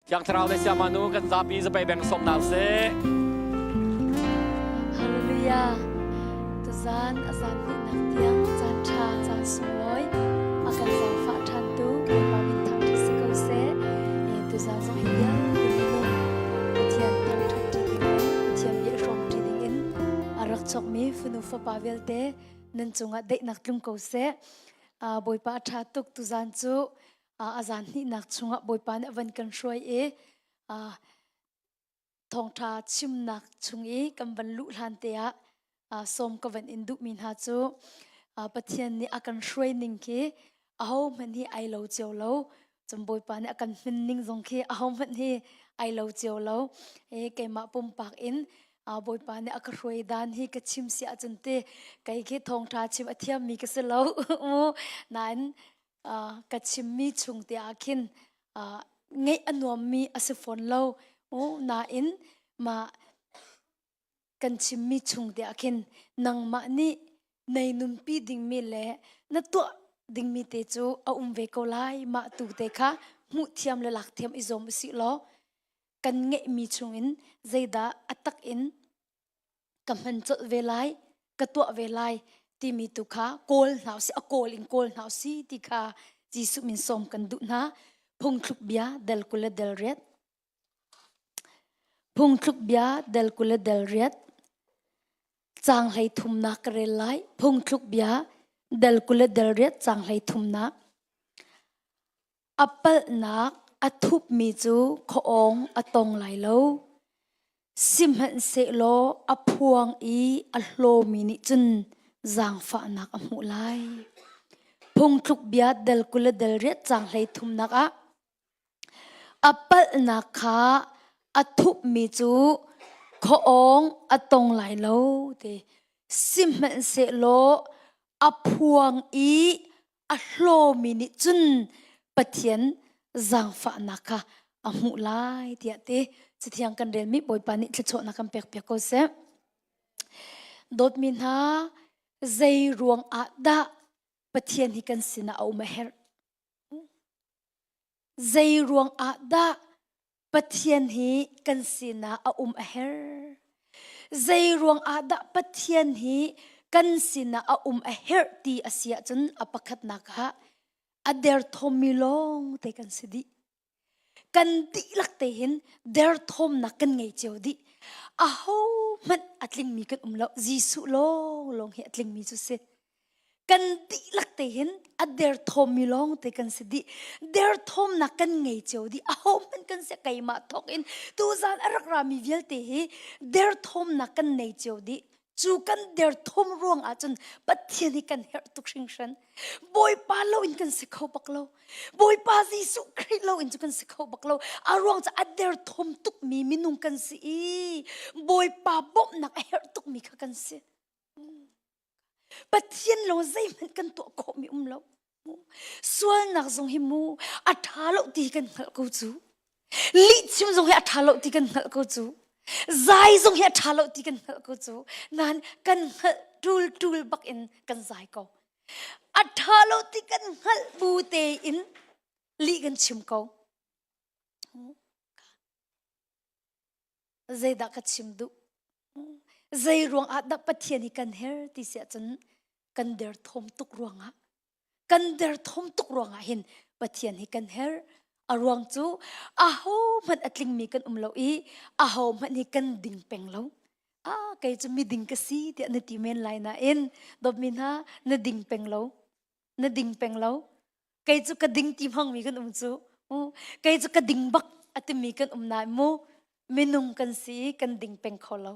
Thiang Thlarau le Siama Nu kan zapi zapei beng sawm hna usih. Hallelujah. Tuzan a zan hnihnak tiang caan ṭha caan sunglawi a kan zaangfah ṭhan tu Bawipa min thangṭhat si ko seh. Tuzan zong hi vialte minung Pathian thangṭhat ṭi ding in Pathian bia hrawm ṭi ding in a rak chawkmi fanu fapa vialte nan cungah daihnak tlung ko seh. Bawipa a ṭha tuk tuzan cu a zan hnihnak chungah Bawipa nih a van kan hruai i thawngṭha chimnak chung i kan van luh hlan te ah sawm ka van in duhmi hna cu Pathian nih a kan hruai ning khi ahohmanh hi ai lo cio lo. Cun Bawipa nih a kan hmin ning zong khi ahohmanh hi ai lo cio lo. Keimah pumpak in Bawipa nih a ka hruai dan hi ka chim si ahcun te kei khi thawngṭha chim a thiammi ka si lo. Nain ka chimmi chung te ah khin ngeih a nuammi a si fawn lo. Nain mah kan chimmi chung te ah khin nangmah nih nei nunpi dingmi le na tuah dingmi te cu a um ve ko lai. Mah tu te kha hmuh thiam le lak thiam i zuam usih law kan ngeihmi chungin zeidah a tak in ka hman colh ve lai, ka tuah ve lai timi tu kha kawl hna usih, a kawl in kawl hna usih ti kha Jesuh min sawm kan duh hna. Phungthluk bia del 20 le del riat. Phungthluk bia del 20 le del riat. Caang hlei thumnak ka rel lai. Phungthluk bia del 20 le del riat caang hlei thumnak. A palhnak a thupmi cu khuaawng a tong lai lo. Sihmanhsehlaw a phuang i a hlawmi nih cun zaangfahnak a hmuh lai. Phungthluk bia del 20 le del riat caang hlei thumnak ah a palhnak kha a thupmi cu khuaawng a tong lai lo ti. Sihmanhsehlaw a phuang i a hlawmi nih cun Pathian zaangfahnak kha a hmuh lai tiah ti Cathiang kan relmi Bawipa nih thluachuahnak kan pek piak ko seh. Dawtmi hna, zei ruang ah dah Pathian hi kan sinah a um a herh? Zei ruang ah dah Pathian hi kan sinah a um a herh. Zei ruang ah dah Pathian hi kan sinah a um a herh ti a si ahcun a pakhatnak ah a derthawmmi lawng te kan si dih. Kan dihlak te hin derthawmnak kan ngei cio dih. Aho hmanh a tlingmi kan um lo. Jesuh lawng lawng hi a tlingmi cu si. Kan dihlak te hin a derthawmmi lawng te kan si dih. Derthawmnak kan ngei cio dih. Aho hmanh kan si keimah thawk in tuzan a rak rami vialte hi derthawmnak kan nei cio dih. Cu kan derthawm ruang ahcun Pathian hi kan herh tuk hringhran. Bawipa lo in kan si kho bak lo. Bawipa Jesuh Khrih lo in cu kan si kho bak lo. A ruang cu a derthawm tukmi minung kan si i Bawipa bawmhnak a herh tukmi kha kan si. Pathian lo zeihmanh kan tuah khawhmi um lo. Sualnak zong hi mu a ṭha lo ti kan hngalh ko cu. Lihchim zong hi a ṭha lo ti kan hngalh ko cu. Zai zong hi a ṭha lo ti kan hngalh ko cu. Nain kan hngalh ṭul ṭul bak in kan zai ko. A ṭha lo ti kan hngalh bu tein lih kan chim ko. Zeidah ka chim duh? Zei ruang ah dah Pathian hi kan her ti si ahcun kan derthawm tuk ruangah kan derthawm tuk ruangah hin Pathian hi kan her. A ruang cu aho hmanh a tlingmi kan um lo i aho hmanh hi kan ding peng lo. Ah, kei cu miding ka si tiah na ti men lai nain dawtmi hna na ding peng lo. Na ding peng lo. Kei cu ka ding ti hmangmi kan um cu. Kei cu ka ding bak a timi kan um nain mu minung kan si i kan ding peng kho lo.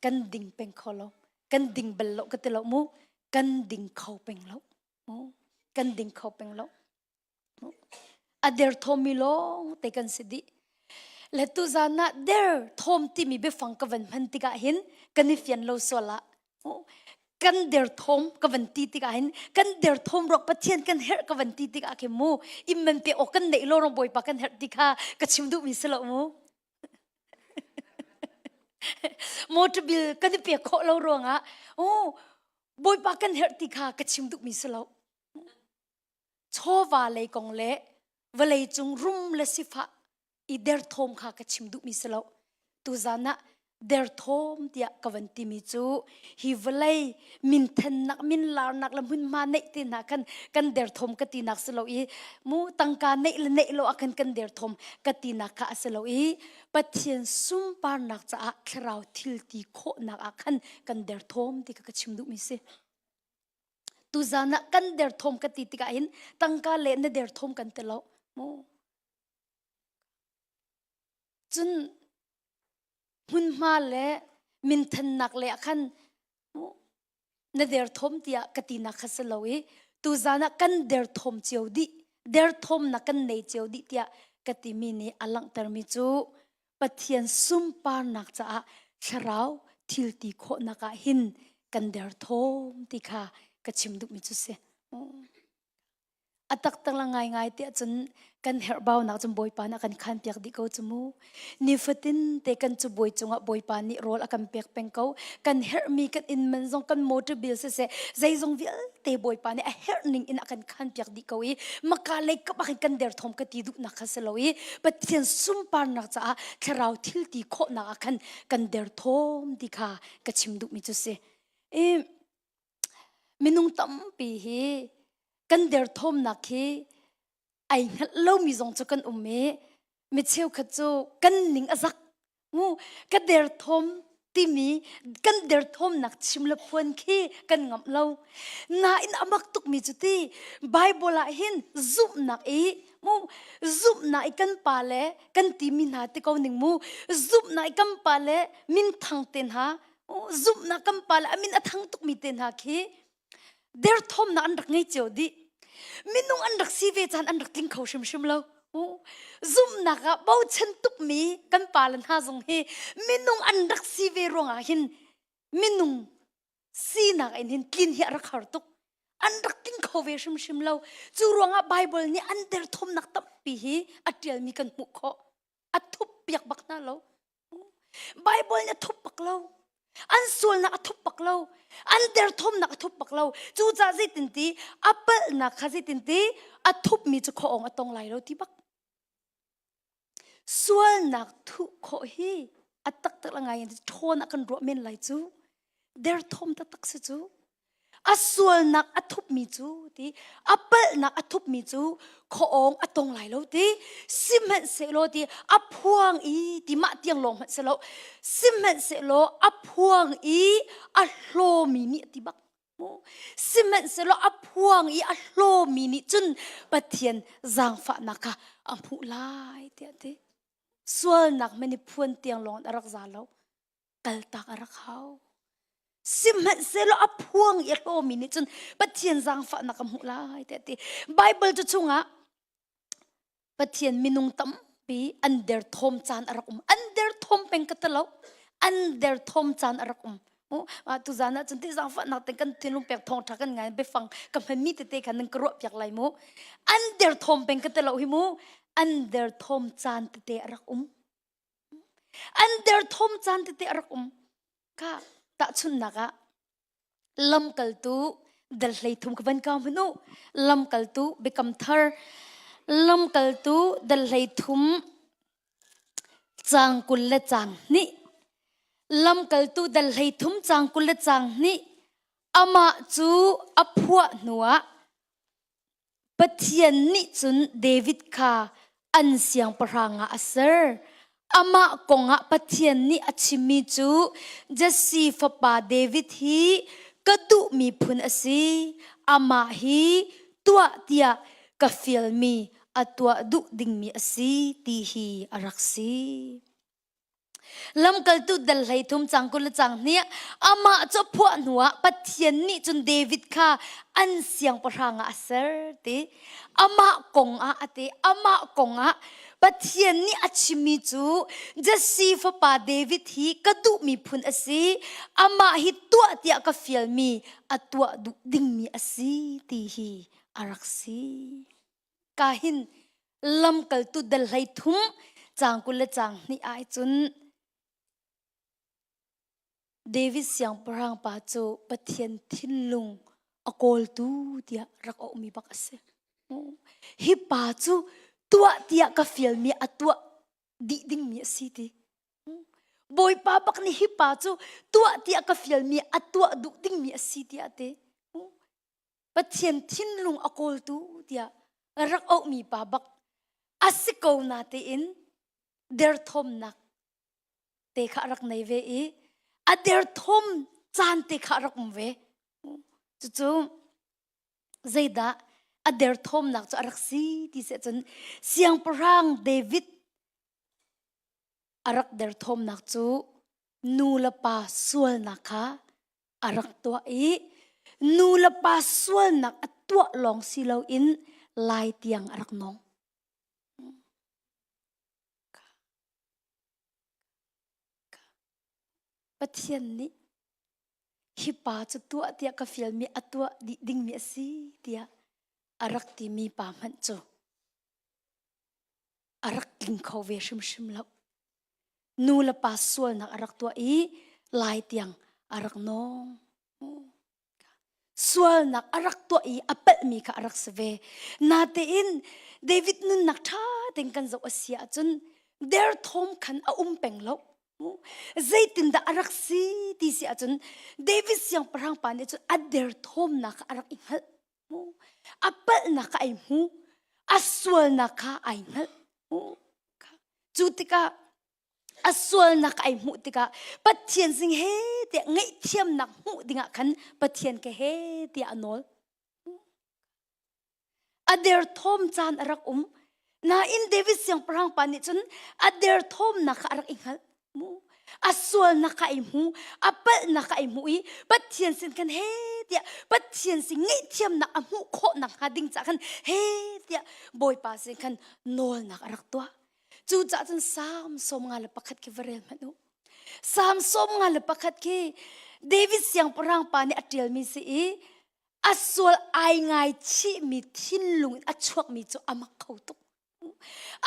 Kan ding peng kho lo. Kan ding bal lo ka ti lo mu. Kan ding kho peng lo. Kan ding kho peng lo. A derthawmmi lawng te kan si dih. Le tuzan ah derthawm timi biafang ka van hman tikah hin kan i fian lo sual ah kan derthawm ka van ti tikah hin kan derthawm ruak Pathian kan herh ka van ti tikah khin mu imman pe awk kan neih lo rong Bawipa kan herh ti kha ka chim duhmi si lo mu. Motor bill kan i pek khawh lo ruangah oh Bawipa kan herh ti kha ka chim duhmi si lo. Chawva lei kong le vawlei cung rum le sifah. I derthawm kha ka chim duhmi si lo. Tuzan ah derthawm tiah ka van timi cu hi vawlei minthennak minlarnak le hmunhma neih te hna khan kan derthawm ka tinak si lo i mu tangka neih le neih lo ah khan kan derthawm ka tinak kha a si lo i Pathian sunparnak caah thlarau thil ti khawhnak ah khan kan derthawm ti kha ka chim duhmi si. Tuzan ah kan derthawm ka ti tikah hin tangka le na derthawm kan ti lo mu. Cun hmunhma le minthannak le ah khan na derthawm tiah ka tinak kha si lo i tuzan ah kan derthawm cio dih derthawmnak kan nei cio dih tiah ka timi nih a langhtermi cu Pathian sunparnak caah thlarau thil ti khawhnak ah hin kan derthawm ti kha ka chim duhmi cu si. A taktak la ngaingai tiah cun kan herhbaunak cun Bawipa nih a kan khanpiak dih ko cu mu. Nifatin te kan cubawi cungah Bawipa nih rawl a kan pek peng ko. Kan herhmi kan inn man zong kan motor bill siseh zeizong vialte Bawipa nih a herh ning in a kan khanpiak dih ko i maka lei kap ah khan kan derthawm ka ti duhnak kha si lo i Pathian sunparnak caah thlarau thil ti khawhnak ah khan kan derthawm ti kha ka chim duhmi cu si. I Minung tampi hi kan derthawmnak hi ai hngalh lomi zong cu kan um i mi cheukhat cu kan ning a zak. Mu ka derthawm timi kan derthawmnak chim le phuan khi kan ngamh lo. Nain a mak tukmi cu ti Bible ah hin zumhnak i mu zumhnak i kan pa le kan timi hna ti ko ning mu zumhnak i kan pa le minthang te hna zumhnak kan pa le a min a thang tukmi te hna khi derthawmnak an rak ngei cio dih minung an rak si ve caan an rak tling kho hrimhrim lo zumhnak ah bochan tukmi kan pa le hna zong hi minung an rak si ve ruangah hin minung sinak in hin tlin hi a rak har tuk an rak tling kho ve hrimhrim lo cu ruangah Bible nih an derthawmnak tampi hi a ṭialmi kan hmuh khawh a thup piak bak hna lo Bible nih a thup bak lo. An sualnak a thup bak lo. An derthawmnak a thup bak lo. Cucaah zeitinti a palhnak kha zeitinti a thupmi cu khuaawng a tong lai lo ti bak. Sualnak thuh khawh hi a taktak la ngai in ṭhawn ah kan ruah men lai cu. Derthawm taktak si cu. A sualnak a thupmi cu ti a palhnak a thupmi cu khuaawng a tong lai lo ti sihmanhsehlaw ti a phuang i ti mah tiang lawng hmanh silo sihmanhsehlaw a phuang i a hlawmi nih a ti bak sihmanhsehlaw a phuang i a hlawmi nih cun Pathian zaangfahnak kha a hmuh lai tiah ti sualnak hmanh i phuan tiang lawng in a rak za lo kaltak a rak hau. Sihmanhsehlaw a phuang i a hlawmi nih cun Pathian zaangfahnak ka hmuh lai tiah ti. Bible cu chungah Pathian minung tampi an derthawm caan a rak um. An derthawm peng ka ti lo. An derthawm caan a rak um. Tu zan ah cun ti zaangfahnak te kan thinlung pek thawngṭha kan ngai biafang ka hmanmi tete kha nan ka ruah piak lai mu. An derthawm peng ka ti lo hi mu. An derthawm caan tete a rak um. An derthawm caan tete a rak um. Ka tahchunhnak ah lamkaltu dal 13 ka van kau hmanh u. Lamkaltu biakam thar lamkaltu dal 13 caang 20 le caang hnih lamkaltu dal 13 caang 20 le caang hnih amah cu a phuah hnuah Pathian nih cun David kha an siangpahrang ah a ser. Amah kongah Pathian nih a chimmi cu Jesse fapa David hi ka duhmi phun a si. Amah hi tuah tiah ka fialmi a tuah duh dingmi a si ti hi a rak si. Lamkaltu dal 13 cang 20 le cang hnih amah cu phuah hnuah Pathian nih cun David kha an siangpahrang ah a ser ti amah kong ah a ti amah kong ah Pathian nih a chimmi cu Jesse fapa David hi ka duhmi phun a si amah hi tuah tiah ka fialmi a tuah duh dingmi a si ti hi a rak si. Ka hin lamkaltu dal 13 caang 20 le caang hnih ah cun David siangpahrang pa cu Pathian thinlung a kawltu tiah rak auhmi bak a si. Hi pa cu tuah tiah ka fialmi a tuah. Dih dingmi a si ti. Bawipa bak nih hi pa cu tuah tiah ka fialmi a tuah duh dingmi a si tiah ti. Pathian thinlung a kawltu tiah rak auhmi pa bak a si ko na tein derthawmnak te kha a rak nei ve i a derthawm caan te kha a rak um ve. Cucu zeidah a derthawmnak cu a rak si ti si ahcun siangpahrang David a rak derthawmnak cu nu le pa sualnak kha a rak tuah i nu le pa sualnak a tuah lawng si loin lai tiang a rak nawng. Pathian nih hi pa cu tuah tiah ka fialmi a tuah dih dingmi a si tiah a rak timi pa hmanh cu a rak tling kho ve hrimhrim lo. Nu le pa sualnak a rak tuah i lai tiang a rak nawng. Sualnak a rak tuah i a palhmi kha a rak si ve. Natein David nunnak ṭha tein kan zoh a si ahcun derthawm khan a um peng lo. Zeitindah a rak si ti si ahcun David siangpahrang pa nih cun a derthawmnak kha a rak i hngalh. A palhnak kha ai hmu. A sualnak kha ai hngalh. Cu tikah a sualnak ai hmuh tikah Pathian sing he tiah ngaihthiamnak hmuh dingah khan Pathian ke he tiah a nawl. A derthawm caan a rak um. Nain David siangpahrang pa nih cun a derthawmnak kha a rak i hngalh. Mu. A sualnak kha ai hmu, a palhnak kha ai hmu i Pathian sin khan he tiah Pathian sin ngaihthiamnak a hmuh khawh nakhnga ding caah khan he tiah Bawipa sin khan nawlnak a rak tuah. Cucaah cun Salm 51 khi va rel hmanh u. Salm 51 khi David siangpahrang pa nih a ṭialmi si i a sual ai ngaichihmi thinlung in a chuakmi cu a mak kho tuk.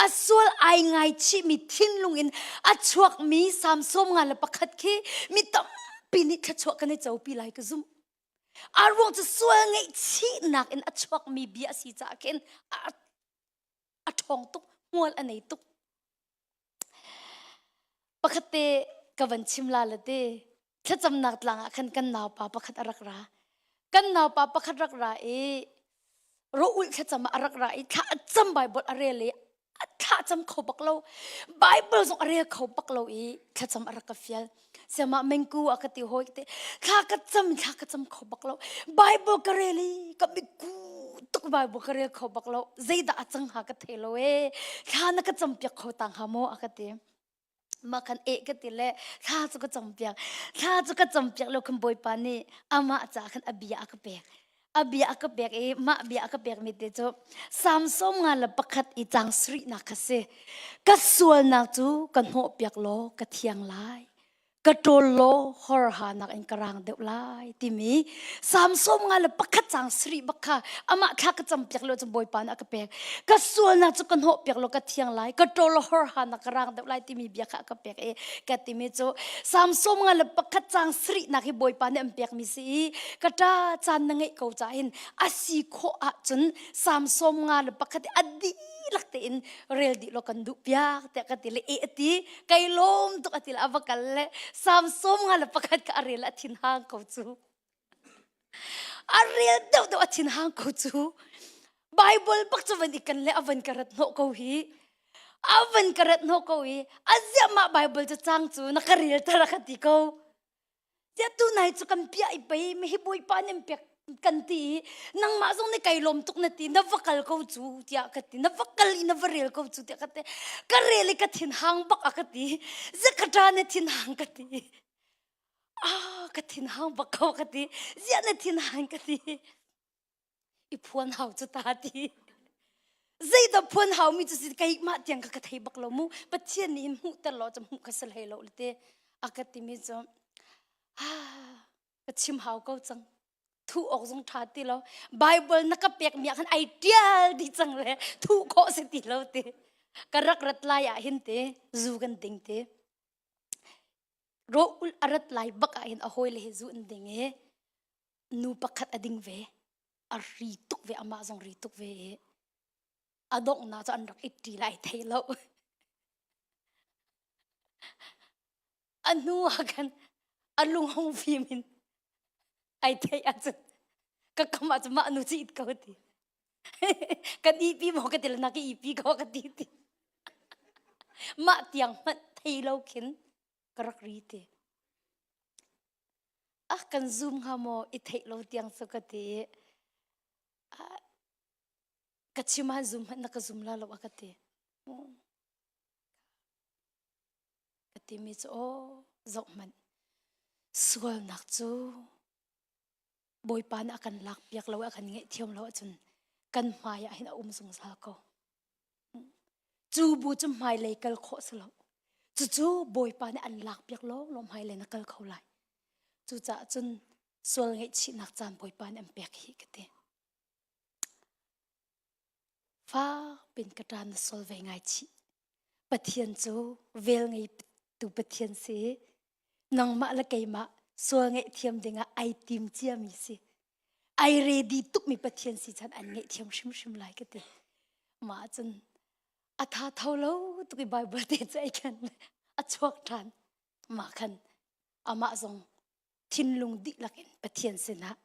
A sual ai ngaichihmi thinlung in a chuakmi Salm 51 khi mi tampi nih thluachuah kan i copi lai ka zumh. A ruang cu sual ngaihchihnak in a chuakmi bia a si caah khin a ṭhawng tuk hmual a nei tuk pakhat te ka van chim la le te thlacamnak tlang ah khan kan naupa pakhat a rak ra kan naupa pakhat rak ra i rawh thlacam ah a rak ra i thla a cam Bible a rel i a thla cam kho bak lo Bible zong a rel kho bak lo i thlacam a rak ka fial Siamah mengku a ka ti hawi te thla ka cam thla ka cam kho bak lo Bible ka rel i ka miku tuk Bible ka rel kho bak lo zeidah a cang ha ka thei lo e thla na ka cam piak kho tang ha maw a ka ti ma khan e ka ti le thla cu ka cam piak thla cu ka cam piak lo khan bawipa nih amah ca khan a bia a ka pek a bia a ka pek i mah bia a ka pek mi te cu Salm 51 i cang sarihnak kha si ka sualnak cu ka hnawh piak law ka thiang lai ka ṭawl law horhanak in ka rang deuh lai timi Salm 51 cang sarih bak kha amah thla ka cam piak lo cu Bawipa nih a ka pek ka sualnak cu ka hnawh piak law ka thiang lai ka ṭawl law horhanak ka rang deuh lai timi bia kha a ka pek i ka timi cu Salm 51 cang sarihnak hi Bawipa nih an pekmi si i ka ṭa caan na ngeih ko ca hin a si khawh ahcun Salm 51 a dihlak tein rel dih law kan duh piak tiah ka ti le e a ti kai lawm tuk a ti le a va kal le Salm 51 ka a rel a thin hang ko cu a rel deuh deuh a thin hang ko cu Bible bak cu van i kan le a van ka rat hnawh ko hi a van ka rat hnawh ko i a ziah mah Bible cu cang cu na ka rel tar a ka ti ko tiah tu nai cu kan piah i pei mi hi bawipa nin pek kan ti i nangmah zong nih kai lawm tuk na ti na va kal ko cu tiah ka ti na va kal i na va rel ko cu tiah ka ti ka rel i ka thin hang bak a ka ti zakata na thin hang ka ti ah ka thin hang bak ko ka ti ziah na thin hang ka ti i phuan hau cu ta ti zeidah phuan hau mi cu si keimah tiang ka ka thei bak lo mu pathian nih hin hmuhter law cu hmuh ka si hlei lo le te a ka timi cu ah ka chim hau ko cang thu awk zong tha ti lo bible na ka pek mi ah khan ai tial di cang le thu khawh si ti lo ti ka rak rat lai ah hin te zu kan ding te ro ul a rat lai bak ah hin a hawi le he zu an ding e nu pakhat a ding ve a ri tuk ve amah zong ri tuk ve i a donghnak cu an rak i ṭi lai thei lo. A hnu ah khan a lung hung fim in ai theih ahcun ka kam ah cun mah nu cu it ko ti. Kan ipi maw ka ti le na ka ipi ko ka ti ti. Mah tiang hmanh thei lo khin ka rak ri ti. A kan zoom hnga maw i theih lo tiang cu ka ti i ka chim han zoom hmanh na ka zoom la lo a ka ti. Ka timi cu aw zoh hmanh sualnak cu Bawipa nih a kan lak piak lo a kan ngaihthiam lo ahcun kan hmai ah hin a um zungzal ko. Cu bu cu hmailei kal khawh si lo. Cucu Bawipa nih an lak piak law law hmailei na kal kho lai. Cucaah cun sual ngaihchihnak caan Bawipa nih an pek hi ka ti. Fak pin ka ṭan na sol ve ngai chih. Pathian cu vel ngeitu Pathian si. Nangmah le keimah sual ngaihthiam dingah ai tim ciami si. Ai ready tukmi Pathian si chan an ngaihthiam hrimhrim lai ka ti. Mah cun a tha tho lo tuk i Bible te cu ai khan a chuak ṭhan. Mah khan amah zong thinlung dihlak in Pathian sinah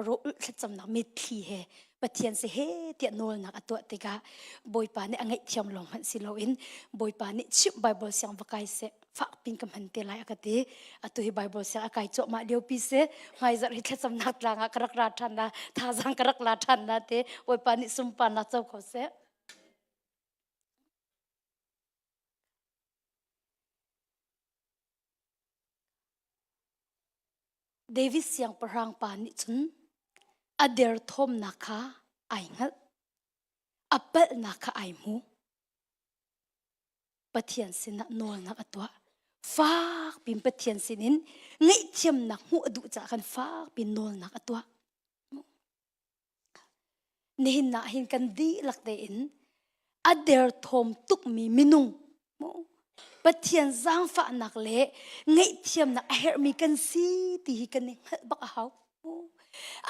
rawh thlacamnak mitthli he Pathian si he tiah nawlnak a tuah tikah Bawipa nih a ngaihthiam lawng hmanh si loin Bawipa nih chimh Bible siang va kai seh fak pin ka hman te lai a ka ti atu hi Bible siang a kai cuahmah lio pi si hmaizarh hi thlacamnak tlang ah ka rak ra ṭhan na thazaang ka rak la ṭhan na te Bawipa nih sunparnak co ko seh. David siangpahrang pa nih cun a derthawmnak kha ai hngalh. A palhnak kha ai hmu. Pathian sinah nawlnak a tuah. Fak pin Pathian sinin ngaihthiamnak hmuh a duh caah khan fak pin nawlnak a tuah. Nihin ah hin kan dihlak tein a derthawm tukmi minung Pathian zaangfahnak le ngaihthiamnak a herhmi kan si ti hi kan i hngalh bak a hau.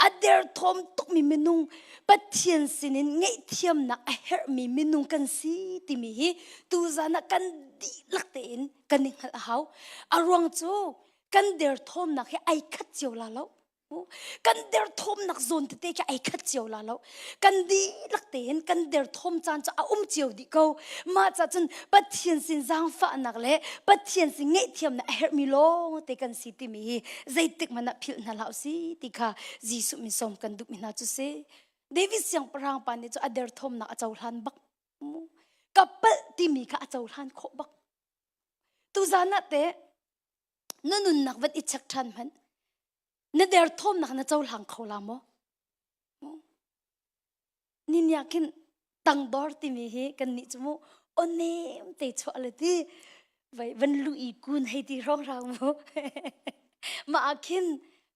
A derthawm tukmi minung Pathian sinin ngaihthiamnak a herhmi minung kan si timi hi tuzan ah kan dihlak tein kan i hngalh a hau. A ruang cu kan derthawmnak hi ai khat cio la lo. Kan derthawmnak zawn tete khi ai khat cio la lo. Kan dihlak tein kan derthawm caan cu a um cio dih ko. Mah ca cun Pathian sin zaangfahnak le Pathian sin ngaihthiamnak a herhmi lawng te kan si timi hi zeitik hmanh ah philh hna hlah usih ti kha Jesuh min sawm kan duhmi hna cu si. David siangpahrang pa nih cu a derthawmnak a cohlan bak. Ka palh timi kha a cohlan khawh bak. Tuzan ah teh na nunnak van i check ṭhan hmanh na derthawmnak na cohlang kho la maw ninia khin tangdor timi hi kan nih cu mu onem te chuah le ti vai van lu i kun hei ti rong rang mu ma ah khin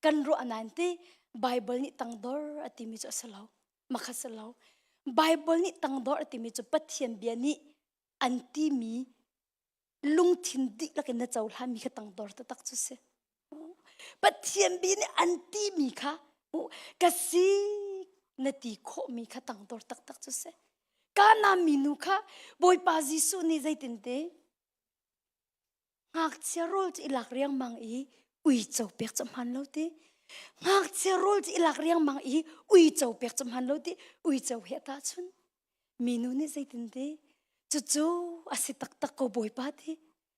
kan ruah nan ti bible nih tangdor a timi cu a si lo makha si lo bible nih tangdor a timi cu pathian bia nih an timi lungthin dihlak in na cohlanmi kha tangdor taktak cu si. Pathian bi nih an timi kha ka si na ti khawhmi kha tangdor taktak cu si. Kana minu kha Bawipa Jesuh nih zeitinte ngakchia rawl cu i lak riangmang i uico pek cu hmaan lo ti. Ngakchia rawl cu i lak riangmang i uico pek cu hmaan lo ti. Uico he a tahchun. Minu nih zeitin ti? Cucu a si taktak ko Bawipa ti.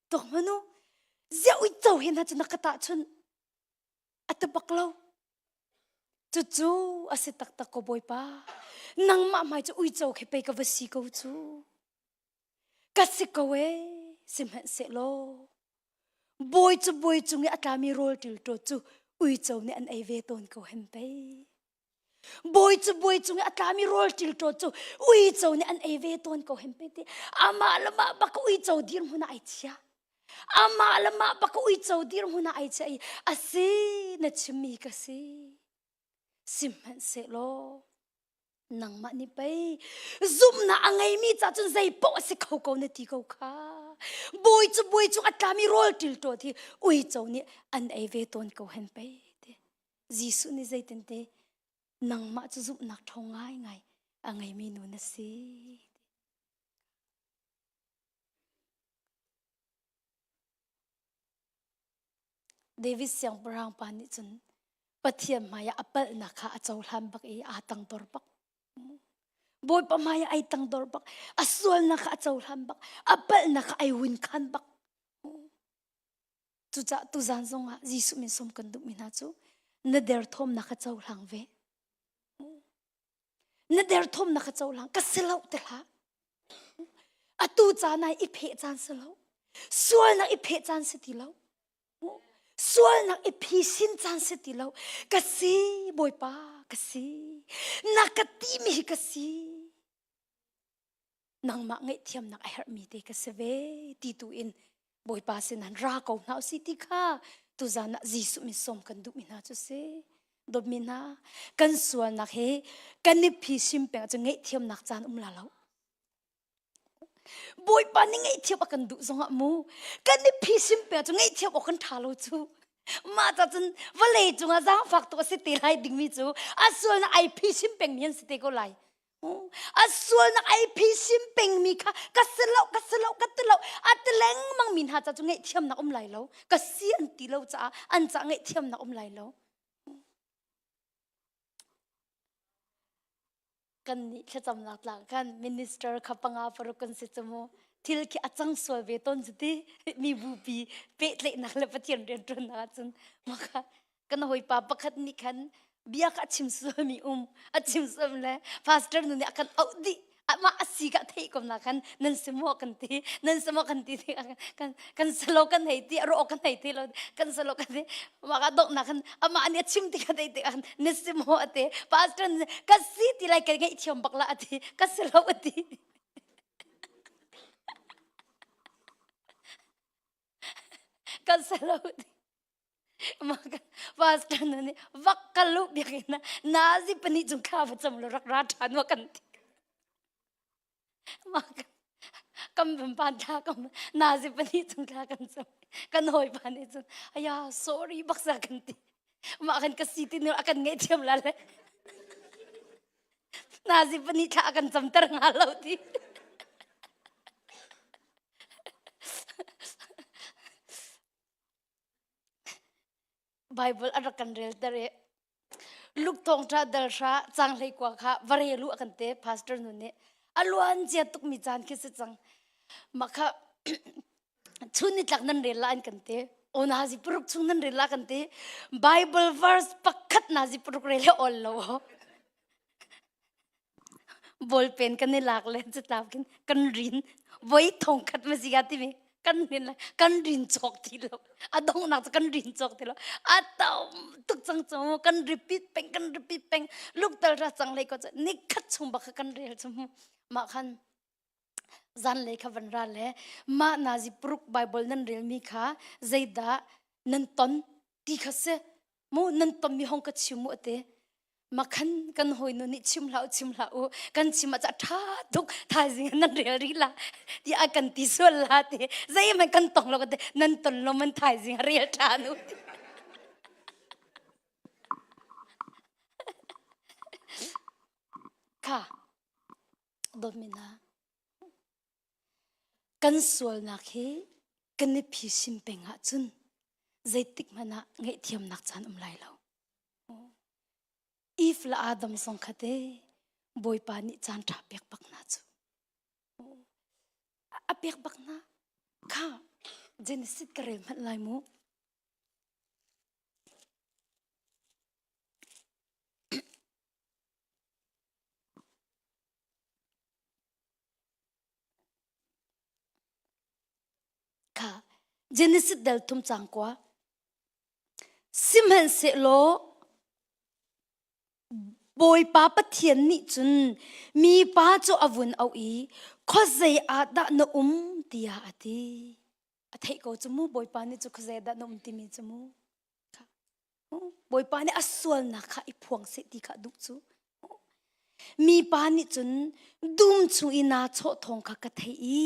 Tuak hmanh u. Ziah uico he hna cu na ka tahchunh? A ti bak lo. Cucu a si taktak ko Bawipa. Nangmah hmai cu uico khi pei ka va si ko cu. Ka si ko ee, sihmanhsehlaw bawi cu bawi cung i a tlami rawl ṭilṭawt cu uico nih an ei ve tawn ko hem pei. Bawi cu bawi cung i a tlami rawl ṭilṭawt cu uico nih an ei ve tawn ko hem pei ti. Amah le mah bak uico dirhmun ah ai chia. Amah le mah bak uico dirhmun ah ai chia i a si na chimmi ka si. Sihmanhsehlaw nangmah nih pei zumhnak a ngeimi ca cun zei paoh a si kho ko na ti ko kha. Bawi cu bawi cung a tlami rawl ṭilṭawt hi uico nih an ei ve tawn ko hen pei ti. Jesuh nih zeitinte nangmah cu zumhnak ṭhawng ngaingai a ngeimi nu na si. David siangpahrang pa nih cun Pathian hmai ah a palhnak kha a cohlan bak i aa tangdor bak. Bawipa hmai ah ai tangdor bak. A sualnak kha a cohlan bak. A palhnak kha ai win khan bak. Cucaah tuzan zongah Jesuh min sawm kan duhmi hna cu na derthawmnak kha cohlang ve. Na derthawmnak kha cohlang. Ka si lo ti hlah. Atu caan ah i pheh caan si lo. Sualnak i pheh caan si ti lo. Sualnak i phisin caan si ti lo. Ka si, Bawipa, ka si. Na ka timi hi ka si. Nangmah ngaihthiamnak a herhmi te ka si ve ti tu in Bawipa sin han ra ko hna usih ti kha tuzan ah Jesuh min sawm kan duhmi hna cu si. Dawtmi hna, kan sualnak hi kan i phisim peng ahcun ngaihthiamnak caan um la lo. Bawipa nih ngaihthiam a kan duh zongah mu kan i phisim peng cu ngaihthiam awk kan ṭha lo cu. Mah ca cun vawlei cungah zaangfak tuk a si te lai dingmi cu a sualnak ai phisim pengmi an si te ko lai. A sualnak ai phisim pengmi kha ka si lo ka si lo ka ti lo a ti lengmang mi hna ca cu ngaihthiamnak um lai lo. Ka si an ti lo caah an ca ngaihthiamnak um lai lo. Kan nih thlacamnak tlang khan minister kha panga paruk kan si cu mu thil khi a cang sual ve tawn cu ti mi bupi pehtlaihnak le Pathian rianṭuannak ahcun maka kan hawipa pakhat nih khan bia kha a chim sualmi um a chim sual le pastor nu nih a kan auh dih amah a si ka theih ko na khan nan si maw kan ti nan si maw kan ti kan kan salo kan hei ti ro kan hei ti lo kan salo kan ti mah ka dok na khan amah nih a chim ti ka thei ti khan na si maw ati pastor ka si ti lai ka ngeih thiam bak la ati ka si lo ati kan salo ati Pastor nu nih vak kal u biakinn ah nazi pahnih cung thla va cam lo rak ra ṭhan wa kan ti. Mah kan van pan thla kan nazi pahnih cung thla kan cam kan hawipa nih cun aya sorry bak sa kan ti. Mah kan ka si ti nu a kan ngaihthiam la le. Nazi pahnih thla a kan camter hnga lo ti. Bible a rak kan relter i Luke thawngṭha dal hra cang hlei kua kha va rel u a kan ti pastor nu nih a luan cia tukmi caan khi si cang mah kha chun nitlak nan rel la an kan ti o nazi paruk chung nan rel la kan ti Bible verse pakhat nazi paruk rel he ol lo Ballpen kan i lak le catlap khin kan rin voi thong khat ma si ka timi kan rin le kan rin cawk ti lo a donghnak cu kan rin cawk ti lo a tam tuk cang cu kan repeat peng kan repeat peng luktal ra cang lei ko cu nikhat chung bak kha kan rel cu mah khan zanlei kha van ra le mah nazi paruk Bible nan relmi kha zeidah nan ton ti kha si mu nan tonmi hong ka chim mu ate makhan kan hawinu nih chim hlah u chim hlah u kan chim ah tha tuk thaizing nan rel rih la ti a kan ti sual la ti zeihmanh kan tong lo te nan ton lo man thaizing rel ṭhan u kha dawtmi hna kan sualnak hi kan i phisin peng ahcun zeitik hmanh ah ngaihthiamnak caan um lai lo. Eve le Adam zong kha te Bawipa nih caan ṭha pek bak hna cu. A pek bak hna. Kha Genesis ka rel hmanh lai mu. Kha Genesis dal thum cang kua. Sihmanhsehlaw Bawipa Pathian nih cun mipa cu a vun auh i khuazei ah dah na um tiah a ti. A theih ko cu mu Bawipa nih cu khuazei ah dah na um timi cu mu. Bawipa nih a sualnak kha i phuang seh ti kha a duh cu. Mipa nih cun dum chung i naa chawh thawng kha ka theih i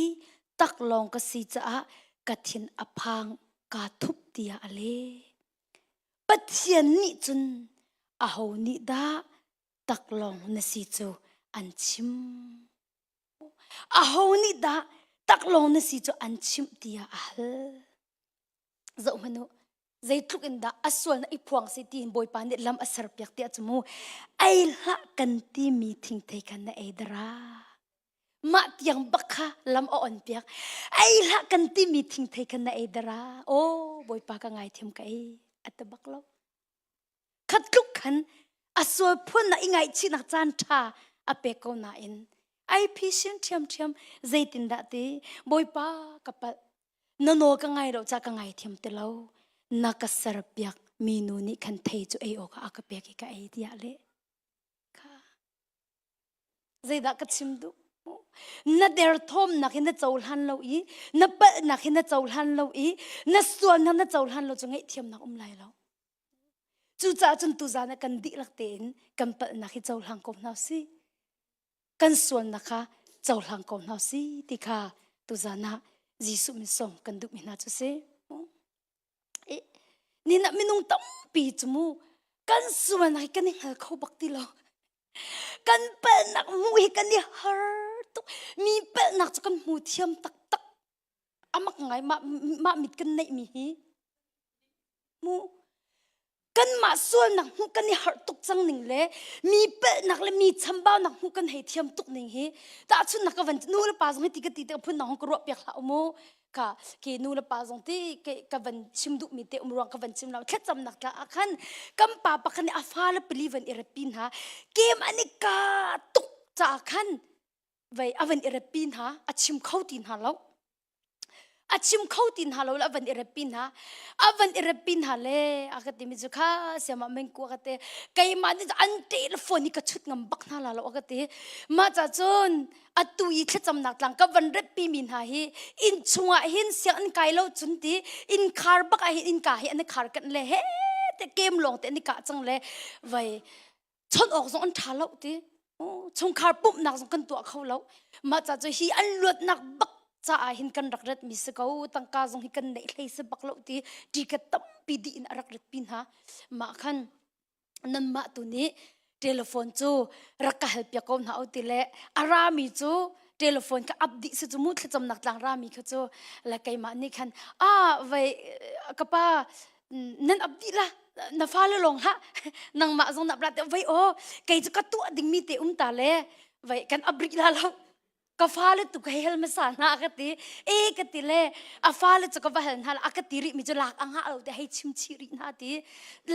taklawng ka si caah ka thin a phang kaa thup tiah a leh. Pathian nih cun aho nih dah taklawng na si cu an chim. Aho nih dah taklawng na si cu an chimh tiah a hal. Zoh hmanh u. Zeitluk in dah a sualnak i phuang si tiin Bawipa nih lam a serpiak tiah cu mu ei hlah kan timi thingthei khan na ei dara. Mah tiang bak kha lam a on piak. Ei hlah kan timi thingthei khan na ei dara. Aw Bawipa ka ngaithiam ka ei a ti bak lo. Khat tluk khan a sual phunnak i ngaihchihnak caan ṭha a pek ko nain ai phisin ṭhiamṭhiam zeitindah ti Bawipa ka palh na nawl ka ngai lo ca ka ngaithiam ti lo na ka serpiak mi nu nih khan thei cu ei awkah a ka pek i ka ei tiah le kha Zeidah ka chim duh? Na derthawmnak hi na cohlan lo i na palhnak hi na cohlan lo i na sualnak na cohlan lo cu ngaihthiamnak um lai lo. Cucaah cun tuzaan ah kan dihlak tein kan palhnak hi cohlang ko hna usih. Kan sualnak kha cohlang ko hna usih ti kha tuzaan ah Jesuh min sawm kan duhmi hna cu si. Ni ah minung tampi cu mu kan sualnak hi kan i hngal kho bak ti lo. Kan palhnak hmuh hi kan i har tuk. Mi palhnak cu kan hmu thiam taktak. A mak ngai mah, mah mit kan neihmi hi. Mu kanmah sualnak hmuh kan i harh tuk cang ning le mi palhnak le mi chambaunak hmuh kan hei thiam tuk ning hi tahchunnak ka van nu le pa zong hi ti ka ti te phun dang hong ka ruah piak hlah mu ka ke nu le pa zong ti ke ka van chim duh mi te um ruang ka van chim lo thlacamnak tla ah khan kan pa pakhat nih a fa le pali van i repi hna kem an i ka tuk caah khan vei a van i repi hna a chim kho ti hna lo a chim kho ti hna lo le a van i repi hna a van i repi hna le a ka timi cu kha siamah mengku a ka ti keimah nih an telephone hi ka chut ngam bak hna la lo a ka ti mah ca cun atu i thlacamnak tlang ka van repi mi hna hi inn chungah hin sianginn kai lo cun ti inn khar bak ah hin innka hi an i khar kanh le he te kem lawng te an i kah cang le vai chawnh awk zong an ṭha lo ti chungkhar pumhnak zong kan tuah kho lo mah ca cu hi an luatnak bak caah hin kan rak rat mi si ko tangka zong hi kan neih hlei si bak lo ti ticket tampi dih in a rak rat pi hna mah khan nanmah tu nih telephone cu rak ka hal piak ko hna u ti le a rami cu telephone ka up dih si cu mu thlacamnak tlang rami kha cu le keimah nih khan ah vai ka pa nan ap dih la na fale lawng hlah nangmah zong na ap la te vai aw kei cu ka tuah dingmi te um ta le vai kan ap rih la lo ka fale tu ka hel hmasa hna ka ti e ka ti le a fale cu ka va hel hna a ka ti rih mi cu lak anga lo te hei chim chih rih hna ti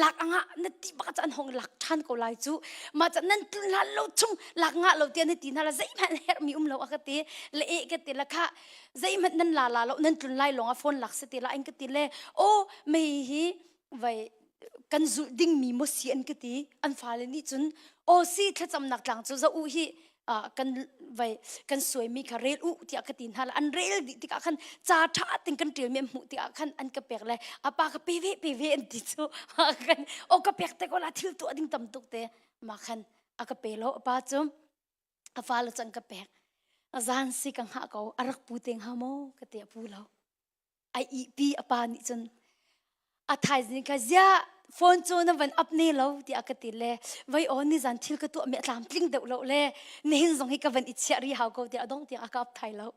lak anga na ti bak cu an hong lak than ko lai cu ma ca nan tlun hlan lo chung lak nga lo ti na ti hna la zeihmanh herh mi um lo a ka ti le e ka ti la kha zeihmanh nan la la lo nan tlun lai lawng ah phone lak si ti la in ka ti le o mei hi vai kan zulh dingmi maw si an ka ti an fale nih cun aw si thlacamnak tlang cu za u hi kan vai kan suaimi kha rel u tiah ka ti hna la an rel dih tikah khan ca ṭha tin kan ṭialmi an hmuh tikah khan an ka pek le apa ka pe ve pe ve an ti cu kan o ka pek te ko la thil tuah ding tam tuk te ma khan a ka pe lo apa cu a fale cang ka pek zan si ka hngah ko a rak pu te hnga maw ka ti a pu lo ai ihpi a pa nih cun a thaizing kha ziah phone cu na van up ne lo tiah ka ti le vai aw ni zan thil ka tuah mi a tlamtling deuh lo le nihin zong hi ka van i chiah ri hau ko tiah a dong tiang a ka up thai lo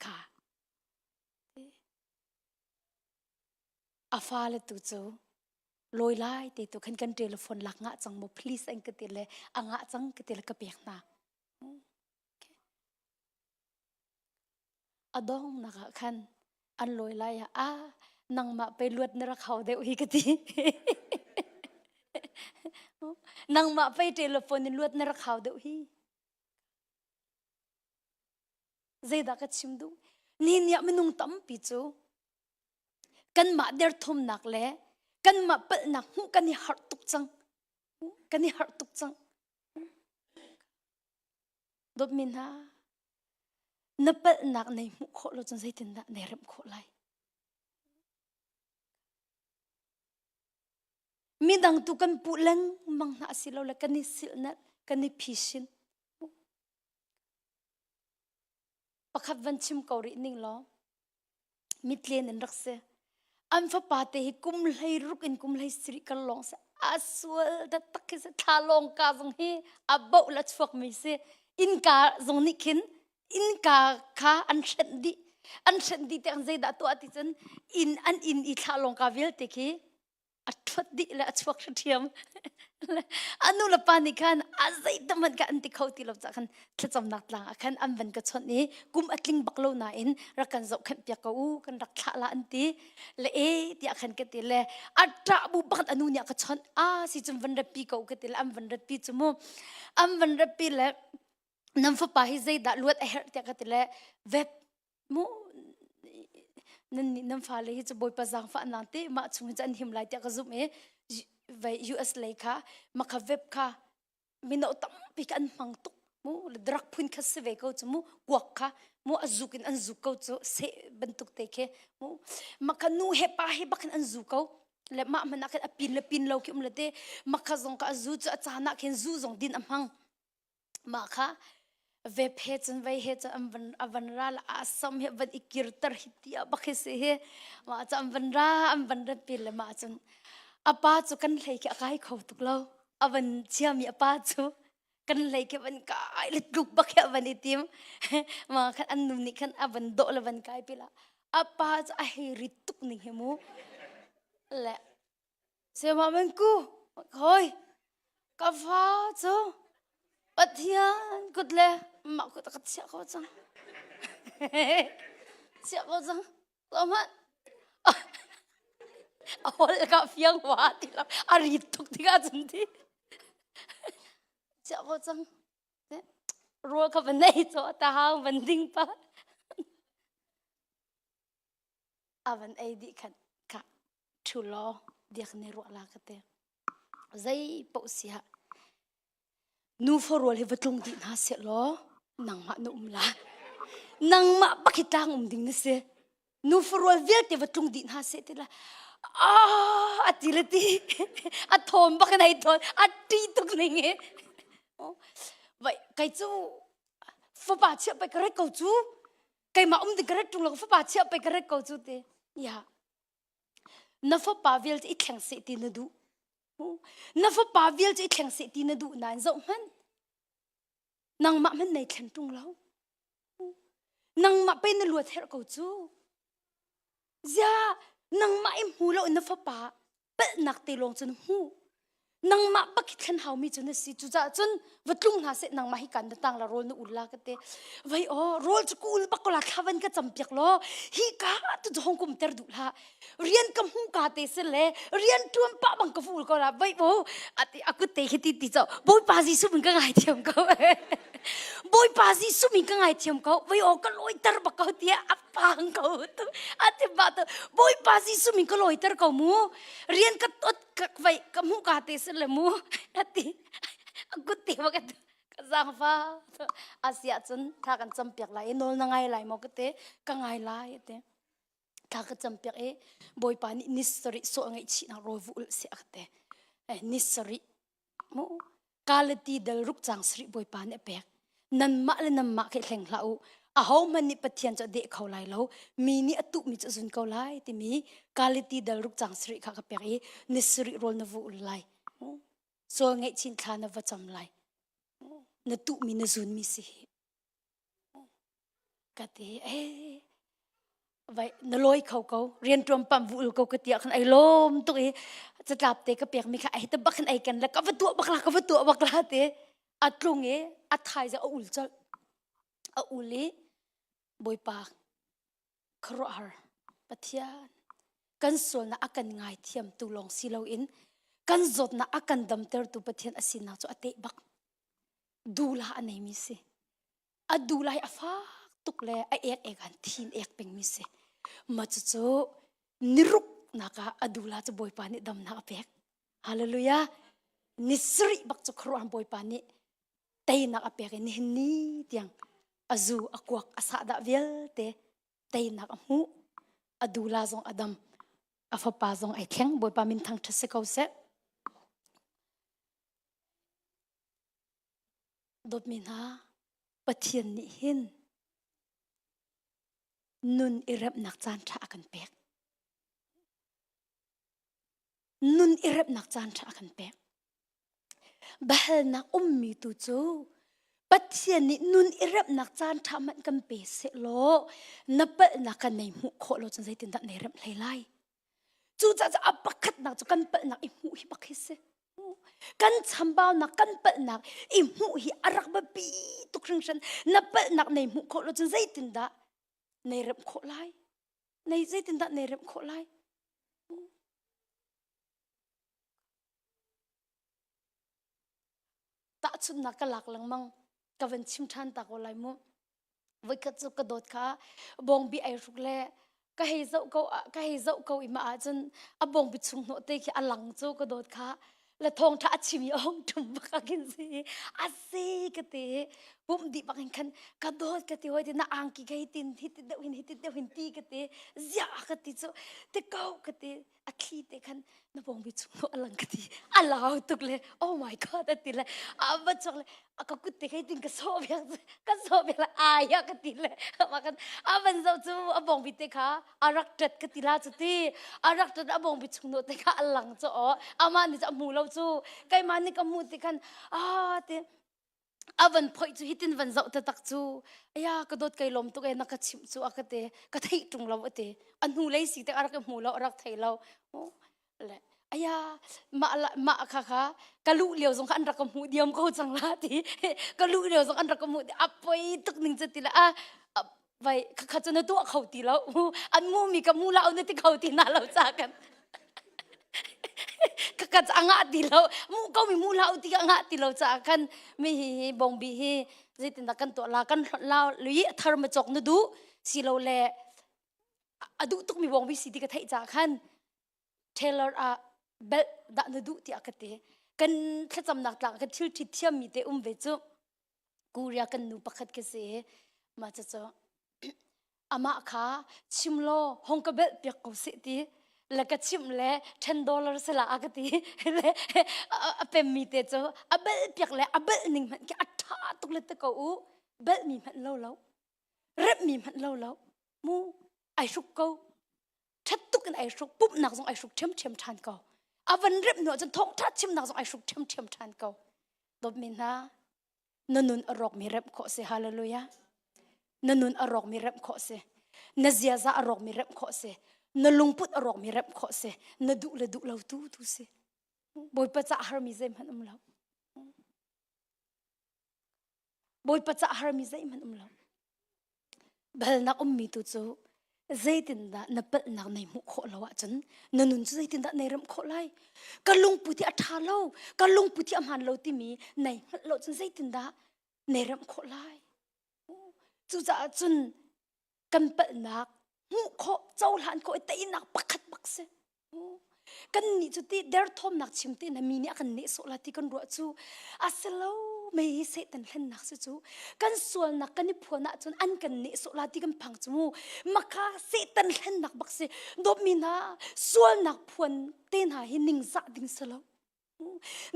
kha a fale tu cu lawi lai te tu khan kan telephone lak ngah cang mu please an ka ti le a ngah cang ka ti le ka pek hna a dongnak ah khan an lawi lai ah a nangmah pe luat na rak hau deuh hi ka ti nangmah pei telephone in luat na rak hau deuh hi zeidah ka chim duh ni nih minung tampi cu kanmah derthawmnak le kanmah palhnak hmuh kan i harh tuk cang kan i harh tuk cang dawtmi hna na palhnak nei hmuh khawh lo cun zeitindah nei remh khawh lai midang tu kan puh lengmang hna asi lo le kan i silhnalh kan i phisin pakhat van chim ko rih ning law mitlen in rak si. An fapa te hi kum hlei ruk in kum hlei sarih kar lawng si. A sual taktak khi si. Thla lawng ka zong hi a boh la chuak mi si. Innka zong nih khin innka kha an hrenh dih. An hrenh dih tiang zeidah tuah ti cun inn an inn i thlah lawng ka vialte khi a ṭhuat dih le a chuak hriṭhiam. A nu le pa nih khan a zeitahmanh kha an ti kho ti lo caah khan thlacamnak tlang ah khan an van ka chawnh i kum a tling bak lo nain rak kan zohkhenh piak ko u kan rak thlah la an ti le e tiah khan ka ti le a ṭah bu bak a nu nih a ka chawnh a si cun van ratpi ko ka ti le an van ratpi cu mu an van ratpi le nan fapa hi zeidah luat a herh tiah ka ti le web mu nan nih nan fale hi cu bawipa zaangfahnak te mah chung hi cu an him lai tiah ka zumh i vai US lei kha makha web kha mino tampi kha an hmang tuk mu drug phun kha si ve ko cu mu kuak kha mu a zuk in an zuk ko cu seh bantuk te khi mu makha nu he pa he bak in an zu ko le mah hmanh ah khin a pin le pin lo khi um le te makha zong ka a zu cu a caan ah khin zu zong din a hmang Mah kha vep he cun vei he cun an van a van ra la a sam he van i kirter hi tiah bak hi si hi mah cu an van ra an van rat pi le mah cun a pa cu kan hlei khi a kai kho tuk lo a van chiami a pa cu kan hlei khi van kai le tluk bak hi a van i tim mah khan an nu nih khan a van dawh le van kai pi la a pa cu a hei rit tuk ning hi mu le Sayamah man ku hoi ka fa cu Pathian kut le mah kut ka chiah ko cang. chiah ko cang. Zohhmanh. A hol ka fiang wa ti lo. A rit tuk tikah cun ti. Chiah ko cang. Rawl kha van ei chaw ta hang van ding pa. A van ei dih khan ka ṭhu law diak ne ruah la ka ti. Zei paoh si ah nufa rual hi va tlung dih hna seh law nangmah na um la. Nangmah bak hi tlang um ding na si. Nufa rual vialte va tlung dih hna seh ti la ah a ti le ti a thawm bak in ai thawn a ṭi tuk ning hi. Vai kai cu fapa chiah pai ka ret ko cu keimah um ding ka ret ṭung lo fapa chiah pei ka ret ko cu ti ya na fapa vial cu i thleng seh ti na duh na fapa vial cu i thleng seh ti na duh nain zoh hmanh nangmah hmanh nei thlen ṭung lo nangmah pei na luat herh ko cu zia nangmah i hmu lo in na fapa palhnak te lawng cun hmu nangmah bak hi thlen haumi cu na si cucaah cun va tlung hna seh nangmah hi kan na tang la rawl na ul la ka te vai o rawl cu ku ul bak ko la thla van ka cam piak law hi ka tu hong kum ter duh hlah rian ka hmu ka te se le rian tuan pa bang ka ful ko la vai o ati akut te khi ti ti cho bawipa Jesuh min ka ngai thiam ko bawipa Jesuh min ka ngai thiam ko vai o ka loi ter bak ko tia pang ko tu ati ba tu bawipa Jesuh min ka lawiter ko mu rian ka tot ka vai ka mu ka te se le mu ati akut te ba ka ka zang fa asia cun tha kan cam piak lai nawl na ngai lai mo ka te ka ngai lai te tha ka cam piak e bawipa nih ni sarih so ngai chi na rawl vu ul se ka te ni sarih Mu Kalati dal ruk cang sarih Bawipa nih a pek. Nanmah le nanmah khi hleng hlah u. Ahohmanh nih Pathian cu a deh kho lai lo. Mi nih a tuhmi cu a zun ko lai timi Kalati dal ruk cang sarih kha ka pek i ni sarih rawl na vu ul lai. Sawl ngeihchin thla na va cam lai. Na tuhmi na zunmi si hi. Ka ti eh vai na lawi kho ko rian ṭuan pam vu ul ko ka ti ah khan ai lawm tuk i catlap te ka pek mi kha ai te bak khan ai kan le ka va tuah bak la ka va tuah bak la te a tlung i a thai za a ul colh a ul i bawipa khuaruahhar Pathian kan sualnak a kan ngaithiamtu lawng si loin kan zawtnak a kan damtertu Pathian a sinak cu a teh bak dula a neimi si a dula hi a fak tuk le a ek ek an thin ek pengmi si ma cucu niruk nak ah a dula cu Bawipa nih damnak a pek hallelujah ni sarih bak cu khuaruahhar Bawipa nih teinak a pek i nihin ni tiang a zu a kuak a sahdah vialte teinak a hmuh a dula zong a dam a fapa zong ai thleng bawipa min thangṭhat si ko seh dawtmi hna pathian nih hin nun i remhnak caan ṭha a kan pek nun i remhnak caan ṭha a kan pek Biahalnak ummi tu cu. Pathian nih nun i remhnak caan ṭha hmanh kan pe sehlaw na palhnak kan nei hmuh khawh lo cun zeitindah nei remh hlei lai? Cucaah a pakhatnak cu kan palhnak i hmuh hi bak hi si. Kan chambaunak kan palhnak i hmuh hi a rak biapi tuk hringhran. Na palhnak nei hmuh khawh lo cun zeitindah nei remh khawh lai? Nei zeitindah nei remh khawh lai? Tahchunhnak ka lak lengmang ka van chim ṭhan ta ko lai mu. Voikhat cu ka dawt kha bawngbi ai hruk le ka hei zoh ko ka hei zoh ko i mah ahcun a bawngbi chung hnawh te khi a lang cu ka dawt kha le thawngṭha a chim i a hung ṭum bak ah khin si a si ka ti pumh dih bak in khan ka dawt ka ti hoi ti na angki ka hi tin hi ti deuh hin hi ti deuh hin ti ka ti ziah ka ti cu ti ko ka ti a thli te khan na bawngbi chung a lang ka ti a lau tuk le oh my god a ti le a va chok le a ka kut te kai tin ka so bek ka so bek le ai a ka ti le ma kan a van zo chu a bawngbi te kha a rak tat ka ti la chu ti a rak tat a bawngbi chung no te kha a lang chu o ama ni chu a hmu lo chu keimah ni ka hmu ti khan a ti a van phoih cu hitin van zoh taktak cu aya ka dawt kai lawm tuk e na ka chimh cu a ka te ka theih ṭung lo a ti a hnu lei si te a rak i hmu lo a rak thei lo le aya mah la mah kha kha ka luh lio zong kha an rak ka hmuh diam ko cang la ti ka luh lio zong an rak ka hmuh a poi tuk ning cu ti le a vai kha cu na tuah kho ti lo an mu mi ka mu la na ti kho ti na lo cha kan ka ka anga ti lo mu ko mi mu la ti anga ti lo cha kan mi hi hi bongbi hi zeitin dah kan tuah la kan hlot la lui thar ma chok na du si lo le a duh tuk mi bongbi si ti ka theih cha khan tailor ah belt dah na duh tiah ka ti kan thlacamnak tlang kan thil ṭhit thiam mi te um ve cu Korea kan nu pakhat ka si mah cu amah kha chim law hong ka belh piak ko seh ti le ka chimh le 10 dollar sala a ka ti le a pem mi te cu a belh piak le a belh ning hmanh khi a ṭha tuk le te ko u belh mi hmanh lo lo rep mi hmanh lo lo mu ai hruk ko ṭhat tuk in ai hruk pumhnak zong ai hruk ṭhiamṭhiam ṭhan ko a van rep hnu ahcun thawngṭha chimnak zong ai hruk ṭhiamṭhiam ṭhan ko dawtmi hna na nun a rawkmi remh khawh si hallelujah na nun a rawkmi remh khawh si na ziaza a rawkmi remh khawh si na lungput a rawkmi remh khawh si na duh le duh lo tu tu si bawipa cah harmi zeihmanh um lo Bawipa cah harmi zeihmanh um lo. Balnak ummi tu cu zeitindah na palhnak nei hmuh khawh lo ahcun na nun cu zeitindah nei remh khawh lai? Ka lungput hi a ṭha lo, ka lungput hi a hmaan lo timi nei hngalh lo cun zeitindah nei remh khawh lai? Cucaah cun kan palhnak hmuh khawh cohlan khawh i teinak pakhat bak si kan nih cu ti derthawmnak chim te na mi nih a kan nehsawh la ti kan ruah cu a si lo mei hi satan hlennak si cu kan sualnak kan i phuan ahcun an kan nehsawh la ti kan phang cu mu maka satan hlennak bak si dawtmi hna sualnak phuan te hna hi ningzah ding si lo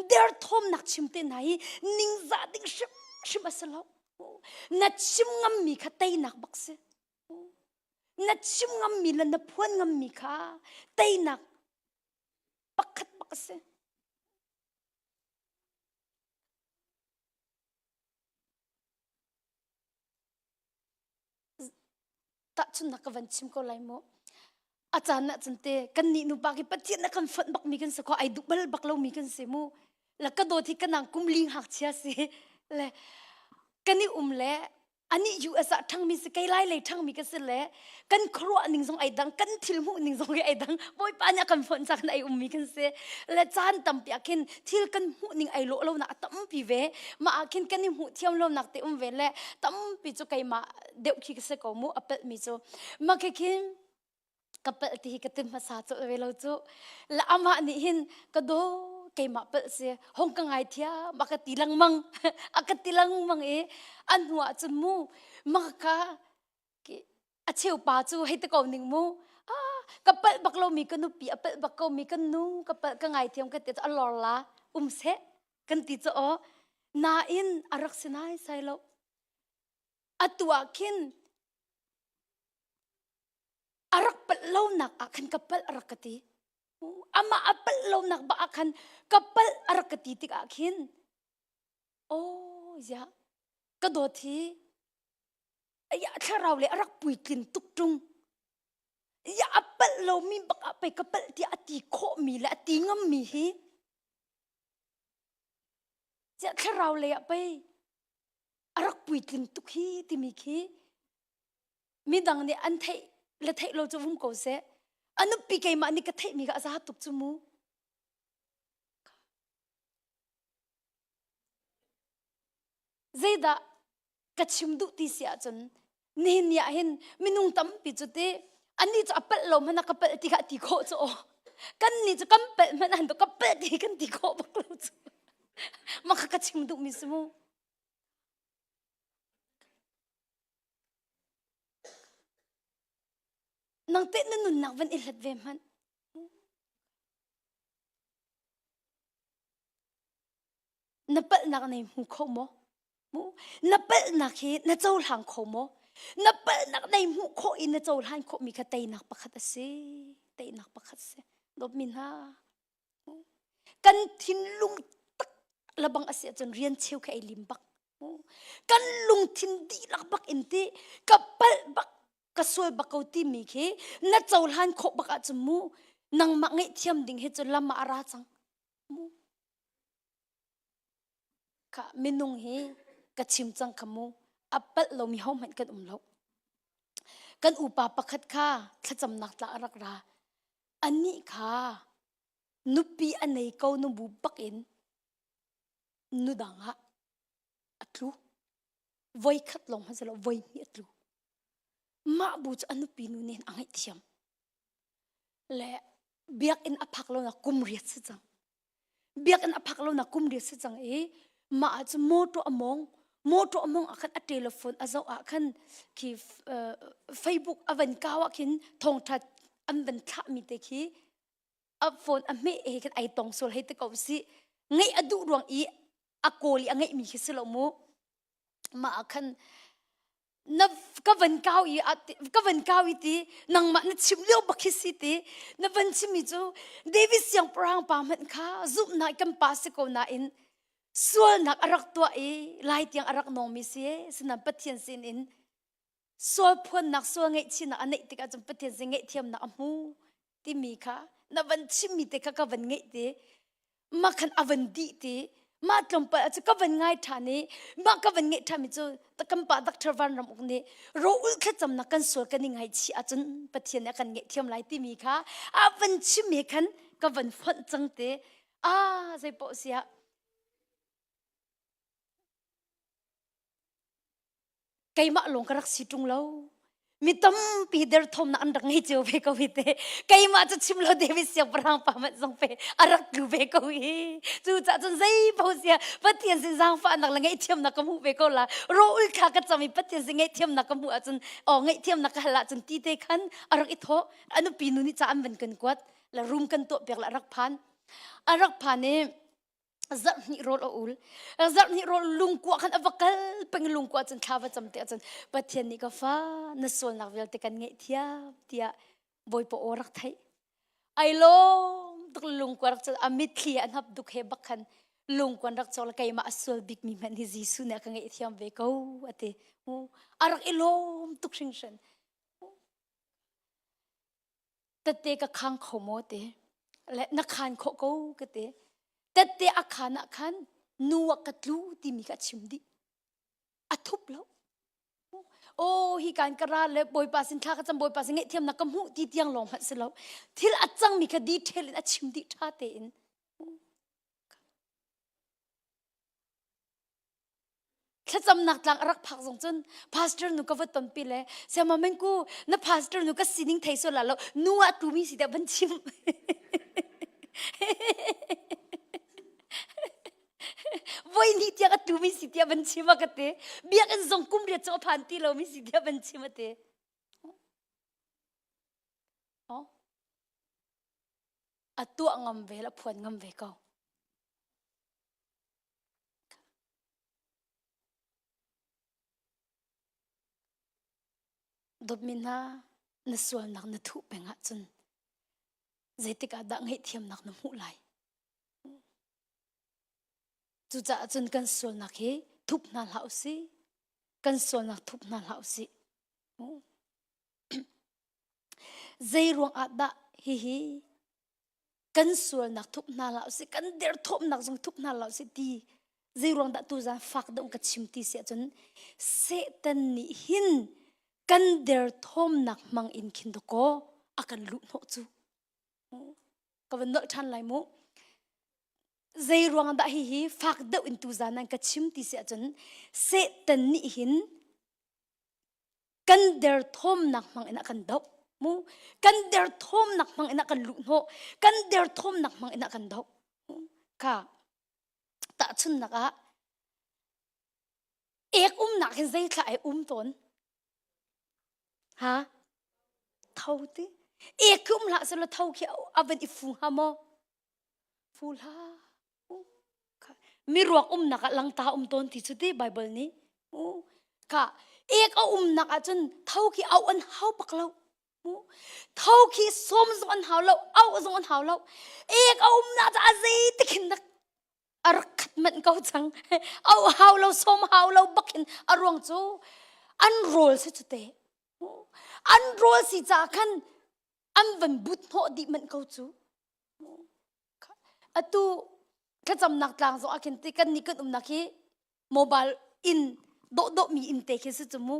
derthawmnak chim te hna hi ningzah ding hrimhrim a si lo na chim ngammi kha teinak bak si na chim ngammi le na phuan ngammi kha teinak pakhat bak a si tahchunhnak ka van chim ko lai mu a caan ah cun te kan nih nupa khi pathian na kan fonh bak mi kan si kho ai duh bal bak lo mi kan si mu la ka dawt hi ka nang kum ling hak chia si le kan i um le ani US ah ṭhangmi si kei lai lei ṭhangmi ka si le kan khuaruah ning zong ai dang kan thil hmuh ning zong ai dang bawipa nih a kan fonh caan ai ummi kan si le caan tampi ah khin thil kan hmuh ning ai lawh lonak a tampi ve mah ah khin kan i hmuh thiam lonak te um ve le tampi cu keimah deuh khi ka si ko mu a pelhmi cu mah khi khin ka pelh ti hi ka tim hmasa colh ve lo cu la amah nih hin ka daw keimah pelh si hong ka ngai thiam a ka ti lengmang a ka ti lengmang i a hnu ah cun mu maka a cheu pa cu hei te ko ning mu ah ka palh bak lo mi ka nupi a palh bak ko mi kan nu ka palh ka ngai thiam ka ti a lor la um seh kan ti cu aw nain a rak si nai sai lo atu ah khin a rak palh lonak ah khan ka palh a rak ka ti amah a palh lonak bak ah khan ka palh a rak ka ti tikah khin oh ya. Ka dawt hi ya thlarau le a rak puitlin tuk ṭung. Ya a palh lomi bak ah pei ka palh tiah a ti khawhmi le a ti ngammi hi Ciah thlarau lei ah pei a rak puitling tuk hi timi khi midang nih an theih le theih lo cu um ko seh. A nupi keimah nih ka theihmi kha a za tuk cu mu. Zeidah ka chim duh ti si ahcun nihin ni ah hin minung tampi cu ti annih cu a palh lo hmanh ah ka palh ti kha a ti khawh cu aw kan nih cu kan palh hmanh ah ka palh ti kan ti khawh bak lo cu mah kha ka chim duhmi si mu nang teh na nunnak van i hlat ve hmanh Na palhnak nei hmu kho maw? Na palhnak hi na cohlang kho maw? Na palhnak nei hmuh khawh i na cohlan khawhmi kha teinak pakhat a si. Teinak pakhat si. Dawtmi hna, kan thinlung tak labang a si ahcun rian cheu kha ei lim bak. Kan lungthin dihlak bak in ti ka palh bak ka sual bak ko timi khi na cohlan khawh bak ahcun mu nangmah ngaihthiam ding hi cu lam ah a ra cang. Mu. Kha minung hi ka chim cang kha mu a palh lomi hohmanh kan um lo. Kan upa pakhat kha thlacamnak tla a rak ra. Anih kha nupi a nei ko nu bu bak in nu dang ah a tlu. Voi khat lawng hmanh si lo, voi hnih a tlu. Mah bu cu a nupi nu nih a ngaihthiam. Le biakinn a phak lo nak kum riat si cang. Biakinn a phak lo nak kum riat si cang i mah ah cun motor a mawng motor a mawng ah khan a telephone a zoh ah khan khi Facebook a van kau ah khin thawngtha an van thlah mi te khi a phone a hmeh he khin ai tong sual hei te ko si ngeih a duh ruang i a kawl i a ngeih mi khi si lo mu mah ah khan na ka van kau i ka van kau i ti nangmah na chim lio bak khi si ti na van chimmi cu David siangpahrang pa hmanh kha zumhnak kan pa si ko nain sualnak a rak tuah i lai tiang a rak nawngmi si sinan Pathian sin in sual phuannak sual ngaihchihnak a neih tikah cun Pathian sin ngaihthiamnak a hmu timi kha na van chimmi te kha ka van ngeih ti mah khan a van dih ti mah tlawmpal cu ka van ngai ṭhan i mah ka van ngeih ṭhanmi cu kan pa Dr. Van Ram Uk nih rawul thlacamnak kan sual kan i ngaihchih ahcun Pathian nih a kan ngaihthiam lai timi kha a van chim he khan ka van fonh cang te a zei paoh siah Keimah lawng ka rak si ṭung lo. Mi tampi derthawmnak an rak ngei cio ve ko hi te. Keimah cu chim lo David siangpahrang pa hmanh zong pe a rak tlu ve ko hi. Cucaah cun zei paoh sia Pathian sin zaangfahnak le ngaihthiamnak ka hmuh ve ko la. Rawul thla ka cam i Pathian sin ngaihthiamnak ka hmuh ahcun aw ngaihthiamnak ka hal ahcun ti te khan a rak i thawh. A nupi nu nih ca an van kan kuat. La room kan tuah piak la a rak phan. A rak phan i zarh hnih rawl a ul zarh hnih rawl lungkua khan a va kal peng lungkua cun thla va cam te ahcun Pathian nih ka fa na sualnak vialte kan ngaihthiam tiah Bawipa aw rak theih ai lawm tuk lungkua rak cun a mitthli a hnap duk he bak khan lungkuan rak cawk le keimah a sual bikmi hmanh hi Jesuh nih a ka ngaihthiam ve ko a ti a rak i lawm tuk hringhran tette ka khang kho maw ti le na khan khawh ko ka ti tette a khan ah khan nu ah ka tlu timi kha a chim dih a thup lo oh hi kan ka ra le bawipa sin thla ka cam bawipa sin ngaihthiamnak ka hmuh ti tiang lawng hmanh si lo thil a cangmi kha detail in a chim dih ṭha tein Thlacamnak tlang a rak phak zong cun pastor nu ka va tonpi le siama mengku na pastor nu ka sining thei sual la lo nu ah tumi si tiah van chim. Voi ni tiang a tumi si tiah van chim a ka ti. Biakinn zong kum riat cu a phan ti lomi si tiah van chim a ti. A tuah ngam ve la phuan ngam ve ko. Dawtmi hna, na sualnak na thuh peng ahcun zeitik ah dah ngaihthiamnak na hmuh lai? Cucaah cun kan sualnak hi thup hna hlah u sih. Kan sualnak thup hna hlah usih. Zei ruang ah dah hihi kan sualnak thup hna hlah usih, kan derthawmnak zong thup hna hlah usih ti zei ruang dah tuzan fak deuh ka chim ti si ahcun Satan nih hin kan derthawmnak hmang in khin dakaw a kan luh hnawh cu. Ka van nolh ṭhan lai mu. Zei ruang dah hihi fak deuh in tuzan nan ka chim ti si ahcun Satan nih hin kan derthawmnak hmang in a kan doh mu kan derthawmnak hmang in a kan luhhnawh kan derthawmnak hmang in a kan doh kha tahchunnak ah ek umnak hin zei thla ai um tawn ha tho ti ek khi um hlah selaw tho khi a van i fu hnga maw fu hlah Miruak umnak ah langta um tawn ti cu ti Bible nih. Ka ek a umnak ah cun tho khi au an hau bak lo. Tho khi sawm zong an hau lo, au zong an hau lo. Ek a umnak cu a zei tikhin dak a rak khat manh ko cang. Au hau lo, sawm hau lo bak hin a ruang cu an rawl si cu te. An rawl si caah khan an van but hnawh dih manh ko cu. Atu thlacamnak tlang zong ah khin ti kan nih kan umnak hi mobile in dawhdawh mi inn te khi si cu mu.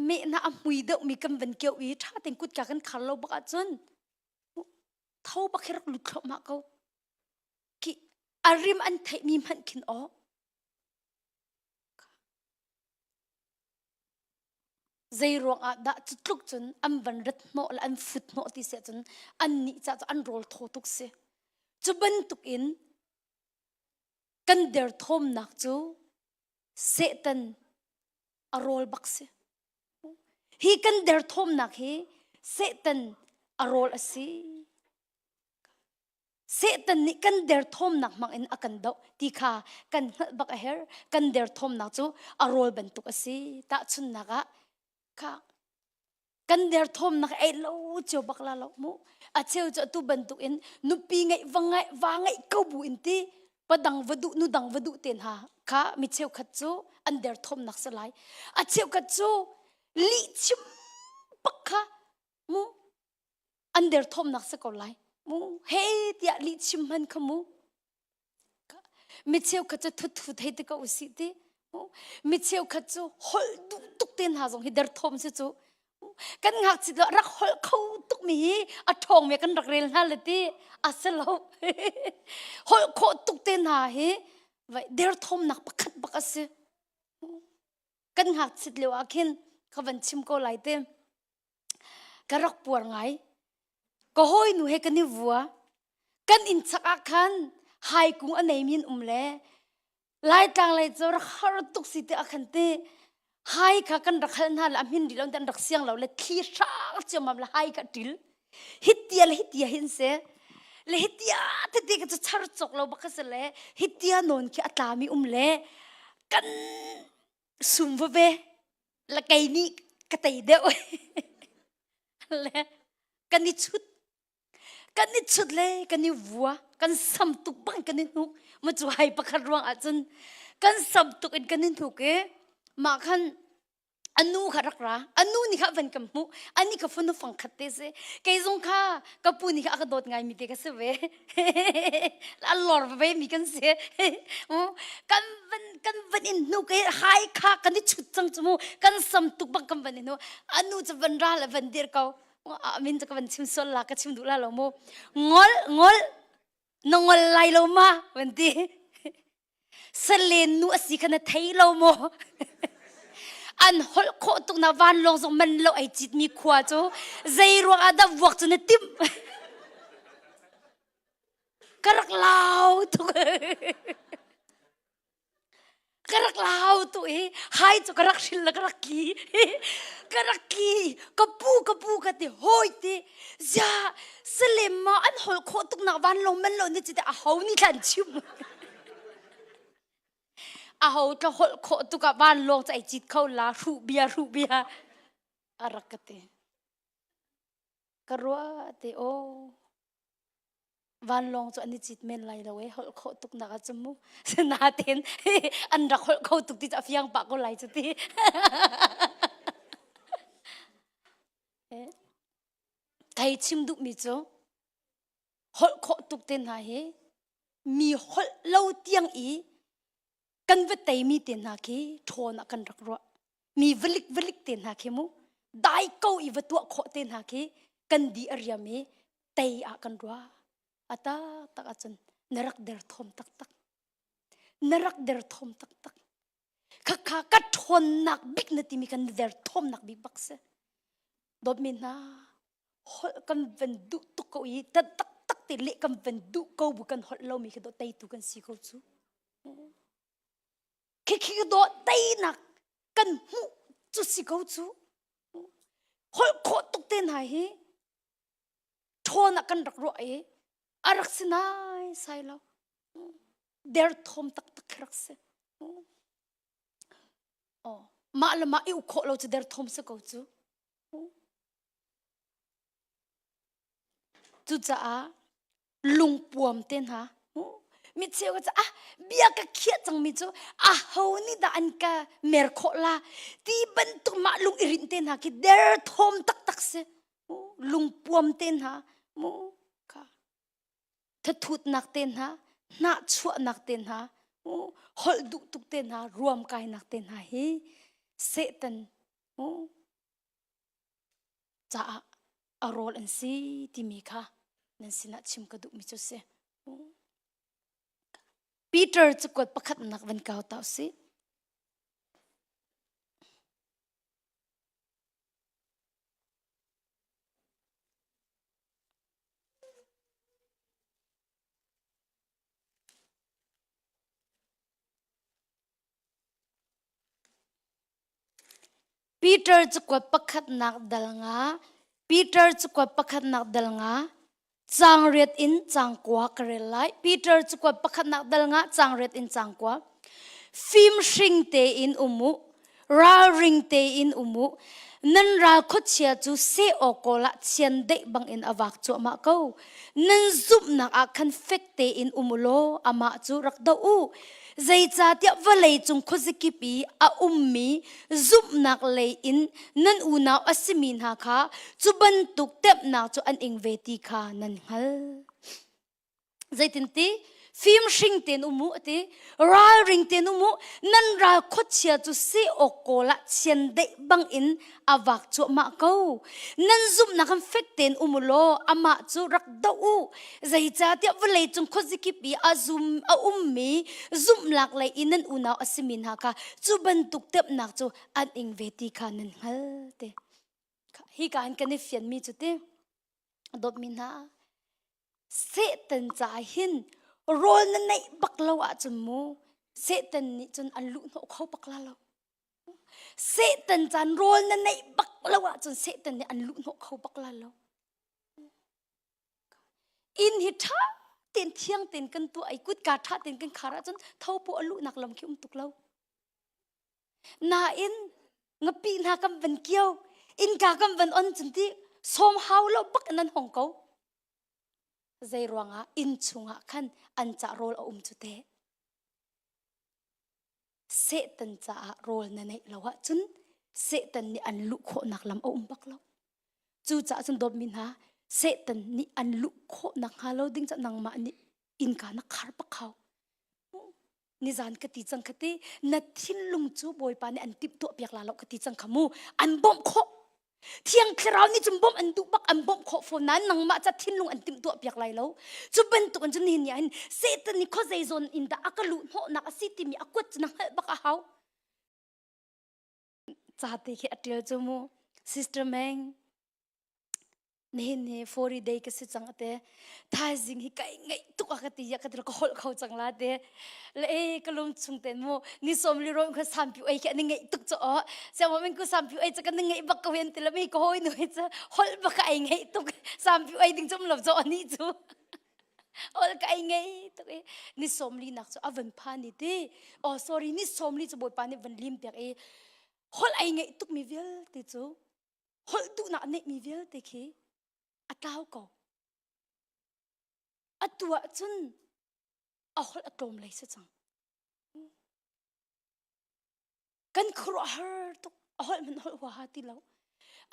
Mehna a hmui deuh mi kan van keuh i ṭha tein kutka kan khar lo bak ahcun tho bak hi rak lut thluahmah ko. Khi a rim an theih mi hmanh khin aw. Zei ruangah dah cu tluk cun an van rat hnawh le an fut hnawh ti si ahcun annih caah cun an rawl thaw tuk si. Cu bantuk in kan derthawmnak cu Satan a rawl bak si. Hi kan derthawmnak hi Satan a rawl a si. Satan nih kan derthawmnak hmang in a kan doh ti kha kan hngalh bak a herh. Kan derthawmnak cu a rawl bantuk a si. Tahchunhnak ah kha kan derthawmnak ei lo cio bak la lo mu. A cheu cu atu bantuk in nupi ngeih va ngeih va ngeih ko bu in ti padang va duh nu dang va duh te hna kha mi cheukhat cu an derthawmnak si lai. A cheukhat cu lih chim bak kha mu an derthawmnak si ko lai mu hei tiah lih chim hman kha mu mi cheukhat cu thuthu thei te ko usih ti mi cheukhat cu holh duh tuk te hna zong hi derthawm si cu kan ngakchit lo rak holh kho tuk mi hi a ṭhawng mi kan rak rel hna le ti a si lo holh khawh tuk te hna hi vai derthawmnak pakhat bak a si kan ngakchit lio ah khin ka van chim ko lai te Ka rak puar ngai. Ka hawinu he kan i vua. Kan inn chak ah khan haikung a neimi an um le Laitlang lei cu rak har tuk si ti ah khan ti hai kha kan rak hal hna le a hmin rih lo an rak siang lo le thli hrang ciammam le hai kha ṭil. Hitia le hitia hin si. Le hitia tete ka cu char cawk lo bak kha si le hitia nawn khi a tlami um le kan sum va ve. La kei nih ka tei deuh le kan i chut kan i chut le kan i vua kan sam tuk bang kan i hnuk ma cu hai pakhat ruang ahcun kan sam tuk in kan i hnuk i mah khan anu kha rak ra anu nih kha van kan hmuh ani ka fanu fang khat te si kei zong kha ka pu nih kha a ka dawt ngai mi te ka si ve a lor ve mi kan si kan van kan van in hnu ke hai kha kan i chut cang chu mu kan sam tuk bang kan van in hnu anu chu van ra le van dir ko amin chu ka van chim sol la ka chim duh la lo mu ngol ngol na ngol lai lo ma van ti salen nu asi kha na thei lo mo an holh khawh tuk na van lawng zong man lo ai cit mi khua cu zei ruang ah dah vuak cu na timh ka rak lau tuk ka rak lau tu i hai cu ka rak hril le ka rak tli ka rak tli ka pu ka pu ka ti hawi ti zia salem ma an holh khawh tuk nak van lo man lo ni ci te a ho ni thlan chim a ho tla holh khawh tuk ah van lawng ca ai cit kho la hruh bia hruh bia a rak ka ti ka ruah te o. Vanlawng cu an i cit men lai lo e holh khawh tuk nak ah cun mu. Natein an rak holh kho tuk ti cu a fiang pah ko lai cu ti. Kai chim duhmi cu holh khawh tuk te hna hi mi holh lo tiang i kan va teimi te hna khi ṭhawn ah kan rak ruah. Mi valik valik te hna khi mu dai ko i va tuah khawh te hna khi kan di a riam i tei ah kan ruah. A taktak ahcun na rak derthawm taktak. Na rak derthawm taktak. Khakha ka ṭhawnnak bik na timi kan derthawmnak bik bak si. Dawtmi hna, holh kan van duh tuk ko i ta taktak te leh kan van duh ko bu kan holh lomi khi dawh teitu kan si ko cu. Khikhi dawh teinak kan hmuh cu si ko cu. Holh khawh tuk te hna hi ṭhawn ah kan rak ruah i a rak si nai sai lo. Derthawm taktak khi rak si. Oh, mah le mah i uk khawh lo cu derthawm si ko cu. Cucaah lungpuam te hna mi cheu ka ah bia ka khiah cangmi cu aho nih dah an ka mer khawh la ti bantuk mah lung i rinh te hna khi derthawm taktak si lungpuam te hna mu ka thathutnak te hna hnahchuahnak te hna holh duh tuk te hna ruamkainak te hna hi Satan caah a rawl an si timi kha nan sinah chim ka duhmi cu si. Peter cakuat pakhatnak van kau ta usih. Peter cakuat pakhatnak dal nga Peter cakuat pakhatnak dal nga caang riat in caang kua ka rel lai. Peter cakuat pakhatnak dal nga caang riat in caang kua. Fimhring tein um u, ralring tein um u. Nan ral khuachia cu seh awk kawl ah chiandeih bangin a vak cuahmah ko. Nan zumhnak ah khan fek tein um u law amah cu rak doh u. Zeicahtiah vawleicung khuazakip i a ummi zumhnak lei in nan unau a simi hna kha cu bantuk temhnak cu an ing ve ti kha nan hngalh. Zeitinti fimhring tein um u a ti ralring tein um u nan ral khuachia cu si awk kawl ah chiandeih bangin a vak cuahmah ko nan zumhnak in fek tein um u law amah cu rak doh u Zeicahtiah vawleicung khuazakip i a zum a ummi zumhlak lei i nan unau a simi hna kha cu bantuk temhnak cu an ing ve ti kha nan hngal te. Hika hin kan i fianmi cu ti dawtmi hna Satan caah hin rawl na neih bak lo ahcun mu Satan nih cun an luhhnawh kho bak la lo. Satan caan rawl na neih bak lo ahcun Satan nih an luhhnawh kho bak la lo. Inn hi ṭha tein thiang tein kan tuah i kutka ṭha tein kan khar ahcun thopaw a luhnak lam khi um tuk lo. Nain ngapih hna kan van kio, innka kan van on cun ti sawm hau lo bak in an hong ko. Zei ruangah inn chungah khan an cah rawl a um cu teh. Satan caah rawl na neih lo ahcun Satan nih an luh khawhnak lam a um bak lo. Cucaah cun dawtmi hna, Satan nih an luh khawhnak hnga lo ding caah nangmah nih innka na khar bak hau. Nizan ka ti cang kha ti, na thinlung cu Bawipa nih an timhtuah piak la lo ka ti cang kha mu. An bawmh khawh. Thiang Thlarau nih cun bawmh an duh bak an bawmh khawh fawn nain nangmah ca thinlung an timhtuah piak lai lo. Cu bantuk in cun nihin ni ah hin Satan nih khuazei zawn in dah a ka luh hnawhnak a si timi a kuat cu na hngalh bak a hau. Ca te khi a ṭial cu mu. Sister Meng, nihin hi 40 day ka si cang ate thaizing hi kai ngaih tuk a ka ti ya ka ti ka holh kho cang la te le e ka lung chung ten mu ni som li ro kha sam piu ei khi ani ngaih tuk cho o siang min ku sam piu ei cha kan ngaih bak ko hen ti la mi ko hoi nu cha holh bak ai ngaih tuk sam piu ei ding chum lo cho ani chu holh ka ai ngai tuk i ni som li nak chu avan pha ni ti oh sorry ni som li chu bawipa nih van lim piak i holh ai ngaih tuk mi vialte chu holh duhnak neihmi vialte khi a tlau ko. Atu ahcun a holh a tlawm lei si cang. Kan khuaruahhar tuk. A holh hmanh holh huaha ti lo.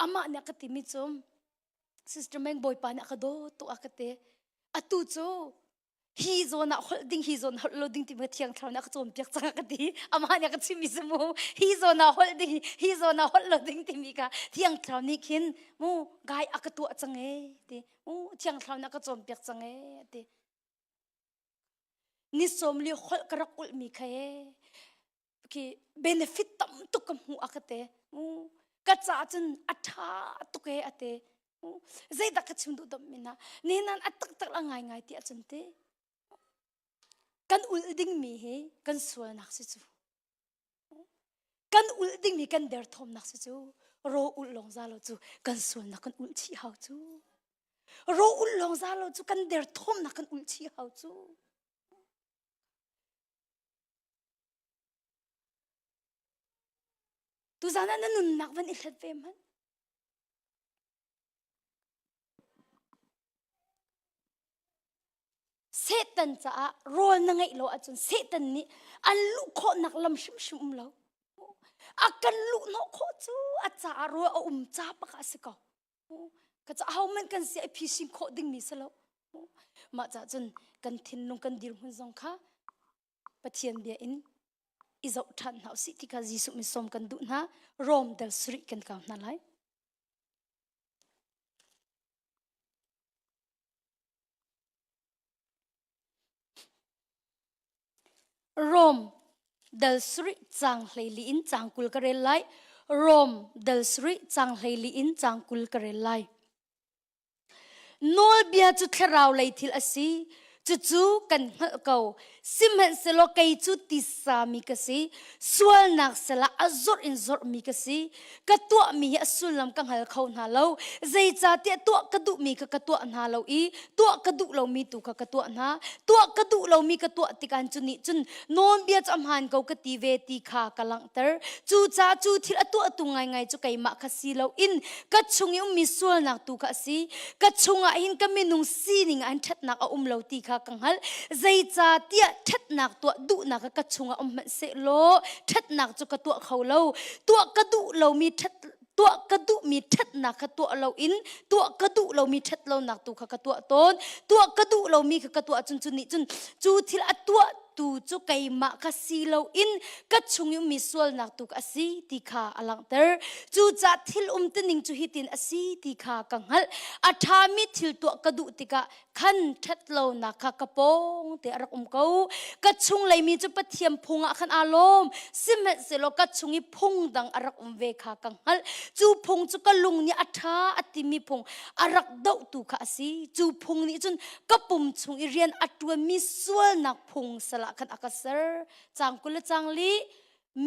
Amah nih a ka timi cu Sister Meng Bawipa nih a ka dawt tuk a ka ti. Atu cu hi zawn ah holh ding hi zawn holh lo ding timi thiang thlarau nih a ka cawnpiak cang a ka ti. Amah nih a ka chimmi si mu. Hi zawn ah holh ding hi zawn ah holh lo ding timi kha thiang thlarau nih khin mu gai a ka tuah cang ee ti. Mu thiang thlarau nih a ka cawnpiak cang ee ti. Ni sawm li holh ka rak ulhmi kha ee khi benefit tam tuk ka hmu a ka te. Ka ca cun a ṭha tuk ee a te. Zeidah ka chim duh dom mina. Ni nan a taktak la ngai ngai ti ahcun te. Kan ulh dingmi hi kan sualnak si cu. Kan ulh dingmi kan derthawmnak si cu. Ro ulh lawng za lo cu kan sualnak kan ulh chih hau cu. Ro ulh lawng za lo cu kan derthawmnak kan ulh chih hau cu. Tuzan ah na nunnak van i hlat ve hmanh. Satan caah rawl na ngeih lo ahcun Satan nih an luh khawhnak lam hrimhrim um lo. A kan luh hnawh khawh cu a caah rawl a um ca bak ah si ko. Ka caah hohmanh kan si ai phisin khawh dingmi si lo. Mah cah cun kan thinlung kan dirhmun zong kha Pathian bia in i zoh ṭhan hna usih ti kha Jesuh min sawm kan duh hna. Rom dal sarih kan kau hna lai. Rom dal sarih cang hleili in cang 20 ka rel lai. Rom dal sarih cang hleili in cang 20 ka rel lai. Nawlbia cu thlarau lei thil a si. Cucu kan hngalh ko. Sihmanhsehlaw kei cu tisa mi ka si. Sualnak salah a zorh in zorhmi ka si. Ka tuahmi hi a sullam ka hngal kho hna lo. Zeicahtiah tuah ka duhmi kha ka tuah hna lo i tuah ka duh lomi tu kha ka tuah hna. Tuah ka duh lomi ka tuah tikah cu nih cun nawlbia cu a hmaan ko ka ti ve ti kha ka langhter. Cucaah cu thil a tuahtu ngaingai cu keimah kha si loin ka chung i ummi sualnak tu kha a si. Ka chungah hin ka minung sining ah hin ṭhatnak a um lo ti kha ka hngalh. Zeicahtiah ṭhatnak tuah duhnak kha ka chungah um hmanh sehlaw ṭhatnak cu ka tuah kho lo. Tuah ka duh lomi ṭhat tuah ka duhmi ṭhatnak kha tuah loin tuah ka duh lomi ṭhat lonak tu kha ka tuah tawn. Tuah ka duh lomi kha ka tuah cun cu nih cun cu thil a tuah tu cu keimah kha si loin ka chung i ummi sualnak tu a si ti kha a langhter. Cucaah thil umtuning cu hitin a si ti kha ka hngalh. A ṭhami thil tuah ka duh tikah khan ṭhatlonak kha ka pawng te a rak um ko. Ka chunglei mi cu Pathian phung ah khan aa lawm. Sihmanhsehlaw ka chung i phung dang a rak um ve kha ka hngalh. Cu phung cu ka lung nih a ṭha a timi phung a rak dohtu kha a si. Cu phung nih cun ka pum chung i rian a ṭuanmi sualnak phung sal ah khan a ka ser. Caang 20 le caang li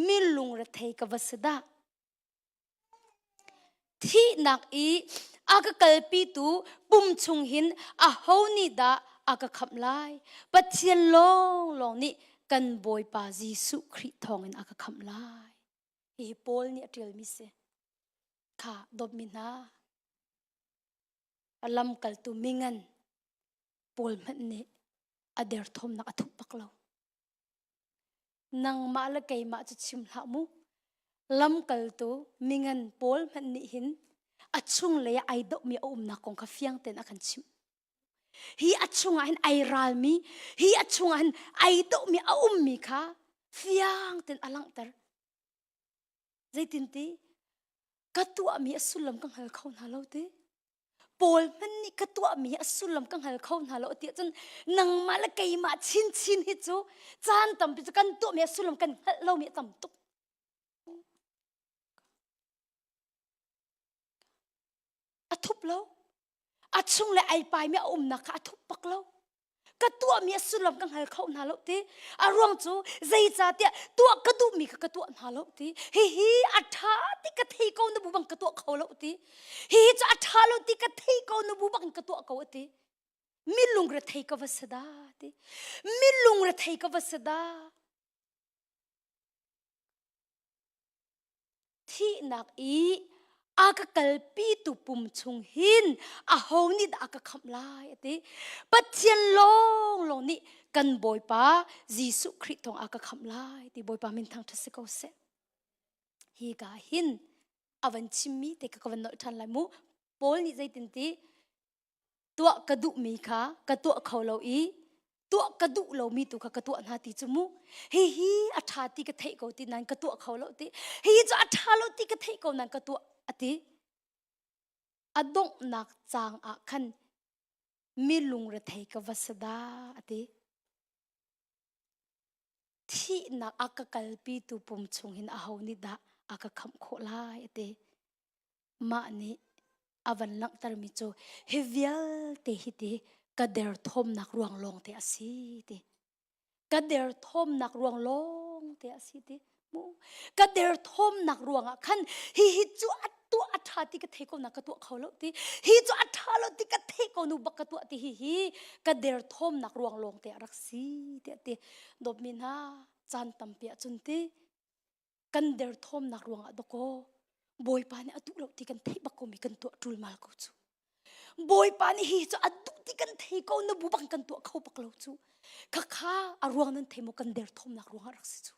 mi lungrethei ka va si dah. Thihnak i a ka kalpitu pum chung hin aho nih dah a ka khamh lai? Pathian lawnglawng nih kan Bawipa Jesuh Khrih thawngin a ka khamh lai. Hihi Paul nih a ṭialmi si. Kha dawtmi hna, a lamkaltu mingan Paul hmanh nih a derthawmnak a thup bak lo. Nangmah le keimah cu chim hlah mu. Lamkaltu mingan Paul hmanh nih hin a chunglei ah ai dohmi a umnak kong kha fiang tein a kan chimh. Hi a chungah hin ai ralmi, hi a chungah hin ai dohmi a ummi kha fiang tein a langhter. Zeitinti ka tuahmi a sullam ka hngal kho hna lo ti. Paul hmanh nih ka tuahmi a sullam ka hngal kho hna lo ti ahcun nangmah le keimah chinchin hi cu caan tampi cu kan tuahmi a sullam kan hngalh lomi a tam tuk. A thup lo. A chung le ai paimi a umnak kha a thup bak lo. Ka tuahmi a sullam ka hngal kho hna lo ti. A ruang cu zeicahtiah tuah ka duhmi kha ka tuah hna lo ti. Hihi a ṭha ti ka thei ko na bu bang ka tuah kho lo ti. Hihi cu a ṭha lo ti ka thei ko na bu bang ka tuah ko a ti. Mi lungrethei ka va si dah ti. Mi lungrethei ka va si dah. Thihnak i. A ka kalpitu pum chung hin aho nih dah a ka khamh lai a ti. Pathian lawnglawng nih kan Bawipa Jesuh Khrih thawng a ka khamh lai ti Bawipa min thangṭhat si ko seh. Hi ka hin a van chimmi te ka ka van nolh ṭhan lai mu. Paul nih zeitin ti tuah ka duhmi kha ka tuah kho lo i tuah ka duh lomi tu kha ka tuah hna ti cu mu hihi a ṭha ti ka theih ko ti nain ka tuah kho lo ti hihi cu a ṭha lo ti ka theih ko nain ka tuah a ti a donghnak caang ah khan mi lungrethei ka va si dah a ti thihnak a ka kalpitu pum chung hin aho nih dah a ka khamh khawh lai a ti Mah nih a van langhtermi cu hi vialte hi ti ka derthawmnak ruang lawng te a si ti. Ka derthawmnak ruang lawng te a si ti. Mu. Ka derthawmnak ruangah khan hi hi cu a tuah a ṭha ti ka thei ko na ka tuah kho lo ti. Hi cu a ṭha lo ti ka thei ko nu bak ka tuah ti hi hi ka derthawmnak ruang lawng te a rak si ti a ti. Dawtmi hna caan tampi ahcun ti kan derthawmnak ruangah dawkaw Bawipa nih a duh lo ti kan theih bak komi kan tuah ṭulmal ko cu. Bawipa nih hi cu a duh ti kan thei ko na bu bang kan tuah kho bak lo cu. Khakha a ruang nan thei maw kan derthawmnak ruangah rak si cu.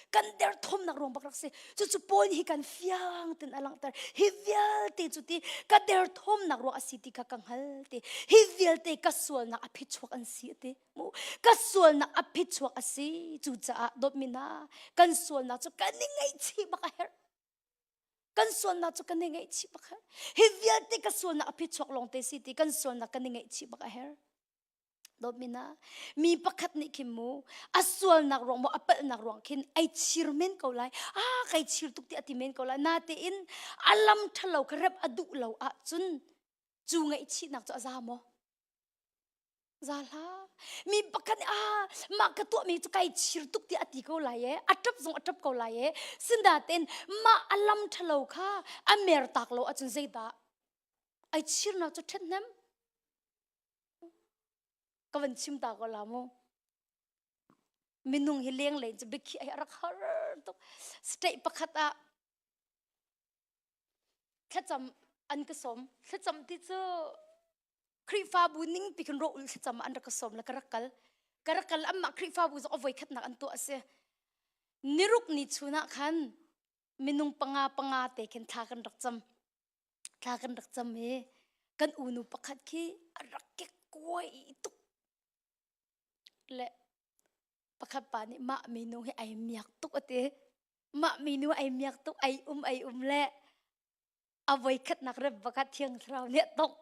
Kan derthawmnak ruang bak rak si. Cucu Paul nih hi kan fiang ten a langhter. Hi vialte cu ti ka derthawmnak ruang a si ti kha ka hngal ti. Hi vialte ka sualnak a phichuak an si ti. Ka sualnak a phichuak a si. Cucaah dawtmi hna, kan sualnak cu kan i ngaihchih bak a herh. Kan sualnak cu kan i ngaihchih bak a herh. Hi vialte ka sualnak a phichuak lawng te si ti kan sualnak kan i ngaihchih bak a herh. Dawtmi hna, mi pakhat nih khin mu a sualnak ruang maw a palhnak ruang khin ai chir men ko lai. Ah, kai chir tuk ti a ti men ko lai. Natein a lam ṭhalo kha rep a duh lo ahcun cu ngaihchihnak cu a za maw? Za hlah. Mi pakhat nih ah mah ka tuahmi cu kai chir tuk tiah a ti ko lai e. A ṭap zong a ṭap ko lai e. Sinain mah a lam ṭhalo kha a mer tak lo ahcun zeidah ai chirnak cu ṭhathnem ka van chim ta ko la mu. Minung hi lenglei cu biakhiah hi a rak har tuk. State pakhat ah thlacam an ka sawm. Thlacam ti cu Khrihfabu ning pi khin rawh ul thlacam an rak ka sawm le ka rak kal. Ka rak kal amah Khrihfabu zong a voi khatnak an tuah a si. Niruk ni chun ah khan minung panga panga te khin thla kan rak cam. Thla kan rak cam i kan unu pakhat khi a rak kek kuai tuk. Le pakhat pa nih mah minu hi ai miak tuk a ti. Mah minu ai miak tuk ai um ai um le a voi khatnak rep baka thiang thlarau nih tongh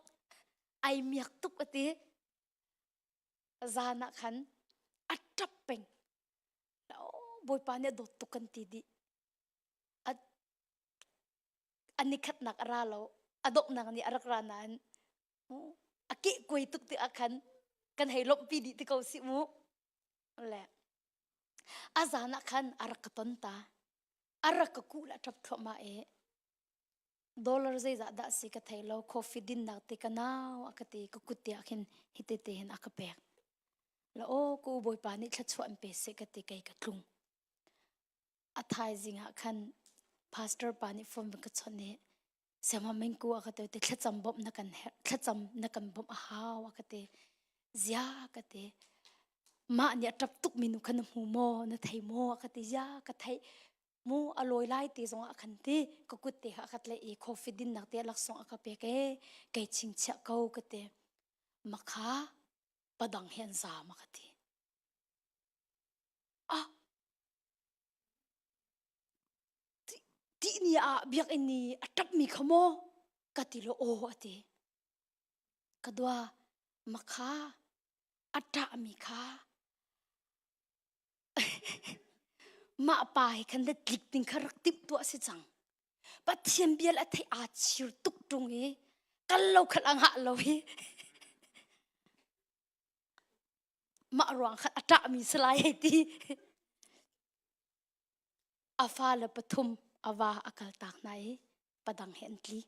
ai miak tuk a ti zan ah khan a ṭap peng bawipa nih a dawt tuk kan ti dih a nikhatnak a ra lo a donghnak nih a rak ra nain a keh kuai tuk ti ah khan kan hei lawmhpi dih ti ko si mu le a zan ah khan a rak ka ton ta a rak ka kuh le a ṭap thluahmah i Dollar zeizah dah si ka thei lo coffee dinnak te ka nau a ka ti ka kut te ah khin hiti te hin a ka pek. La aw ka u bawipa nih thluachuah an pe seh ka ti kei ka tlung. A thaizing ah khan pastor pa nih phone ka chawnh i siama mengku a ka ti te thlacam bawmh na kan herh thlacam na kan bawmh a hau a ka ti zia ka ti mah nih a ṭap tuk mi nu kha na hmu maw na thei maw a ka ti zia ka theih mu a lawi lai ti zong ah khan ti ka kut te kha khat le i coffee dinnak te laksawng a ka pek e kei chingchiah ko ka ti makha padang he an zam a ka ti ah ti ni ah biakinn ni a tap mi kha maw ka ti lo aw a ti ka dua makha a ṭah mi kha Mah pa hi khan le tlik ding kha rak timh tuah si cang. Pathian bial a theih aa chir tuk ṭung i kal lo khan a ngah lo hi. Mah ruang khan a ṭahmi si lai hei ti. A fale pathum a va a kal tak hna i padang he an tli.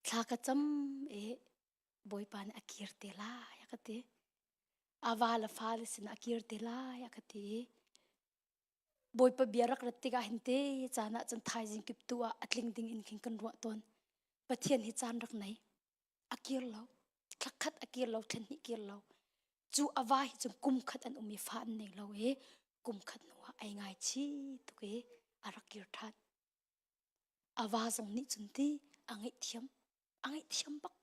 Thla ka cam i Bawipa nih a kir te lai a ka ti. A va le fale sinah a kir te lai a ka ti i. Bawipa bia rak rat tikah hin te caan ah cun thaizing kip tu ah a tling ding in khin kan ruah tawn. Pathian hi caan rak nei. A kir lo. Thla khat a kir lo, thla hnih kir lo. Cu a va hi cun kum khat an um i fa an nei lo i kum khat hnu ah ai ngai chi tuk i a rak kir ṭhan. A va zong nih cun ti a ngaihthiam. A ngaihthiam bak.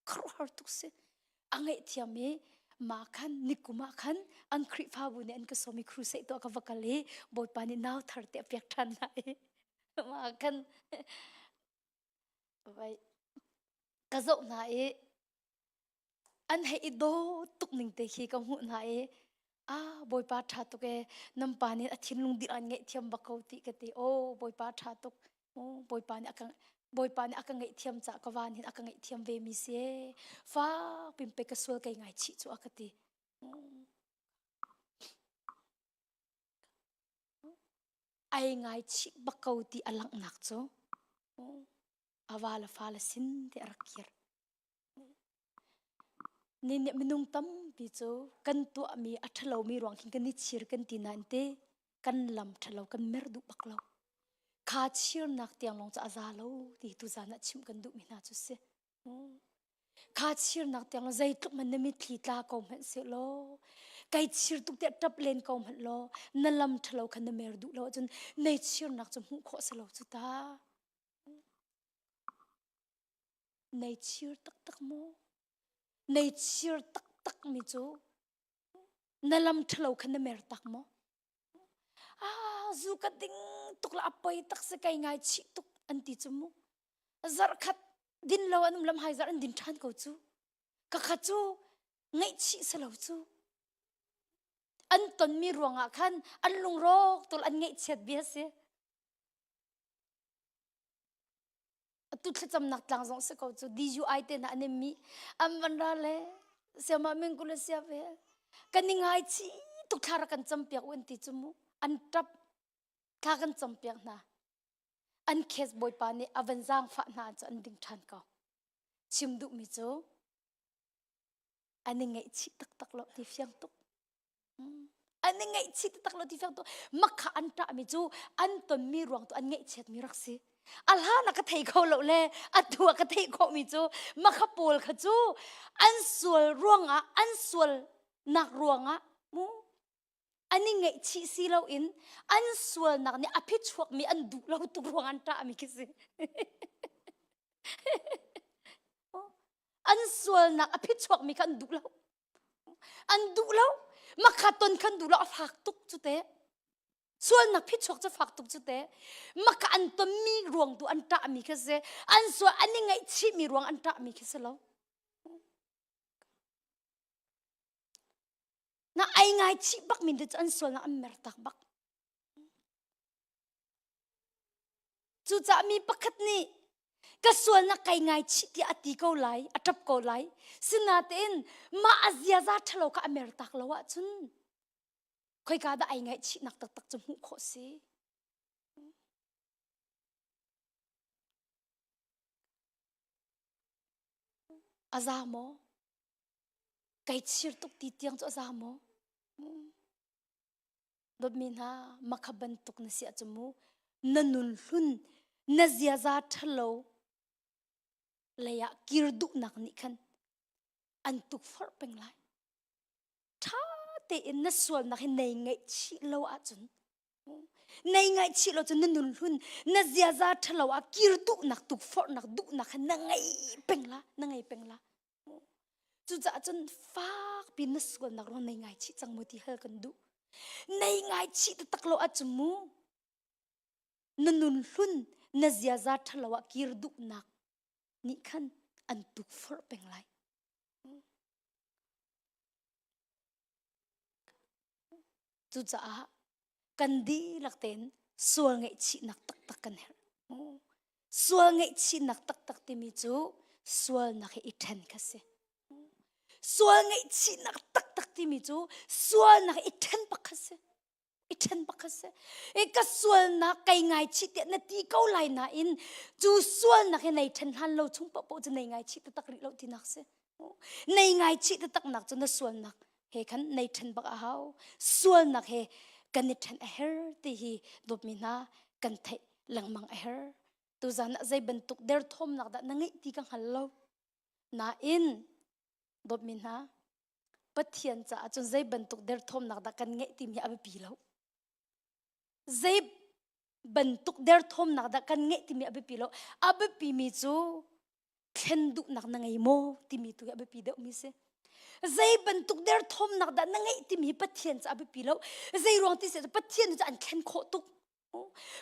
Khuaruahhar tuk si. A ngaihthiam i mah khan nikum ah khan an Khrihfabu nih an ka sawm i crusade tuah ka va kal i Bawipa nih nau thar te a pek ṭhan hna i mah khan vai ka zoh hna i an hei i daw tuk ning te khi ka hmuh hna i ah Bawipa ṭha tuk ee nan pa nih a thinlung dih an ngaihthiam bak ko ti ka ti oh Bawipa ṭha tuk Bawipa nih a ka Bawipa nih a ka ngaihthiam cah ka van hin a ka ngaihthiam ve mi si ee fak pin pe ka sual kei ngai chih cu a ka ti ai ngai chih bak ko ti a langhnak cu a va le fa le sin te a rak kir Ni nih minung tampi cu kan tuahmi a ṭhalomi ruang khin kan i chir kan ti nain te kan lam ṭhalo kan mer duh bak lo. Kha chirnak tiang lawng cu a za lo ti tuzan ah chimh kan duhmi hna cu si. Kha chirnak tiang lawng zeitluk hmanh na mitthli tla ko hmanh sehlaw kai chir tuk tiah ṭap len ko hmanh law na lam ṭhalo kha na mer duh lo ahcun nei chirnak cu hmuh khawh si lo cu ta. Nei chir taktak maw? Nei chir taktak mi cu na lam ṭhalo kha na mer tak maw? Ah, zu ka ding tuk la a poi tak si kai ngai chih tuk an ti cu mu. Zarh khat din lo an um lam hai zarh an din ṭhan ko cu. Ka kha cu ngaihchih si lo cu. An tonmi ruangah khan an lungrawk tul an ngaihchiat bia si. Atu thlacamnak tlang zong si ko cu DUI te hna an i mi an van ra le siama min kul sia ve kan i ngai chi tuk thla rak kan cam piak u an ti cu mu an tap thla kan cam piak hna an case bawipa nih a van zaangfah hna cu an ding ṭhan ko chim duhmi cu an i ngaihchih taktak lo ti fiang tuk An i ngaihchih taktak lo ti fiang tu makha an ṭahmi cu an tonmi ruang tu an ngaihchiatmi rak si. A hlan ah ka thei kho lo le atu ah ka theih khawhmi cu makha pawl kha cu an sual ruangah an sualnak ruangah mu an i ngaihchih si loin an sualnak nih a phichuakmi an duh lo tuk ruang an ṭahmi khi si. an sualnak a phichuakmi kha an duh lo. An duh lo. Makha ton khan duh lo a fak tuk cu te. Sualnak phichuak cu fak tuk cu te. Maka an tonmi ruang tu an ṭahmi khi si. An sual an i ngaihchihmi ruang an ṭahmi khi si lo. Na ai ngaichih bak min te cu an sualnak an mer tak bak. Cucaah mi pakhat nih ka sualnak kai ngaichih tiah a ti ko lai, a ṭap ko lai. Sinain mah a ziaza ṭhalo kha a mertak lo ahcun khoika dah ai ngaihchihnak taktak cu hmuh khawh si? A za maw? Kai chir tuk ti tiang cu a za maw? Dawtmi hna, makha bantuk na si ahcun mu, na nun hlun, na ziaza ṭhalo lei ah kir duhnak nih khan an tukforh peng lai. Ṭha tein na sualnak hi nei ngaihchih lo ahcun nei ngaihchih lo cun na nun hlun, na ziaza ṭhalo ah kir duhnak, tukforhnak duhnak kha na ngei peng la, na ngei peng la. Cucaah cun fakpi na sualnak ruang nei ngaichih cang mu ti hal kan duh. Nei ngaichih taktak lo ahcun mu na nun hlun na ziaza ṭhalo ah kir duhnak nih khan an tukforh peng lai. Cucaah kan dihlak tein sual ngaihchihnak taktak kan herh. Sual ngaihchihnak taktak timi cu sualnak he i ṭhen kha si. Sual ngaihchihnak taktak timi cu sualnak i ṭhen bak kha si. I ṭhen bak kha si. I ka sualnak kai ngaichih tiah na ti ko lai nain cu sualnak hi nei ṭhen hlan lo chung paohpaoh cu nei ngaichih taktak rih lo tinak si. Nei ngaichih taktaknak cu na sualnak he khan nei ṭhen bak a hau. Sualnak he Kan i ṭhen a her ti hi dawtmi hna kan theih lengmang a her. Tuzan ah zei bantuk derthawmnak dah na ngeih ti ka hngal lo. Nain dawtmi hna Pathian caah cun zei bantuk derthawmnak dah kan ngeih timi hi a biapi lo. Zei bantuk derthawmnak dah kan ngeih timi a biapi lo. A biapi mi cu thlen duhnak na ngei maw timi tu hi a biapi deuhmi si. Zei bantuk derthawmnak dah na ngeih timi hi Pathian cu a biapi lo. Zei ruang ti si Pathian cu an thlen khawh tuk.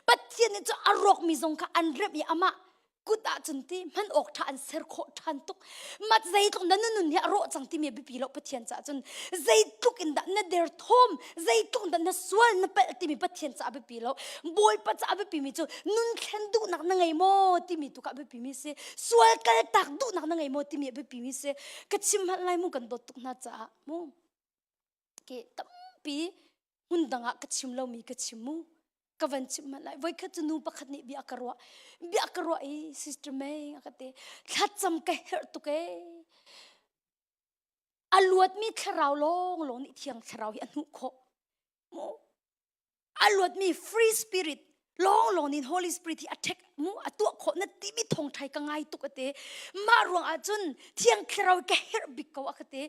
Pathian nih cu a rawkmi zong kha an remh i amah kut ah cun ti hman awk ṭha an ser khawh ṭhan tuk. Mat zeitluk na nun hi a rawh cang timi a biapi lo Pathian caah cun zeitluk in dah na derthawm zeitluk in dah na sual na palh timi Pathian caah a biapi lo. Bawipa caah a biapi mi cu nun thlen duhnak na ngei maw timi tu kha a biapi mi si. Sual kaltak duhnak na ngei maw timi a biapi mi si. Ka chim hmanh lai mu kan dawt tuk hna caah mu. Ke tampi hmun dang ah ka chim lomi ka chim mu ka van chim hmanh lai voikhat cu nu pakhat nih bia ka ruah bia ka ruah i sister May a ka ti thlacam ka herh tuk ee a luatmi thlarau lawng lawng nih thiang thlarau hi a hnuh khawh mu a luatmi free spirit lawng lawng nih Holy Spirit hi a ṭhek mu a tuah khawh na timi thawngṭhai ka ngai tuk ate mah ruang ah cun thiang thlarau ka herh bik ko a ka ti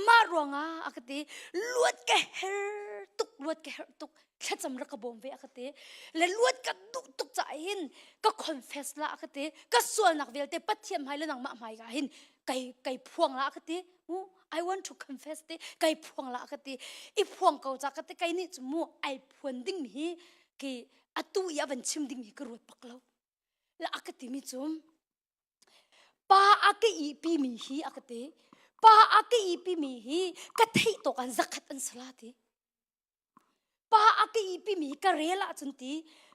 mah ruang ah a ka ti luat ka her tuk luat ka herh tuk thlacam rak ka bawm ve a ka ti le luat ka duh tuk caah hin ka confess la a ka ti ka sualnak vialte Pathian hmai le nangmah hmai ka hin kai kai phuang la a ka ti mu I want to confess ti kai phuang la ka ti i phuang ko ca ka ti kai nih cu mu ai phuan ding mi hi ki atu i a van chim ding hi ka ruat bak lo la a ka ti mi cu pa a ka i pi mi hi a ka ti pa a ka i pi mi hi ka theih tawk an zakhat an sala ti Pa a ka ihpi mi ka rel ahcun ti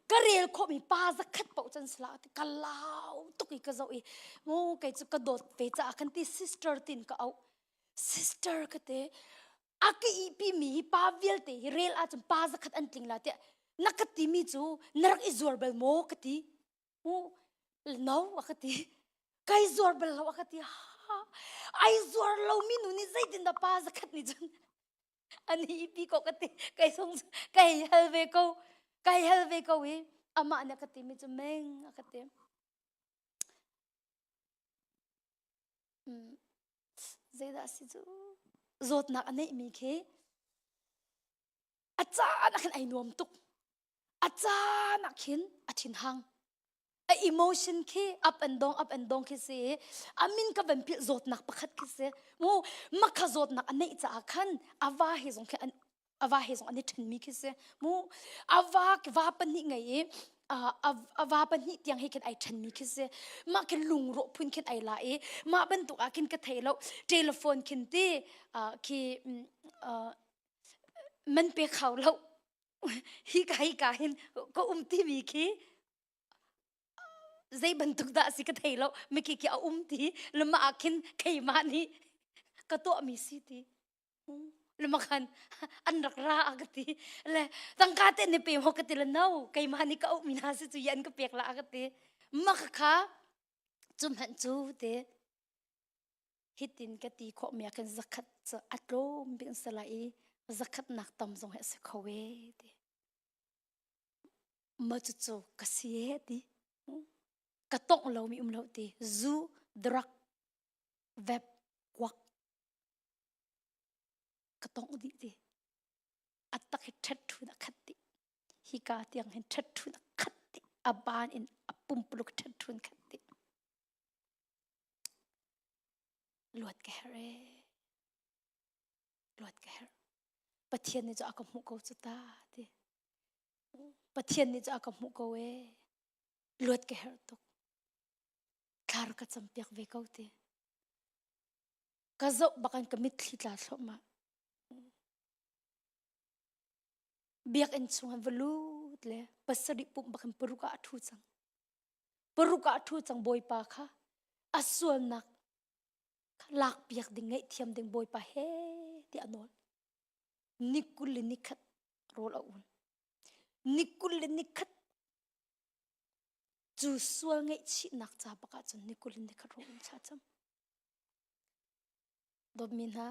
ka rel khawhmi pa zakhat paoh can sala ti ka lau tuk i ka zoh i mu kei cu ka dawt ve caah kan ti sister tin ka auh sister ka te a ka ihpi mi hi pa vialte hi rel ahcun pa zakhat an tling la tiah na ka ti mi cu na rak i zuar bal maw ka ti mu no a ka ti kai zuar bal lo a ka ti ha ai zuar lo mi nu nih zeitin dah pa zakhat nih cun ani pi ko ka ti kai sung kai hal ve ko kai hal ve ko i amah nih ka ti mi cu meng a ka ti zeidah si cu zawtnak a neih mi khi a caan ah khin ai nuam tuk a caan ah khin a thinhang a emotion khi up and down up and down khi si a min ka van pilh zawtnak pakhat khi si mu makha zawtnak a neih caah khan a va he zong khi an a va he zong an i ṭhenmi khi si mu a va va pahnih ngei i a va pahnih tiang he khin ai ṭhenmi khi si mah khin lungrawh phun khin ai la i mah bantuk ah khin ka thei lo telephone khin ti khi man pe khau lo hi ka hi ka hin ka um timi khi zei bantuk dah si ka thei lo miki khi a um ti lama ah khin keimah nih ka tuahmi si ti lama khan an rak ra a ka ti le tangka te ne pe mo ka ti le no keimah nih ka auhmi hna si cu yan ka pek la a ka ti ma kha cu hmanh cu te hitin ka ti khawh mi ah khin zakhat cu a tlawm bik an si lai i zakhat nak tam zong hi a si kho e ti ma cucu ka si e ti ka tongh lomi um lo ti zu drug vep kuak ka tongh dih ti a tak hi ṭhat ṭhun a khat dih hika tiang hin ṭhat ṭhun a khat dih a ban in a pumpuluk ṭhat ṭhun khat dih Luat ka herh ee. Luat ka herh. Pathian nih cu a ka hmuh ko cu ta ti. Pathian nih cu a ka hmuh ko ee. Luat ka herh tuk. Thlar ka campiak ve ko ti. Ka zoh bakan ka mitthli tla thluahmah. Biakinn chung an va lut le pasarih pumh bakin paruk ah a ṭhu cang. Paruk ah a ṭhu cang Bawipa kha a sualnak lakpiak ding ngaihthiam ding Bawipa he tiah a nawl. Ni 20 le ni khat rawl a ul. Ni 20 le ni khat cu sual ngaihchihnak ca bak ahcun ni 20 le ni khat rawl ul thla cam. Dawtmi hna,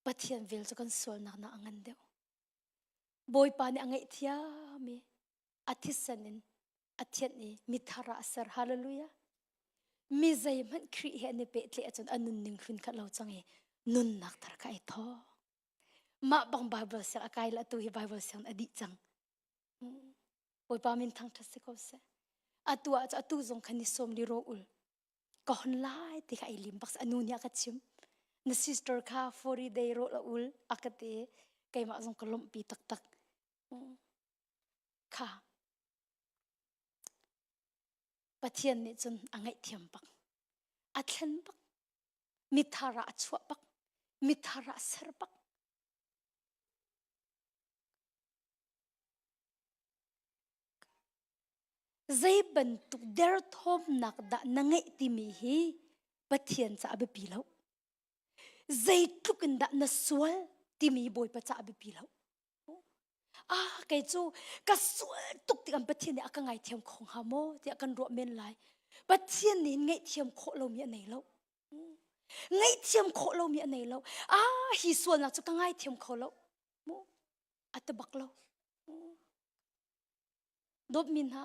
Pathian vel cu kan sualnak nak a ngan deuh. Bawipa nih a ngaihthiam i a thisen in a thianh i mithar ah a ser. Hallelujah. Mi zeihmanh Khrih he an i pehtlaih ahcun a nunning hlun kha lo cang i nunnak thar kha ai thawk. Mah bang Bible siang a kai la tu hi Bible siang a dih cang. Bawipa min thangṭhat si ko seh. Atu ah cu atu zong khan ni sawm li ro ul. Ka hon lai ti kha ai lim bak anu nih a ka chim. Na sister kha 40 day ro la ul a ka ti. Keimah zong ka lawmhpi taktak. Kha Pathian nih cun a ngaihthiam bak. A thlen bak. Mithar ah a chuah bak. Mithar ah a ser bak. Zei bantuk derthawmnak dah na ngeih timi hi Pathian ca a biapi lo. Zeitluk in dah na sual timi Bawipa ca a biapi lo. Ah, kei cu ka sual tuk tikah Pathian nih a ka ngaithiam kho hnga maw tiah kan ruah men lai. Pathian nih ngaihthiam khawh lomi a nei lo. Ngaihthiam khawh lomi a nei lo. Ah, hi sualnak cu ka ngaithiam kho lo. Mu, a ti bak lo. Dawtmi hna,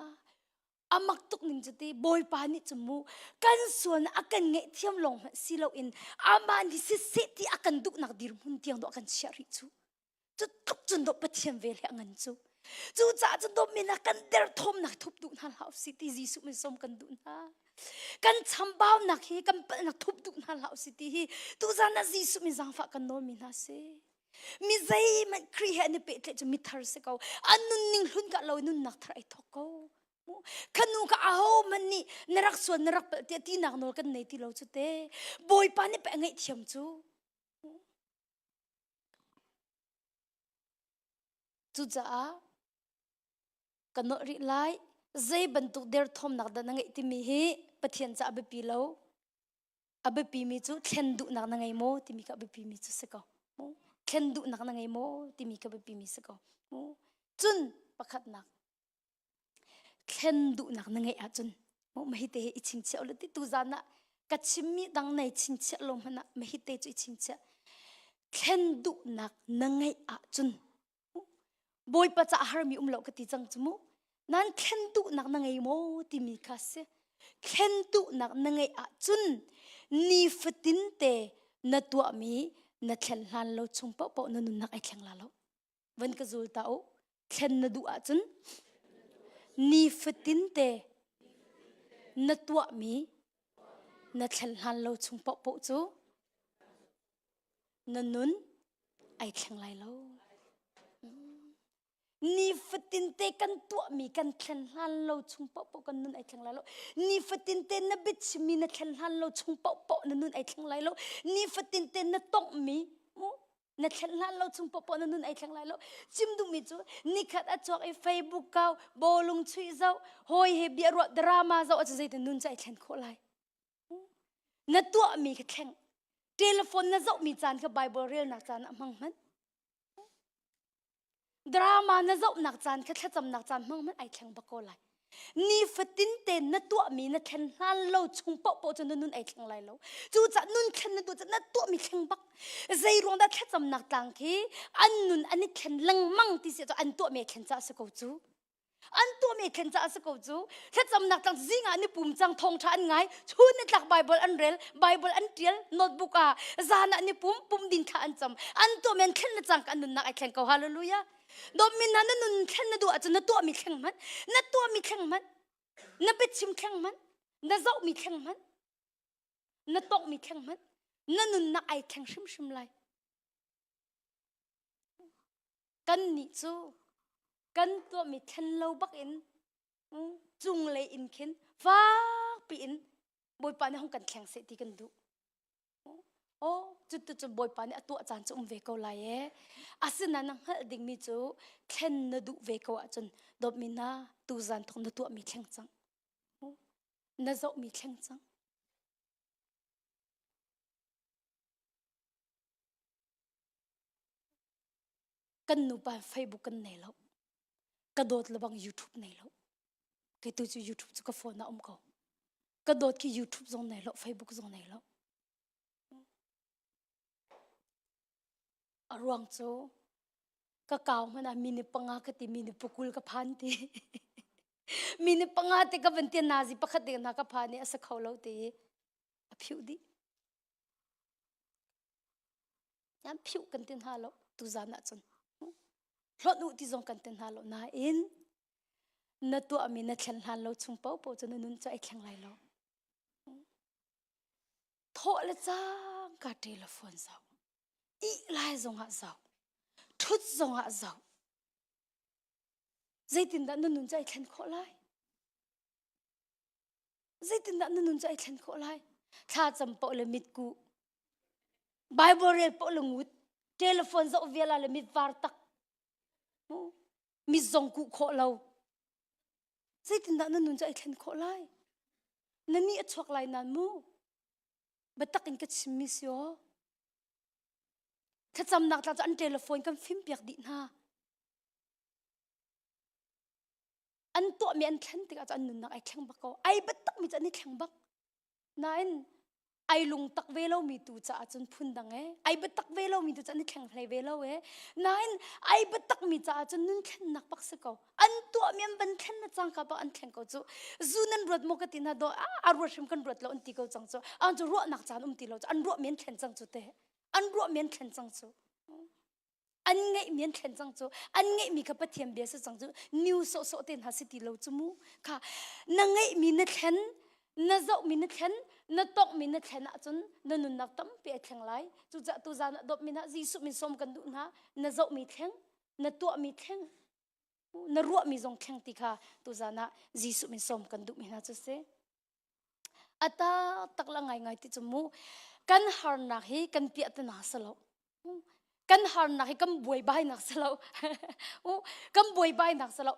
a mak tuk ning cu ti Bawipa nih cu mu kan sualnak a kan ngaihthiam lawng hmanh si loin amah nih siseh ti a kan duhnak dirhmun tiang dawh a kan chiah rih cu. Cu tluk cun dawh Pathian vel he a ngan cu. Cucaah cun dawtmi hna kan derthawmnak thup duh hna hlah usih ti Jesuh min sawm kan duh hna. Kan chambaunak hi kan palhnak thup duh hna hlah usih ti hi tuzan ah Jesuh min zaangfah kan nawlmi hna si. Mi zeihmanh Khrih he an i pehtlaih cu mithar si ko. An nunning hlun ka lo nunnak thar ai thawk ko. Khanu ka aho man nih na rak sual na rak palh tiah tinak nawl kan nei ti lo cu te. Bawipa nih pe ngaihthiam cu. Cucaah ka nawlh rih lai. Zei bantuk derthawmnak dah na ngeih timi hi Pathian ca a biapi lo. A biapimi cu thlen duhnak na ngei maw timi kha a biapimi cu si ko. Thlen duhnak na ngei maw timi kha biapimi si ko. Cun pakhatnak thlen duhnak na ngeih ahcun mah hi te hi i chingchiah ulaw ti tuzan ah ka chimmi dang nei chingchiah lo hmanh ah mah hi te cu i chingchiah. Thlen duhnak na ngeih ahcun Bawipa ca harmi um lo ka ti cang cu mu. Nan thlen duhnak na ngei maw timi kha si. Thlen duhnak na ngeih ahcun nifatin te na tuahmi na thlen hlan lo chung paohpaoh na nunnak ai thleng la lo. Van ka zul ta u. Thlen na duh ahcun nifatin te na tuahmi na thlen hlan lo chung paohpaoh cu na nun ai thleng lai lo. Nifatin te kan tuahmi kan thlen hlan lo chung paohpaoh kan nun ai thleng lai lo. Nifatin te na biachimmi na thlen hlan lo chung paohpaoh na nun ai thleng lai lo. Nifatin te na tonghmi mu na thlen hlan lo chung paohpaoh na nun ai thleng lai lo. Chim duhmi cu nikhat a chuak i Facebook kau, bawlung chuih zoh, hawi he bia ruah drama zoh ahcun zeitin nun cu ai thlen khawh lai. Na tuahmi kha thleng. Telephone na zohmi caan kha Bible relnak caan ah hmang hmanh. Drama na zohnak caan kha thlacamnak caan hmang hmanh ai thleng bak ko lai. Nifatin te na tuahmi na thlen hlan lo chung paohpaoh cu na nun ai thleng lai lo. Cucaah nun thlen na duh cu na tuahmi thleng bak. Zei ruang dah thlacamnak tlang khi an nun an i thlen lengmang ti si cu an tuahmi ai thlen caah si ko cu. An tuahmi thlen caah si ko cu. Thlacamnak tlang zing ah ni pum cang thawngṭha an ngai. Chun ni tlak Bible an rel, Bible an ṭial, notebook ah zan ah ni pum, pum din thla an cam. An tuahmi an thlen le cang ka an nunnak ai thleng ko. Hallelujah. Dawtmi hna na nun thlen na duh ahcun na tuahmi thleng hmanh, na tuahmi thleng hmanh, na biachim thleng hmanh, na zohmi thleng hmanh, na tonghmi thleng hmanh, na nunnak ai thleng hrimhrim lai. Kannih cu kan tuahmi thlen lo bakin cunglei in khin fakpi in Bawipa nih hung kan thleng seh ti kan duh. Oh, cutu cu Bawipa nih a tuah caan cu um ve ko lai ee. Asinain na hngalh dingmi cu thlen na duh ve ko ahcun dawtmi hna tuzan thawng na tuahmi thleng cang. Na zohmi thleng cang. Kan nupa Facebook kan nei lo. Ka dawt lebang YouTube nei lo. Kei tu cu YouTube cu ka phone ah um ko. Ka dawt khi YouTube zong nei lo, Facebook zong nei lo. A ruang cu. Ka kau hmanh ah mini panga ka ti mini pukul ka phan ti. Mini panga te ka van ti nazi pakhat ding hna ka phan i a sa kho lo ti i a phiuh dih. An phiuh kan ti hna lo tuzan ah cun. Hlawt u ti zong kan ti hna lo nain na tuahmi na thlen hlan lo chung paohpaoh cu na nun cu ai thleng lai lo. Thawh le cangka telephone zoh. Ih lai zongah zoh. Ṭhut zongah zoh. Zeitindah na nun cu ai thlen khawh lai? Zeitindah na nun cu ai thlen khawh lai? Thla cam paoh le mitkuh. Bible rel paoh le ngut. Telephone zoh vial ah le mit var tak. Mit zong kuh khawh lo. Zeitindah na nun cu ai thlen khawh lai? Na nih a chuak lai nan mu. Biatak in ka chimmi si aw. Thlacamnak tla cu an telephone kan fim piak dih hna. An tuahmi an thlen tikah cu an nunnak ai thleng bak ko. Ai biatakmi cu an i thleng bak. Nain ai lungtak ve lomi tu caah cun phundang e ai biatak ve lomi tu cu an i thleng hlei ve lo e nain ai biatakmi caah cun nun thlennak bak si ko an tuahmi an van thlen na cangka bak an thleng ko cu zu nan ruat maw ka ti na do a ruat hrim kan ruat lo an ti ko cang cu an cu ruahnak caan um ti lo cu an ruahmi an thlen cang cu te an ruahmi an thlen cang cu an ngeihmi an thlen cang cu an ngeihmi kha Pathian bia si cang cu new sawhsawh te hna si ti lo cu mu kha na ngeihmi na thlen na zohmi na thlen na tonghmi na thlen ahcun na nunnak tampi ai thleng lai cucaah tuzaan ah dawtmi hna Jesuh min sawm kan duh hna na zohmi thleng na tuahmi thleng na ruahmi zong thleng ti kha tuzaan ah Jesuh min sawm kan duhmi hna cu si A taktak la ngaingai ti cu mu kan harnak hi kan piahtana si lo. Kan harnak hi kan buaibainak si lo. Kan buaibainak si lo.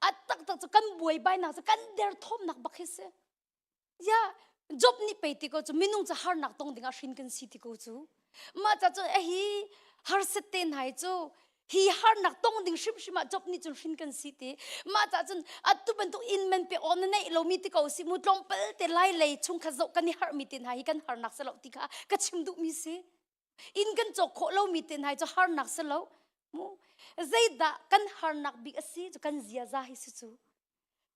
A taktak cu kan buaibainak cu kan derthawmnak bak hi si. Ya, Job nih pei ti ko cu minung cu harnak tong ding ah hrin kan si ti ko cu. Mah ca cun hi harsat te hna hi cu hi harnak tong ding hrimhrim ah Job nih cun hrin kan si ti. Mah ca cun atu bantuk inn man pe aw na neih lomi ti ko si mu tlawmpal te lai lei chungkhat zoh kan i harhmi te hna hi kan harnak si lo ti kha ka chim duhmi si. Inn kan cawk khawh lomi te hna hi cu harnak si lo. Mu zeidah kan harnak bik a si cu kan ziaza hi si cu.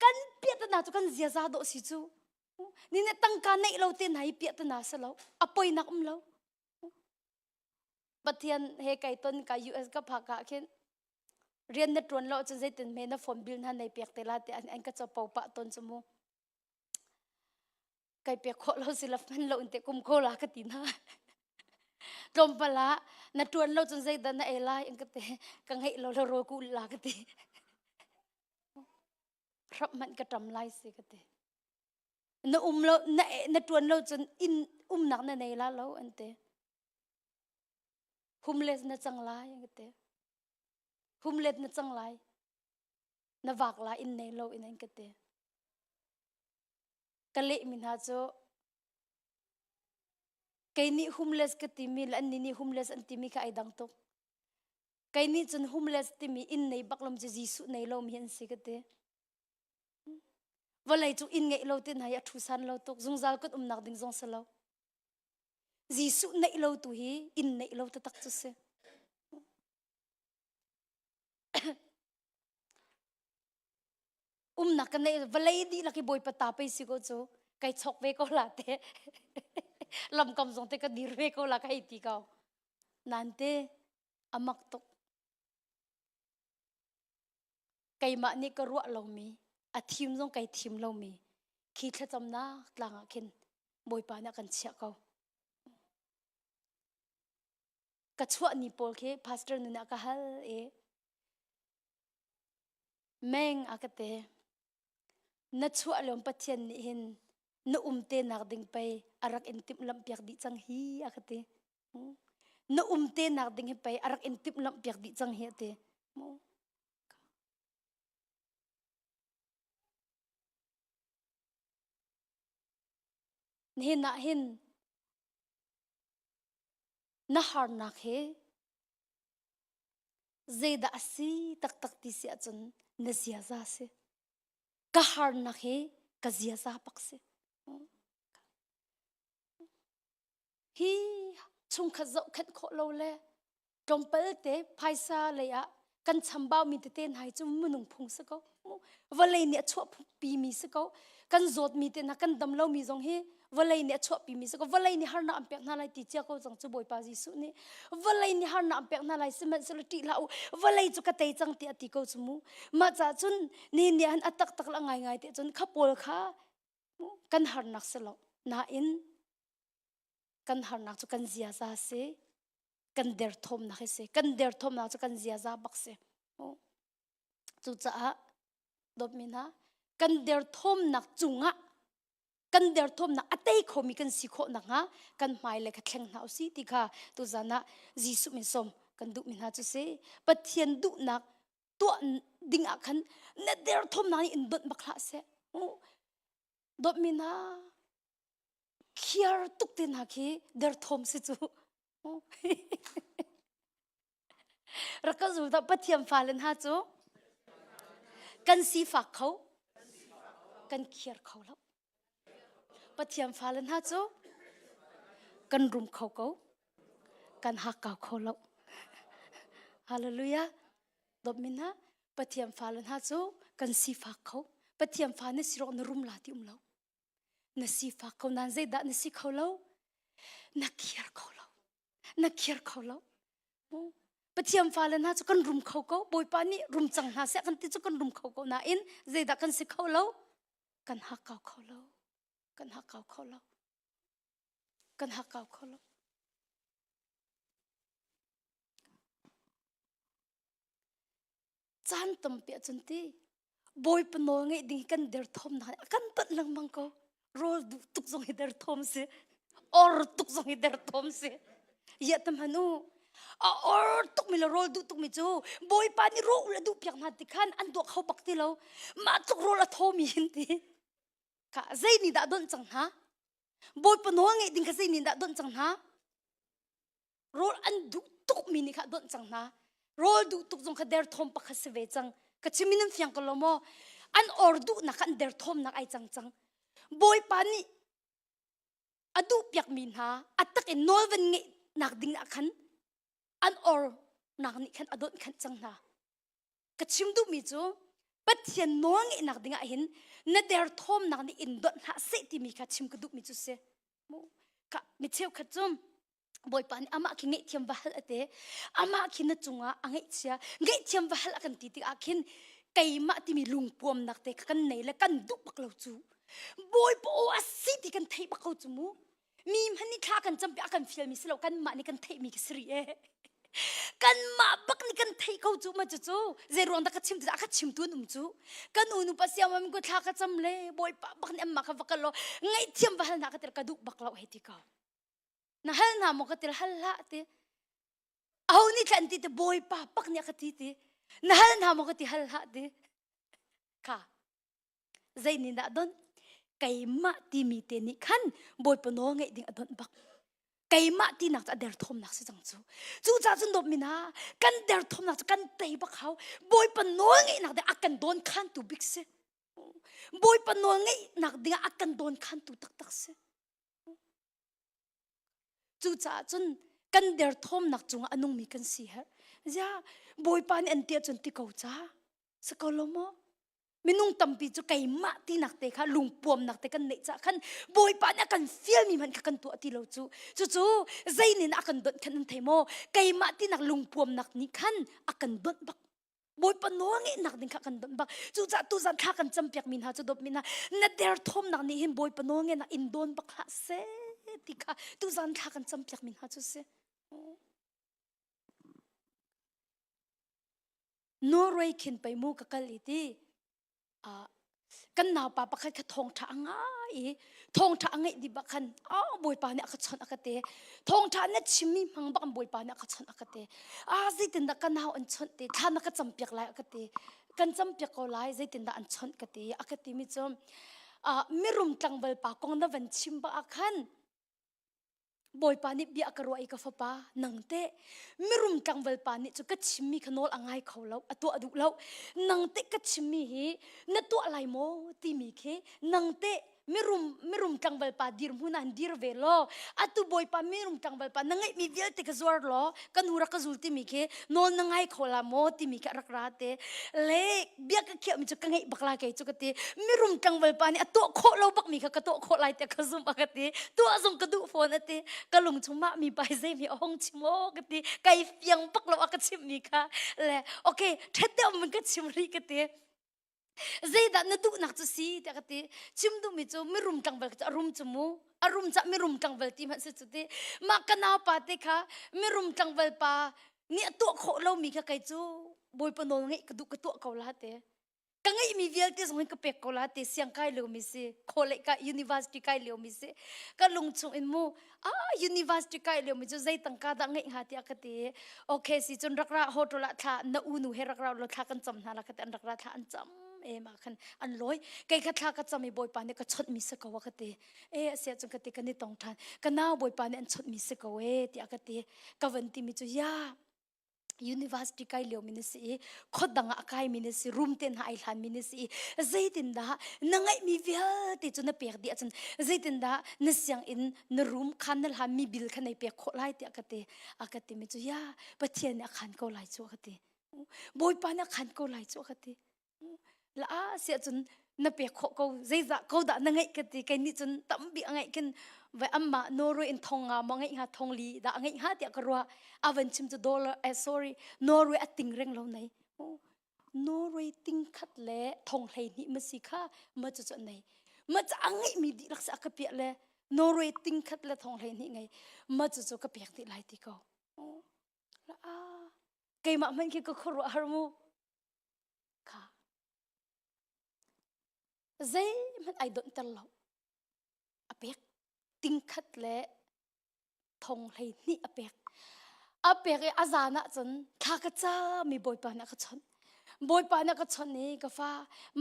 Kan piahtana cu kan ziaza dawh si cu. Ni nih tangka neih lo te hna hi piahtana si lo. A poinak um lo. Pathian he kai ton ka US ka phak ah khin rian na tuan lo cun zeitin hme na phone bill hna nei pek te la te an an ka chopo pah ton chu mu. Kai pek khawh lo si la hman lo in te kum kho la ka ti na. Tlawmpal ah na tuan lo cun zeidah na ei lai an ka te ka ngeih lo lo rawl ku la ka ti. Hrap hmanh ka ṭam lai si ka ti. Na um lo na na ṭuan lo cun inn umnak na nei la lo an ti. Homeless na cang lai an ka ti. Homeless na cang lai. Na vak lai inn nei lo in an ka ti. Ka lehmi hna cu kei nih homeless ka timi le annih nih homeless an timi kha ai dang tuk. Kei nih cun homeless timi inn nei bak lom cu Jesuh nei lomi an si ka ti. Vawlei cu inn ngeih lo tin hai a thu san lo tuk zungzal kan umnak ding zong si lo. Jesuh neih lo tu hi inn neih lo taktak cu si. Umnak kan neih vawlei dihlak hi Bawipa ta pei si ko cu kai chok ve ko la te. Lamkam zong te ka dir ve ko la ka hei ti ko. Nan te a mak tuk. Keimah nih ka ruah lomi, a thim zong kai thim lomi khi thlacamnak tlang ah khin Bawipa nih a kan chiah ko. Ka chuah ni pawl khi pastor nu nih a ka hal i meng a ka te. Na chuah lawm Pathian nih hin na um te nak ding pei a rak in timhlamh piak dih cang hi a ka ti. Na um te nak ding hi pei a rak in timhlamh piak dih cang hi a ti. Nihin ah hin na harnak hi zeidah a si taktak ti si ahcun na ziaza si. Ka harnak hi ka ziaza pak si. Hi chungkhat zohkhenh khawh lo le tlawmpal te phaisa lei ah Kan chambau mi tete hna hi cu minung phung si ko. Vawlei nih a chuahpi mi si ko. Kan zawt mi te hna kan dam lo mi zong hi vawlei nih a chuahpi mi si ko. Vawlei nih harnak an pek hna lai ti cia ko cang cu Bawipa Jesuh nih. Vawlei nih harnak an pek hna lai sihmanhsehlaw ṭih hlah u. Vawlei cu ka tei cang tiah a ti ko cu mu. Mah caah cun ni nih han a taktak la ngaingai te cun kha pawl kha kan harnak si lo. Nain kan harnak cu kan ziaza si. Kan derthawmnak hi si. Kan derthawmnak cu kan ziaza bak si. Cucaah dawtmi hna kan derthawmnak cungah kan derthawmnak a tei khomi kan si khawh nakhnga kan hmailei kha thleng hna usih ti kha tuzan ah Jesuh min sawm kan duhmi hna cu si. Pathian duhnak tuah ding ah khan na derthawmnak nih in donh bak hlah seh. Dawtmi hna khiar tuk te hna khi derthawm si cu. Rak ka zul dah Pathian fale hna cu kan sifak kho, kan khiar kho lo. Pathian fale hna cu kan rum kho ko, kan hakkau kho lo. Hallelujah. Dawtmi hna, Pathian fale hna cu kan sifak kho. Pathian fa na si rawk na rum la ti um lo. Na sifak ko nain zeidah na si kho lo? Na khiar kho lo. Na khiar kho lo. Pathian fale hna cu kan rum kho ko. Bawipa nih rum cang hna seh kan ti cu kan rum kho ko nain zeidah kan si kho lo? Kan hakkau kho lo. Kan hakkau kho lo. Kan hakkau kho lo. Caan tampi ahcun ti Bawipa nawl ngeih ding hi kan derthawmnak nih a kan tonh lengmang ko. Rawl duh tuk zong hi derthawm si. Or tuk zong hi derthawm si. Iah ta hman u. A or tukmi le rawl duh tukmi cu Bawipa nih rawl a duh piak hna ti khan an tuah kho bak ti lo. Mah tluk rawl a thawmi hin ti. Ka zei nih dah donh cang hna? Bawipa nawl ngeih ding kha zei nih dah donh cang hna? Rawl an duh tukmi nih kha a donh cang hna. Rawl duh tuk zong kha derthawm pakhat si ve cang. Ka chim in an fiang ko lo maw? An or duhnak kha an derthawmnak ai cang cang. Bawipa nih a duh piakmi hna a tak in nawl van ngeihnak ding ah khan an ornak nih khan a donh khanh cang hna. Ka chim duhmi cu Pathian nawl ngeihnak ding ah hin na derthawmnak nih in donh hlah seh timi kha chim ka duhmi cu si. Ka mi cheukhat cu Bawipa nih amah khi ngaihthiam va hal ate amah khi na cungah a ngaihchia ngaihthiam va hal a kan ti tikah khin keimah timi lungpuamnak te kha kan nei le kan duh bak lo cu Bawipa aw a si ti kan theih bak ko cu mu mi hmanh nih thla kan campi a kan fialmi si lo kanmah nih kan theihmi ka si rih e kanmah bak nih kan theih ko cu ma cu cu zei ruang dah ka chim ti a ka chimtu an um cu kan unu pa siam am ko thla ka cam le bawipa bak nih amma ka va kal lo ngaihthiam va hal na ka tir ka duh bak lo hei ti ko na hal hna maw ka til hal hlah ti aho nih thlan ti ti bawipa pak nih a ka ti ti na hal hna maw ka ti hal hlah ti kha zei nih dah don keimah timi te nih khan bawipa nawl ngeih ding a donh bak keimah tinak cu a derthawmnak si cang cu cu ca cun dawt mina kan derthawmnak cu kan tei bak hau bawipa nawl ngeihnak ding a kan dawn khantu bik si bawipa nawl ngeihnak ding ah a kan dawn khantu taktak si Cucaah cun kan derthawmnak cungah a nungmi kan si herh. Zia Bawipa nih an ti ahcun ti ko ca. Si ko lo maw? Minung tampi cu keimah tinak te kha lungpuamnak te kan neih cah khan Bawipa nih a kan fialmi hmanh kha kan tuah ti lo cu. Cucu zei nih a kan donh khan an thei maw? Keimah tinak lungpuamnak nih khan a kan donh bak. Bawipa nawl ngeihnak ding kha kan donh bak. Cucaah tuzan thla kan campiak mi hna cu dawtmi hna na derthawmnak nih hin Bawipa nawl ngeihnak in dawn bak hlah seh ti kha tuzan thla kan campiak mi hna cu si. Norway khin pei mu ka kal i ti kan naupa pakhat kha thawngṭha a ngai i thawngṭha a ngeih dih bak khan a bawipa nih a ka chawnh a ka te thawngṭha na chimmi hmang bak bawipa nih a ka chawnh a ka te a zeitindah ka nau an chawnh te thla na ka campiak lai a ka te kan campiak ko lai zeitindah an chawnh ka ti a ka ti mi cu mirum tlangval pa kong na van chim bak ah khan Bawipa nih bia a ka ruah i ka fapa nang teh mirum tlangval pa nih cu ka chimmi kha nawl a ngai kho lo a tuah duh lo nang teh ka chimmi hi na tuah lai maw timi khi nang teh. Mirum mirum tlangval pa dirhmun ah dir ve law atu bawipa mirum tlangval pa na ngeihmi vialte ka zuar law ka nu rak ka zul timi khi nawl na ngai kho la maw timi khi a rak ra te. Le bia ka khiahmi cu ka ngeih bak la kei cu ka ti. Mirum tlangval pa nih a tuah khawh lo bakmi kha ka tuah khawh lai tiah ka zumh a ka ti. Tuah zong ka duh fawn a ti. Ka lung chung mah mi pa hi zei mi a hong chim aw ka ti. Kai fiang bak lo a ka chimhmi kha. Le okay ṭhat deuh min ka chim rih ka ti. Zeidah na duhnak cu si tiah ka ti. Chim duhmi cu mirum tlangval cu a rum cu mu. A rum cah mirum tlangval ti hmanh si cu ti. Mah ka naupa te kha mirum tlangval pa nih a tuah khawh lomi kha kei cu Bawipa nawl ngeih ka duh ka tuah ko la te. Ka ngeihmi vialte zong hin ka pek ko la te siang kai liomi si. Khawlei ka university kai liomi si. Ka lung chung in mu ah university kai liomi cu zei tangka dah ngeih hnga tiah ka ti. Okay si cun rak ra hotel ah thla na unu he rak ra lo thla kan cam hna la ka ti an rak ra thla an cam e ma khan an lawi kei kha thla ka cam i bawipa nih ka chawnh mi si ko a ka ti e asia cun ka ti kan i tong than ka nau bawipa nih an chawnh mi si ko e tiah ka ti ka van ti mi cu ya university kai lio mi na si i khuadang ah a kai mi na si room te hna ai hlan mi na si i zeitindah na ngeih mi vialte cu na pek dih ahcun zeitindah na sianginn na room khan na hlan mi bill kha nei pek khawh lai tiah ka ti a ka ti mi cu ya Pathian nih a khan ko lai cu a ka ti Bawipa nih a khan ko lai cu a ka ti la siah cun na pek khawh ko zeizah ko dah na ngeih ka ti kei nih cun tampi a ngeih khin vai amma Norway in thong nga maw ngeih hnga thong li dah a ngeih hnga tiah ka ruah a van chim cu dollar eh sorry Norway a ting reng lo nei Norway ting khat le thong hlei hnih ma si kha ma cu cu nei ma cu a ngeih mi dihlak si a ka piah le Norway ting khat le thong hlei hnih ngei ma cu cu ka pek dih lai ti ko keimah hmanh khi ka khuaruah har mu kha zeihmanh ai donhter lo a pek tingkhat le thong hlei hnih a pek a pek i a zan ah cun thla ka cam i bawipa nih a ka chawnh bawipa nih a ka chawnh i ka fa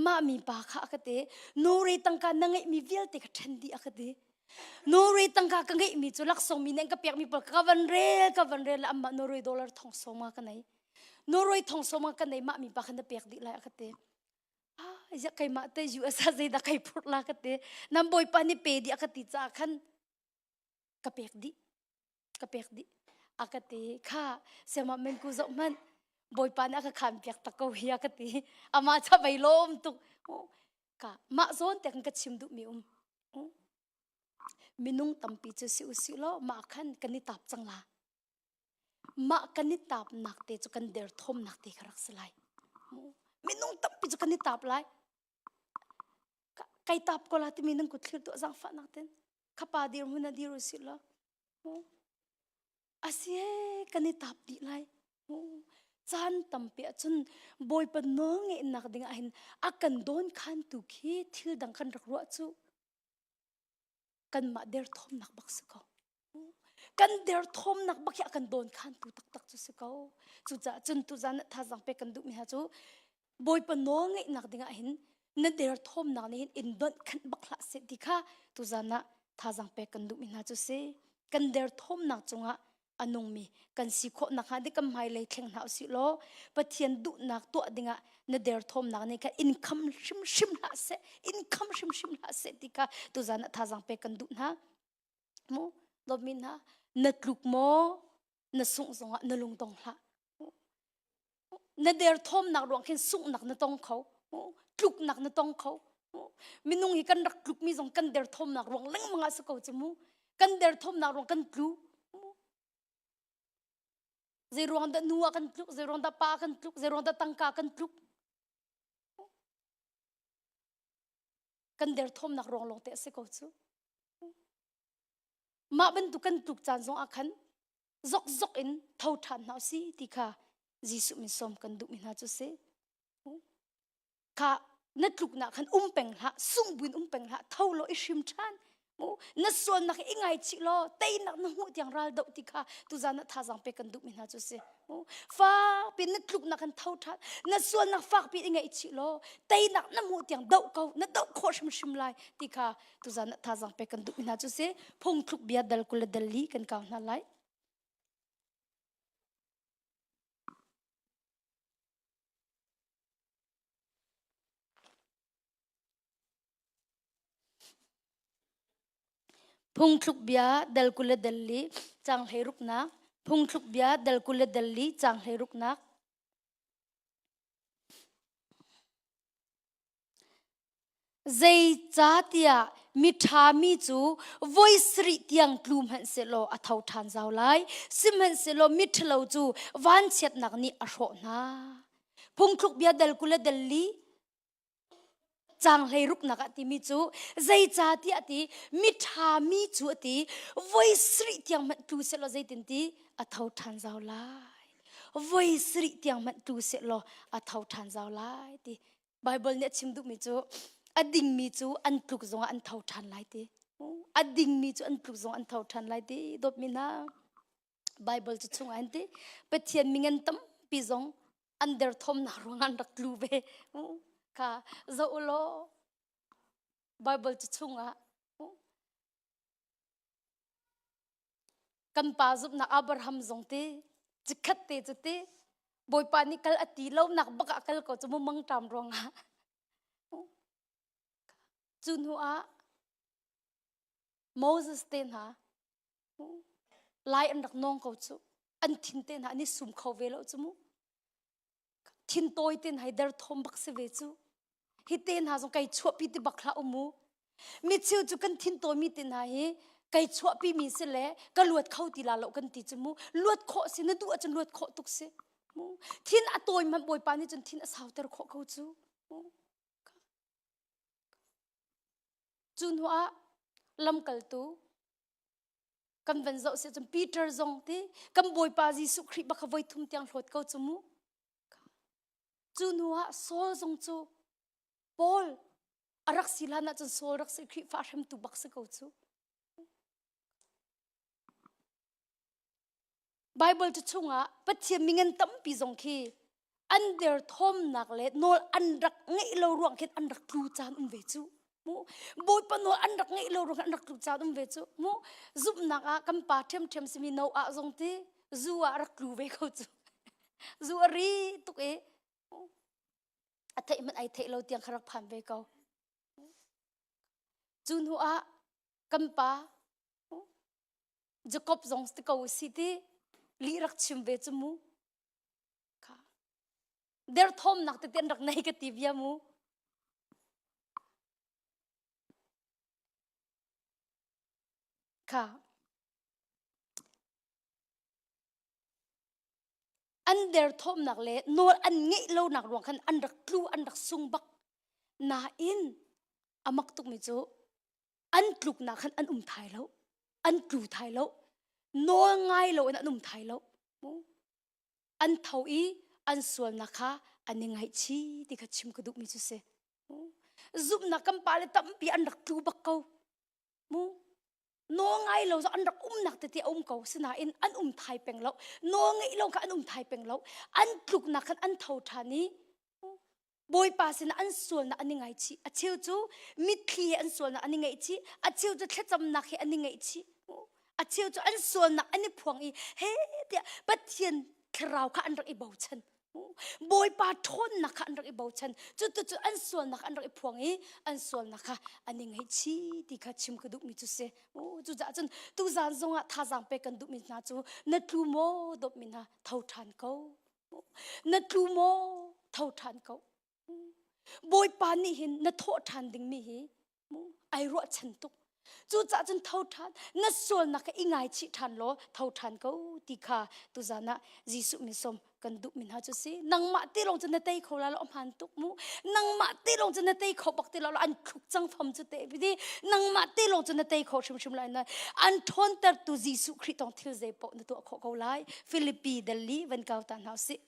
mah mi pa kha a ka ti nure tangka na ngeihmi vialte ka ṭhen dih a ka ti Norway tangka ka ngeihmi cu laksawng mi nih an ka pekmi pawl ka van rel ka van rel amah Norway dollar thong sawm nga ka nei Norway thong sawm nga ka nei mah mi pa khan na pek dih lai a ka ti ah ya keimah te US ah zeidah kai phurh la ka ti nan bawipa nih pe dih a ka ti caah khan ka pek dih ka pek dih a ka ti kha siama men ku zoh hmanh bawipa nih a ka khan piak tak ko hi a ka ti amah cha vei lawm tuk ka mah zawn te kan ka chim duh mi um minung tampi cu si usih law mah khan kan i tap cang la mah kan i tap nak te cu kan der thom nak te kha rak si lai minung tampi cu kan i tap lai kai tap ko la timi nan kut thlir tuah zangfah nak ten khapa dir hmun a dir usih law Asi e kan i tap dih lai. Caan tampi ahcun Bawipa nawl ngeihnak ding ah hin a kan dawn khantu khi thil dang kan rak ruah cu kanmah derthawmnak bak si ko. Kan derthawmnak bak hi a kan dawn khantu taktak cu si ko. Cucaah cun tuzan ah thazaang pek kan duhmi hna cu Bawipa nawl ngeihnak ding ah hin na derthawmnak nih hin in donh khanh bak hlah seh ti kha tuzan ah thazaang pek kan duhmi hna cu si. Kan derthawmnak cungah a nungmi kan si khawh nakhnga ding kan hmailei thleng hna usih law Pathian duhnak tuah dingah na derthawmnak nih khan in kham hrimhrim hlah seh in kham hrimhrim hlah seh ti kha tuzan ah thazaang pek kan duh hna. Mu dawtmi hna na tluk maw na sungh zongah na lung dong hlah. Na derthawmnak ruang khin sunghnak na tong kho tluknak na tong kho minung hi kan rak tlukmi zong kan derthawmnak ruang lengmang ah si ko cu mu kan derthawmnak ruang kan tlu zei ruang dah nu ah kan tluk zei ruang dah pa kan tluk zei ruang dah tangka kan tluk kan derthawmnak ruang lawng te a si ko cu mah bantuk kan tluk caan zong ah khan zokzok in tho ṭhan hna usih ti kha Jesuh min sawm kan duhmi hna cu si. Kha na tluknak khan um peng hlah, sung buin um peng hlah, tho law i hrim ṭhan. Na sualnak i ngaichih law teinak na hmuh tiang ral doh ti kha tuzan ah thazaang pek kan duhmi hna cu si. Fakpi na tluknak khan tho ṭhan, na sualnak fakpi i ngaihchih law teinak na hmuh tiang doh ko, na doh khawh hrimhrim lai ti kha tuzan ah thazaang pek kan duhmi hna cu si. Phungthluk bia dal 20 le dal li kan kau hna lai. Phungthluk bia dal 20 le dal li cang hlei ruknak. Phungthluk bia dal 20 le dal li cang hlei ruknak. Zeicahtiah miṭhami cu voi sarih tiang tlu hmanhsehlaw a tho ṭhan zau lai, sihmanhsehlaw miṭhalo cu vanchiatnak nih a hrawh hna. Phungthluk bia dal 20 le dal li caang hleiruknak ah timi cu zeicahtiah ti miṭhami cu a ti voi sarih tiang hmanh tlu sehlaw zeitin ti a tho ṭhan zau lai. Voi sarih tiang hmanh tlu sehlaw a tho ṭhan zau lai ti. Baibal nih a chim duhmi cu a dingmi cu an tluk zongah an tho ṭhan lai ti. A dingmi cu an tluk zong an tho ṭhan lai ti dawtmi hna. Baibal cu chungah an ti Pathian mingan tampi zong an derthawmnak ruangah an rak tlu ve. Kha zoh u law Baibal cu chungah Kan pa zumhnak Abraham zong ti cikhat te cu ti Bawipa nih kal a ti lo nak bak ah kal ko cu mu mangṭam ruangah. Cu hnu ah Moses te hna lai an rak nawng ko cu an thin te hna an i sum kho ve lo cu mu. Thin tawi te hna hi derthawm bak si ve cu. Hi te hna zong kai chuahpi ti bak hlah um mu. Micheu cu kan thin tawimi te hna hi kai chuahpi mi si le ka luat kho ti la lo kan ti cu mu. Luat khawh si na duh ahcun luat khawh tuk si. Mu. Thin a tawi hmanh Bawipa nih cun thin a sauter khawh ko cu. Mu. Cu hnu ah lamkaltu kan van zoh si cun Peter zong ti kan Bawipa Jesuh Khrih bak kha voi thum tiang hlawt ko cu mu. Cu hnu ah Saul zong cu Paul a rak si hlan ahcun Saul rak si Khrihfa hremtu bak si ko cu. Bible cu chungah Pathian mingan tampi zong khi an derthawmnak le nawl an rak ngeih lo ruang khin an rak tlu caan um ve cu. Mu Bawipa nawl an rak ngeih lo ruang an rak tlu caan um ve cu. Mu zumhnak ah kan pa ṭhiamṭhiam simi Noah zong ti zu ah rak tlu ve ko cu. Zu a ri tuk i a theih hmanh ai theih lo tiang kha rak phan ve ko. Cu hnu ah kan pa Jacob zong ti ko si ti lih rak chim ve cu mu. Kha. Derthawmnak tete an rak nei ka ti bia mu. Kha. An derthawmnak le nawl an ngeih lonak ruang khan an rak tlu an rak sung bak. Nain a mak tukmi cu an tluknak khan an um thai lo. An tlu thai lo. Nawl ngai lo in an um thai lo. An tho i an sualnak kha an i ngaihchih ti kha chim ka duhmi cu si. Zumhnak kan pale tampi an rak tlu bak ko. Mu nawl ngai lo an rak umnak tete a um ko sinain an um thai peng lo nawl ngeih lo kha an um thai peng lo an tluknak khan an tho ṭhan i Bawipa sinah an sualnak an i ngaichih a cheu cu mitthli he an sualnak an i ngaihchih a cheu cu thlacamnak he an i ngaihchih a cheu cu an sualnak an i phuang i he tiah Pathian thlarau kha an rak i bochan Bawipa ṭhawnnak kha an rak i bochan. Cutu cu an sualnak an rak i phuang i an sualnak kha an i ngaihchih ti kha chim ka duhmi cu si. Cucaah cun tuzaan zongah thazaang pek kan duhmi hna cu na tlu maw dawtmi hna tho ṭhan ko. Na tlu maw tho ṭhan ko. Bawipa nih hin na thawh ṭhan dingmi hi ai ruahchan tuk. Cucaah cun tho ṭhan, na sualnak kha i ngaichih ṭhan law tho ṭhan ko ti kha tuzan ah Jesuh min sawm kan duhmi hna cu si. Nangmah te lawng cu na tei kho la lo hmaan tuk mu. Nangmah te lawng cu na tei kho bak ti lo an thluk cang fam cu te ti. Nangmah te lawng cu na tei kho hrimhrim lai na an ṭhawntertu Jesuh Khrih tong thil zei paoh na tuah khawh ko lai. Filipi dal li van kau ta hna usih.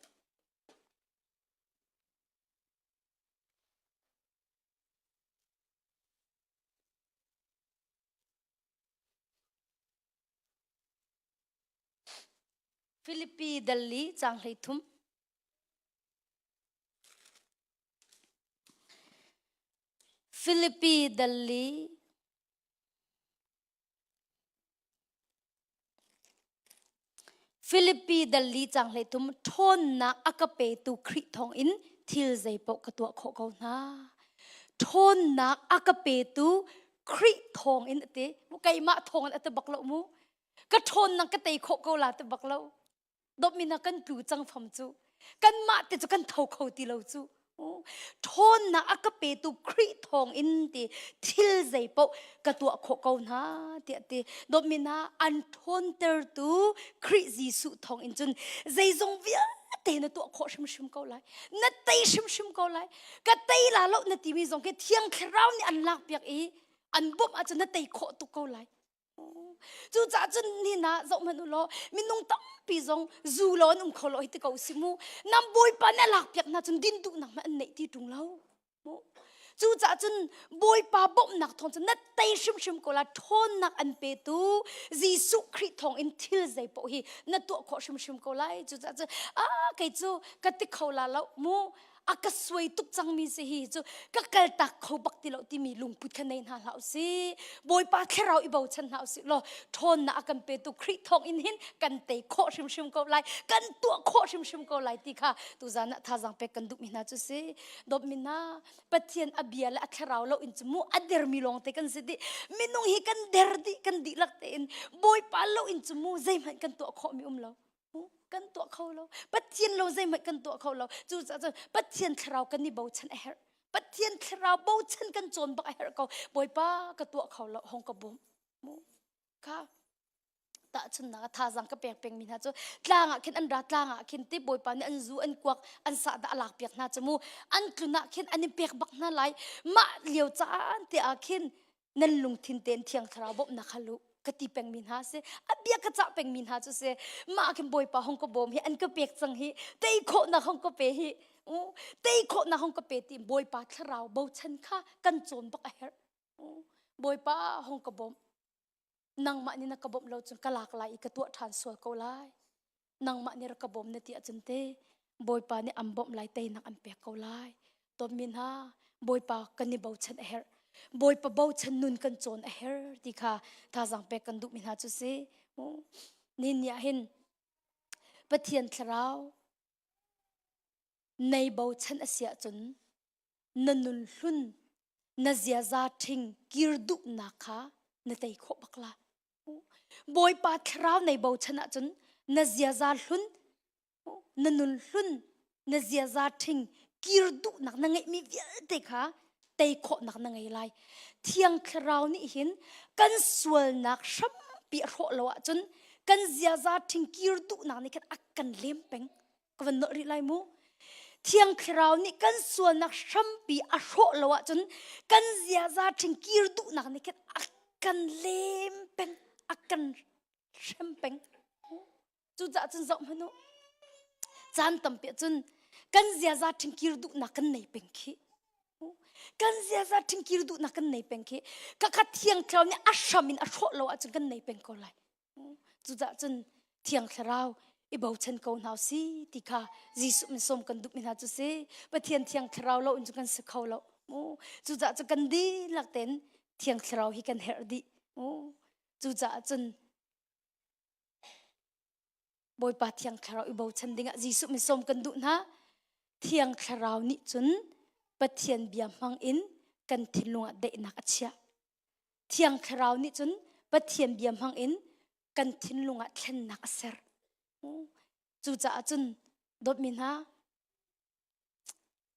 Filipi dal li caang 13. Filipi dal li Filipi dal li caang 13 ṭhawnnak a ka petu Khrih thawngin thil zeipaoh ka tuah khawh ko hna. Ṭhawnnak a ka petu. Khrih thawng in ati mu keimah thawng in ati bak lo mu ka ṭhawn nang ka tei khawh ko la ti bak lo dawtmi na kan tlu cang fam cu kanmah te cu kan tho kho ti lo cu ṭhawnnak a ka petu Khrih thawng in ti thil zei paoh ka tuah khawh ko hna tiah ti dawtmi hna an ṭhawntertu Khrih Jesuh thawng in cun zeizong vialte na tuah khawh hrimhrim ko lai na tei hrimhrim ko lai ka tei la lo na timi zong khi thiang thlarau nih an lak piak i an bawmh ahcun na tei khawh tuk ko lai Cucaah cun ni na zoh hmanh u law minung tampi zong zu lo an um kho lo hi ti ko si mu. Nam Bawipa nih a lak piak hna cun din duhnak hmanh an neih ti ṭung lo. Cucaah cun Bawipa bawmhnak thawng cun na tei hrimhrim ko la ṭhawnnak an petu Jesuh Khrih thawng in thil zei paoh hi na tuah khawh hrimhrim ko lai. Cucaah cun ah kei cu ka ti kho la lo mu a ka suai tuk cangmi si hi cu ka kaltak kho bak ti lo timi lungput kha nei hna hlah usih bawipa thlarau i bochan hna usih law ṭhawnnak a kan petu Khrih thawng in hin kan tei khawh hrimhrim ko lai kan tuah khawh hrimhrim ko lai ti kha tuzan ah thazaang pek kan duhmi hna cu si dawtmi hna Pathian a bia le a thlarau lo in cu mu a dermi lawng te kan si dih minung hi kan der dih kan dihlak tein bawipa lo in cu mu zeihmanh kan tuah khawhmi um lo kan tuah kho lo pathian lo zeihmanh kan tuah kho lo cucaah cun pathian thlarau kan i bochan a herh pathian thlarau bochan kan cawn bak a herh ko bawipa ka tuah kho lo hong ka bawm mu kha tahchunnak a thazang ka pek pengmi hna cu tlang ah khin an ra tlang ah khin ti bawipa nih an zu an kuak an sah dah a lak piak hna cu mu an tlun ah khin an i pek bak hna lai mah lio caan te ah khin nan lungthin tein thiang thlarau bawmhnak hal u ka ti pengmi hna si a bia ka cah pengmi hna cu si mah khin bawipa hong ka bawm hi an ka pek cang hi tei khawhnak hong ka pe hi tei khawhnak hong ka pe ti bawipa thlarau bochan kha kan cawn bak a herh bawipa hong ka bawm nangmah nih na ka bawmh lo cun ka lak lai i ka tuah ṭhan sual ko lai nangmah nih rak ka bawm na ti ahcun te Bawipa nih an bawmh lai teinak an pek ko lai dawtmi hna Bawipa kan i bochan a herh Bawipa bochan nun kan cawn a herh ti kha thazaang pek kan duhmi hna cu si ni ni ah hin Pathian thlarau nei bochan a si ahcun na nun hlun na ziaza ṭhing kir duhnak kha na tei khawh bak la Bawipa thlarau nei bochan ahcun na ziaza hlun na nun hlun na ziaza ṭhing kir duhnak na ngeihmi vialte kha tei khawhnak na ngei lai thiang thlarau nih hin kan sualnak hrampi a hrawh lo ahcun kan ziaza ṭhing kir duhnak nih khan a kan lem peng ka van nolh rih lai mu thiang thlarau nih kan sualnak hrampi a hrawh lo ahcun kan ziaza ṭhing kir duhnak nih khin a kan lem peng a kan hrem peng cucaah cun zoh hmanh u caan tampi ahcun kan ziaza ṭhing kir duhnak kan nei peng khi kan ziaza ṭhing kir duhnak kan nei peng khi ka kha thiang thlarau nih a hram in a hrawh lo ahcun kan nei peng ko lai Cucaah cun Thiang Thlarau i bochan ko hna si ti kha Jesuh min sawm kan duhmi hna cu si. Pathian Thiang Thlarau lo in cu kan si kho lo. Cucaah cu kan dihlak tein Thiang Thlarau hi kan herh dih. Cucaah cun Bawipa Thiang Thlarau i bochan dingah Jesuh min sawm kan duh hna. Thiang Thlarau nih cun Pathian bia hmang in kan thinlung ah daihnak a chiah. Thiang Thlarau nih cun Pathian bia hmang in kan thinlung ah thlennak a ser. Cucaah cun dawtmi hna,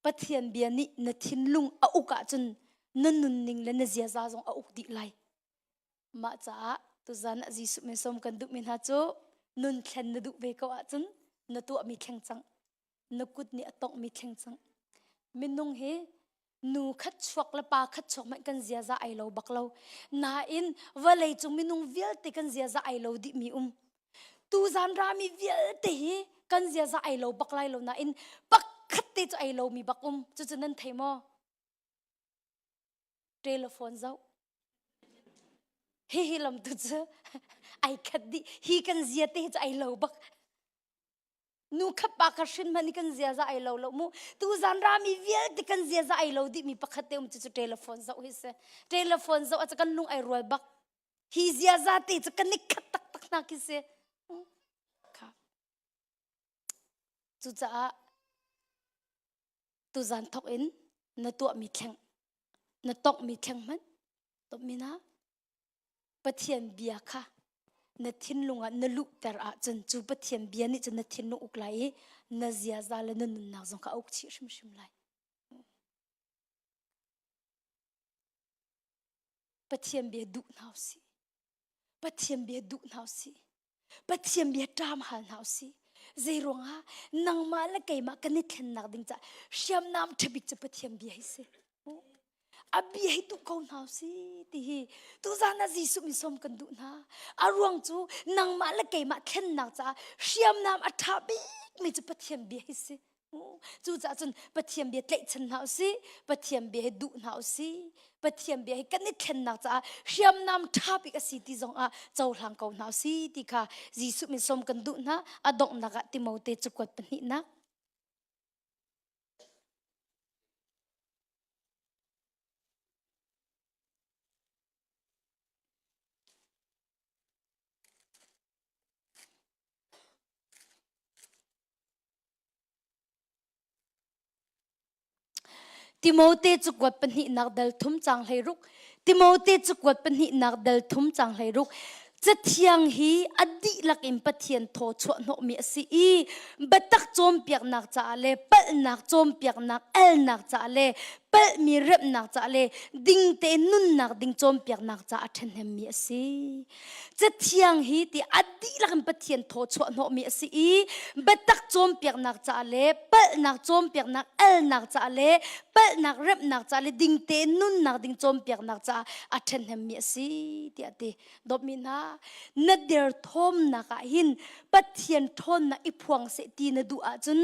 Pathian bia nih na thinlung a uk ahcun na nunning le na ziaza zong a uk dih lai. Mah caah tuzan ah Jesuh min sawm kan duhmi hna cu nun thlen na duh ve ko ahcun na tuahmi thleng cang. Na kut nih a tonghmi thleng cang. Minung hi nu khat chuak le pa khat chuak hmanh kan ziaza ai lo bak lo nain vawlei cung minung vialte kan ziaza ai lo dih mi um tu zan rami vialte hi kan ziaza ai lo bak lai lo nain pakhat te cu ai lo mi bak um cucu nan thei maw telephone zoh hihi lam tu cu ai khat dih hi kan zia te hi cu ai lo bak Nu kha pa kha hrin hmanh kan ziaza ai lo lo mu. Tu zan rami vialte kan ziaza ai lo dih mi pakhat te um cu cu telephone zoh hi si. Telephone zoh a kan lung ai rual bak. Hi ziaza te cu kan i khat taktak hna khi si. Kha. Cucaah tuzan thok in na tuahmi thleng na tonghmi thleng hmanh. Topmina Pathian bia kha na thinlung ah na luhter ahcun cu Pathian bia nih cun na thinlung uk lai i na ziaza le na nunnak zong kha a uk chih hrimhrim lai. Pathian bia duh hna usih. Pathian bia duh hna usih. Pathian bia ṭam hal hna usih. Zei ruangah nangmah le keimah kan i thlennak ding caah hriamnam ṭhabik cu Pathian bia hi si. A bia hi duh ko hna usih ti hi tuzan ah Jesuh min sawm kan duh hna. A ruang cu nangmah le keimah thlennak caah hriamnam a ṭha bikmi cu Pathian bia hi si. Cucaah cun Pathian bia tlaihchan hna usih, Pathian bia hi duh hna usih, Pathian bia hi kan i thlennak caah hriamnam ṭha bik a si ti zong ah cohlang ko hna usih ti kha Jesuh min sawm kan duh hna. A donghnak ah Timote cakuat pahnihnak. Timote cakuat pahnihnak dal thum cang 16 Timote cakuat pahnihnak dal thum cang 16 Cathiang hi a dihlak in Pathian thaw chuah hnawhmi a si i biatak cawnpiaknak caah le palhnak cawnpiaknak alnak caah le palhmi remhnak caah le ding tein nunnak ding cawnpiaknak caah a ṭhahnemmi a si. Cathiang hi ti a dihlak in Pathian thaw chuah hnawhmi a si i biatak cawnpiaknak caah le palhnak cawnpiaknak alnak caah le palhnak remhnak caah le dingte nunnak ding cawnpiaknak caah a ṭhahnemmi a si tiah a ti. Dawtmi hna, na derthawmnak ah hin Pathian ṭhawnnak i phuang seh ti na duh ahcun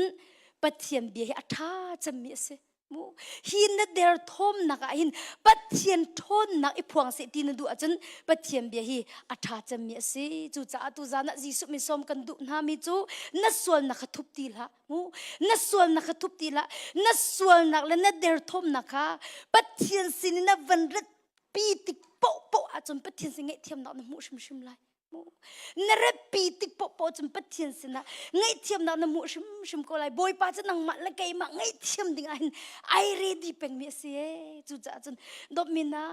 Pathian bia hi a ṭha cemmi a si. Mu hi na derthawmnak ah hin Pathian ṭhawnnak i phuang seh ti na duh ahcun Pathian bia hi a ṭha cemmi a si. Cucaah tuzan ah Jesuh min sawm kan duh hna mi cu na sualnak kha thup ti hlah. Mu na sualnak kha thup ti hlah. Na sualnak le na derthawmnak kha Pathian sin in na van rat pi tik paohpaoh ahcun Pathian sin ngaihthiamnak na hmuh hrimhrim lai. Na ratpi tik paohpaoh cun Pathian sinah ngaihthiamnak na hmuh hrimhrim ko lai. Bawipa cu nangmah le keimah ngaihthiam ding ah hin ai ready pengmi a si ee. Cucaah cun dawtmi hna,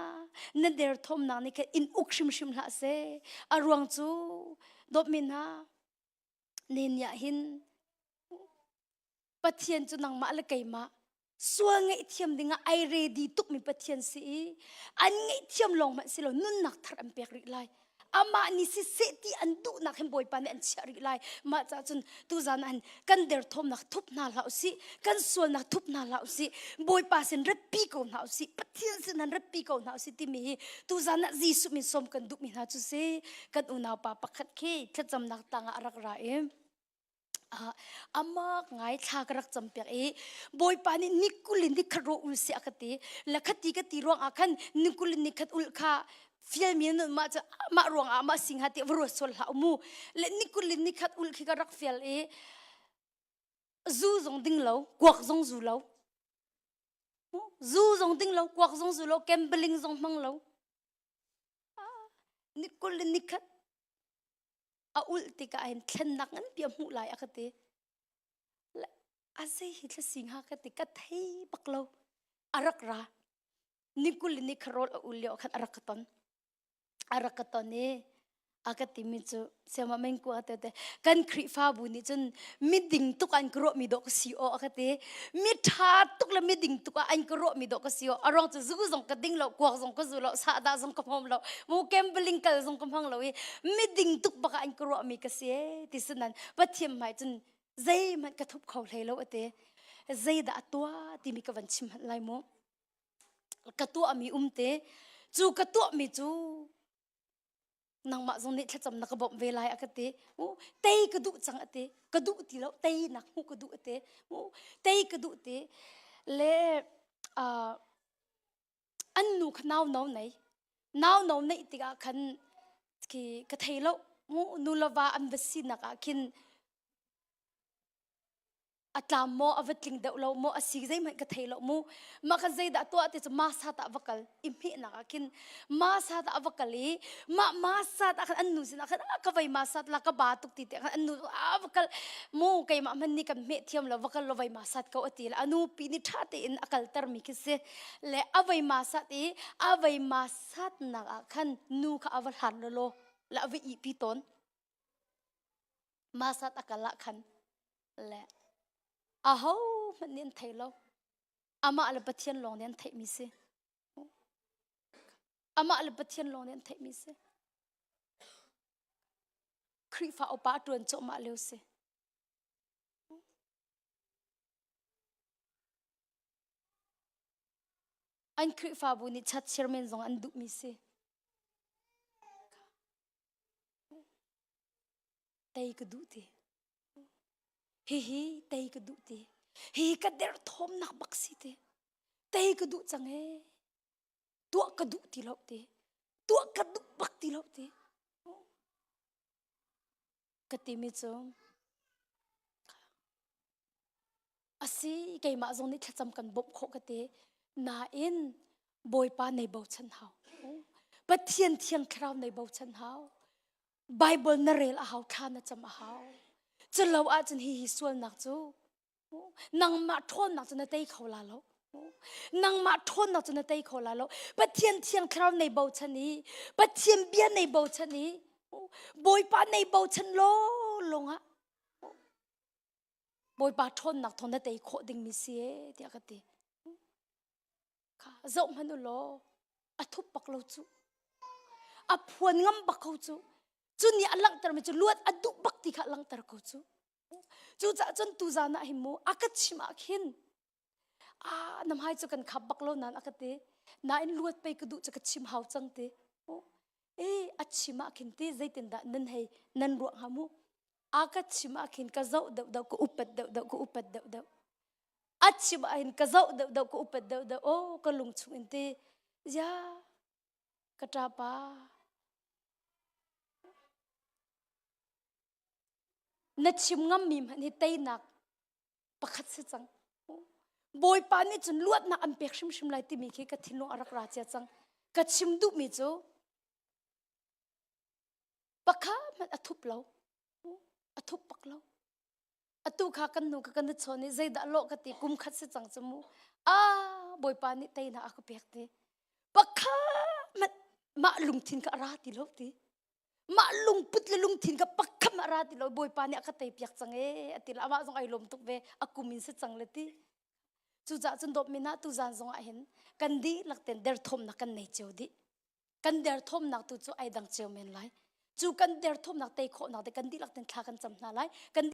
na derthawmnak nih khan in uk hrimhrim hlah seh. A ruang cu dawtmi hna, nen ah hin Pathian cu nangmah le keimah sual ngaihthiam dingah ai ready tukmi Pathian si i an ngaihthiam lawng hmanh si lo nunnak thar an pek rih lai. Amah nih siseh ti an duhnak hin Bawipa nih an chiah rih lai. Mah caah cun tuzan ah hin kan derthawmnak thup hna hlah usih, kan sualnak thup hna hlah usih, Bawipa sin ratpi ko hna usih, Pathian sin han ratpi ko hna usih timi hi tuzan ah Jesuh min sawm kan duhmi hna cu si. Kan unau pa pakhat khi thlacamnak tangah a rak ra i amak ngai thla ka rak campiak i Bawipa nih nikul in nikhat ro ul siah ka ti la khati ka ti ruang ah khan nikul in nikhat ul kha fialmi nun mah cu mah ruang ah mah sing ha ti va ruat sual hlah mu le nikul in nikhat ul khi ka rak fial i zu zong ding lo kuak zong zu lo zu zong ding lo kuak zong zu lo gambling zong hmang lo nikul in nikhat a ulh tikah hin thlennak nganpi a hmuh lai a ka ti. A zei hi thla si hnga ka ti ka thei bak lo. A rak ra. Nikul ni kharol a ul lio khan a rak ka ton. A rak ka ton i a ka timi cu siama meng ku te te kan Khrihfabu nih cun miding tuk an ka ruahmi dawh ka si aw a ka ti. Mi ṭha tuk le miding tuk ah an ka ruahmi dawh ka si aw. A ruang cu zu zong ka ding lo, kuak zong ka zu lo, sahdah zong ka hmawm lo, mu gambling kal zong ka hmang lo i miding tuk bak ah an ka ruahmi ka si ee ti sinan Pathian hmai cun zeihmanh ka thup kho hlei lo ate. Zeidah a tuah timi ka van chim hmanh lai mu. Ka tuahmi um te, cu ka tuahmi cu nangmah zong nih thlacam na ka bawmh ve lai a ka ti u tei ka duh cang a ti ka duh ti lo tei nak hmuh ka duh a ti u tei ka duh ti le uh, an nu kha nau no nei nau no neih tikah khan khi ka thei lo mu nu le va an va sinak ah khin. A tlam maw a va tling deuh lo maw a si zeihmanh ka thei lo mu. Mah kha zeidah tuah ti cu ma sa tah va kal i hmehnak ah khin ma sa tah va kal i mah ma sa tah khan an nu sinah khan ka vei ma sat la ka ba tuk ti te khan an nu a va kal mu keimah hman nih kan hmeh thiam lo va kal lo vei ma sat ko a ti le a nu pi nih ṭha tein a kalter mi khi si le a vei ma sat i a vei ma sat nak ah khan nu kha a va hlan lo law le a va ihpi tawn ma sat a kal ah khan le aho hmanh nih an thei lo amah le Pathian lawng nih an theihmi si amah le Pathian lawng nih an theihmi si Khrihfa upa ṭuan cawhmah lio si an Khrihfabu nih chat chairman zong an duhmi si tei ka duh ti hihi tei ka duh ti hihi ka derthawmnak bak si ti tei ka duh cang ee tuah ka duh ti lo ti tuah ka duh bak ti lo ti ka timi cu asi keimah zong nih thlacam kan bawmh khawh ka ti nain Bawipa nei bochan hau Pathian thiang thlarau nei bochan hau Bible na rel a hau thla na cam a hau culo ahcun hi hi sualnak cu nangmah ṭhawnnak cu na tei kho la lo nangmah ṭhawnnak cu na tei kho la lo Pathian thiang thlarau nei bochan i Pathian bia nei bochan i Bawipa nei bochan law lawngah Bawipa ṭhawnnak thawng na tei khawh dingmi si e tiah ka ti Kha zoh hmanh u law a thup bak lo cu. A phuan ngam bak ko cu. Cu nih a langhtermi cu luat a duh bak ti kha a langhter ko cu. Cucaah cun tuzan ah hin mu a ka chim ah khin ah na hmai cu kan khap bak lo nan a ka ti. Nain luat pei ka duh cu ka chim hau cang ti. E a chim ah khin ti zeitindah nan hei nan ruah hnga mu. A ka chim ah khin ka zoh deuh deuh ka upat deuh deuh ka upat deuh deuh. A chim ah hin ka zoh deuh deuh ka upat deuh deuh oh ka lung chung in ti ya ka ṭapa na chim ngammi hmanh hi teinak pakhat si cang Bawipa nih cun luatnak an pek hrimhrim lai timi khi ka thinlung a rak ra cia cang ka chim duhmi cu pakhat hmanh a thup lo a thup bak lo Atu kha kan nu ka kan i chawn i zeidah lawh ka ti kum khat si cang cu mu. Ah, Bawipa nih teinak a ka pek ti. Pakhat hmanh mah lungthin kha a ra ti lo ti. Mah lungput le lungthin kha pakhat a ra ti lo. Bawipa nih a ka tei piak cang ee a ti le amah zong ai lawm tuk ve. A kum in si cang le ti. Cucaah cun dawtmi hna tuzaan zong ah hin kan dihlak ten derthawmnak kan nei cio dih. Kan derthawmnak tu cu ai dang cio men lai. Cu kan derthawmnak tei khawhnak te kan dihlak ten thla kan cam hna lai. Kan.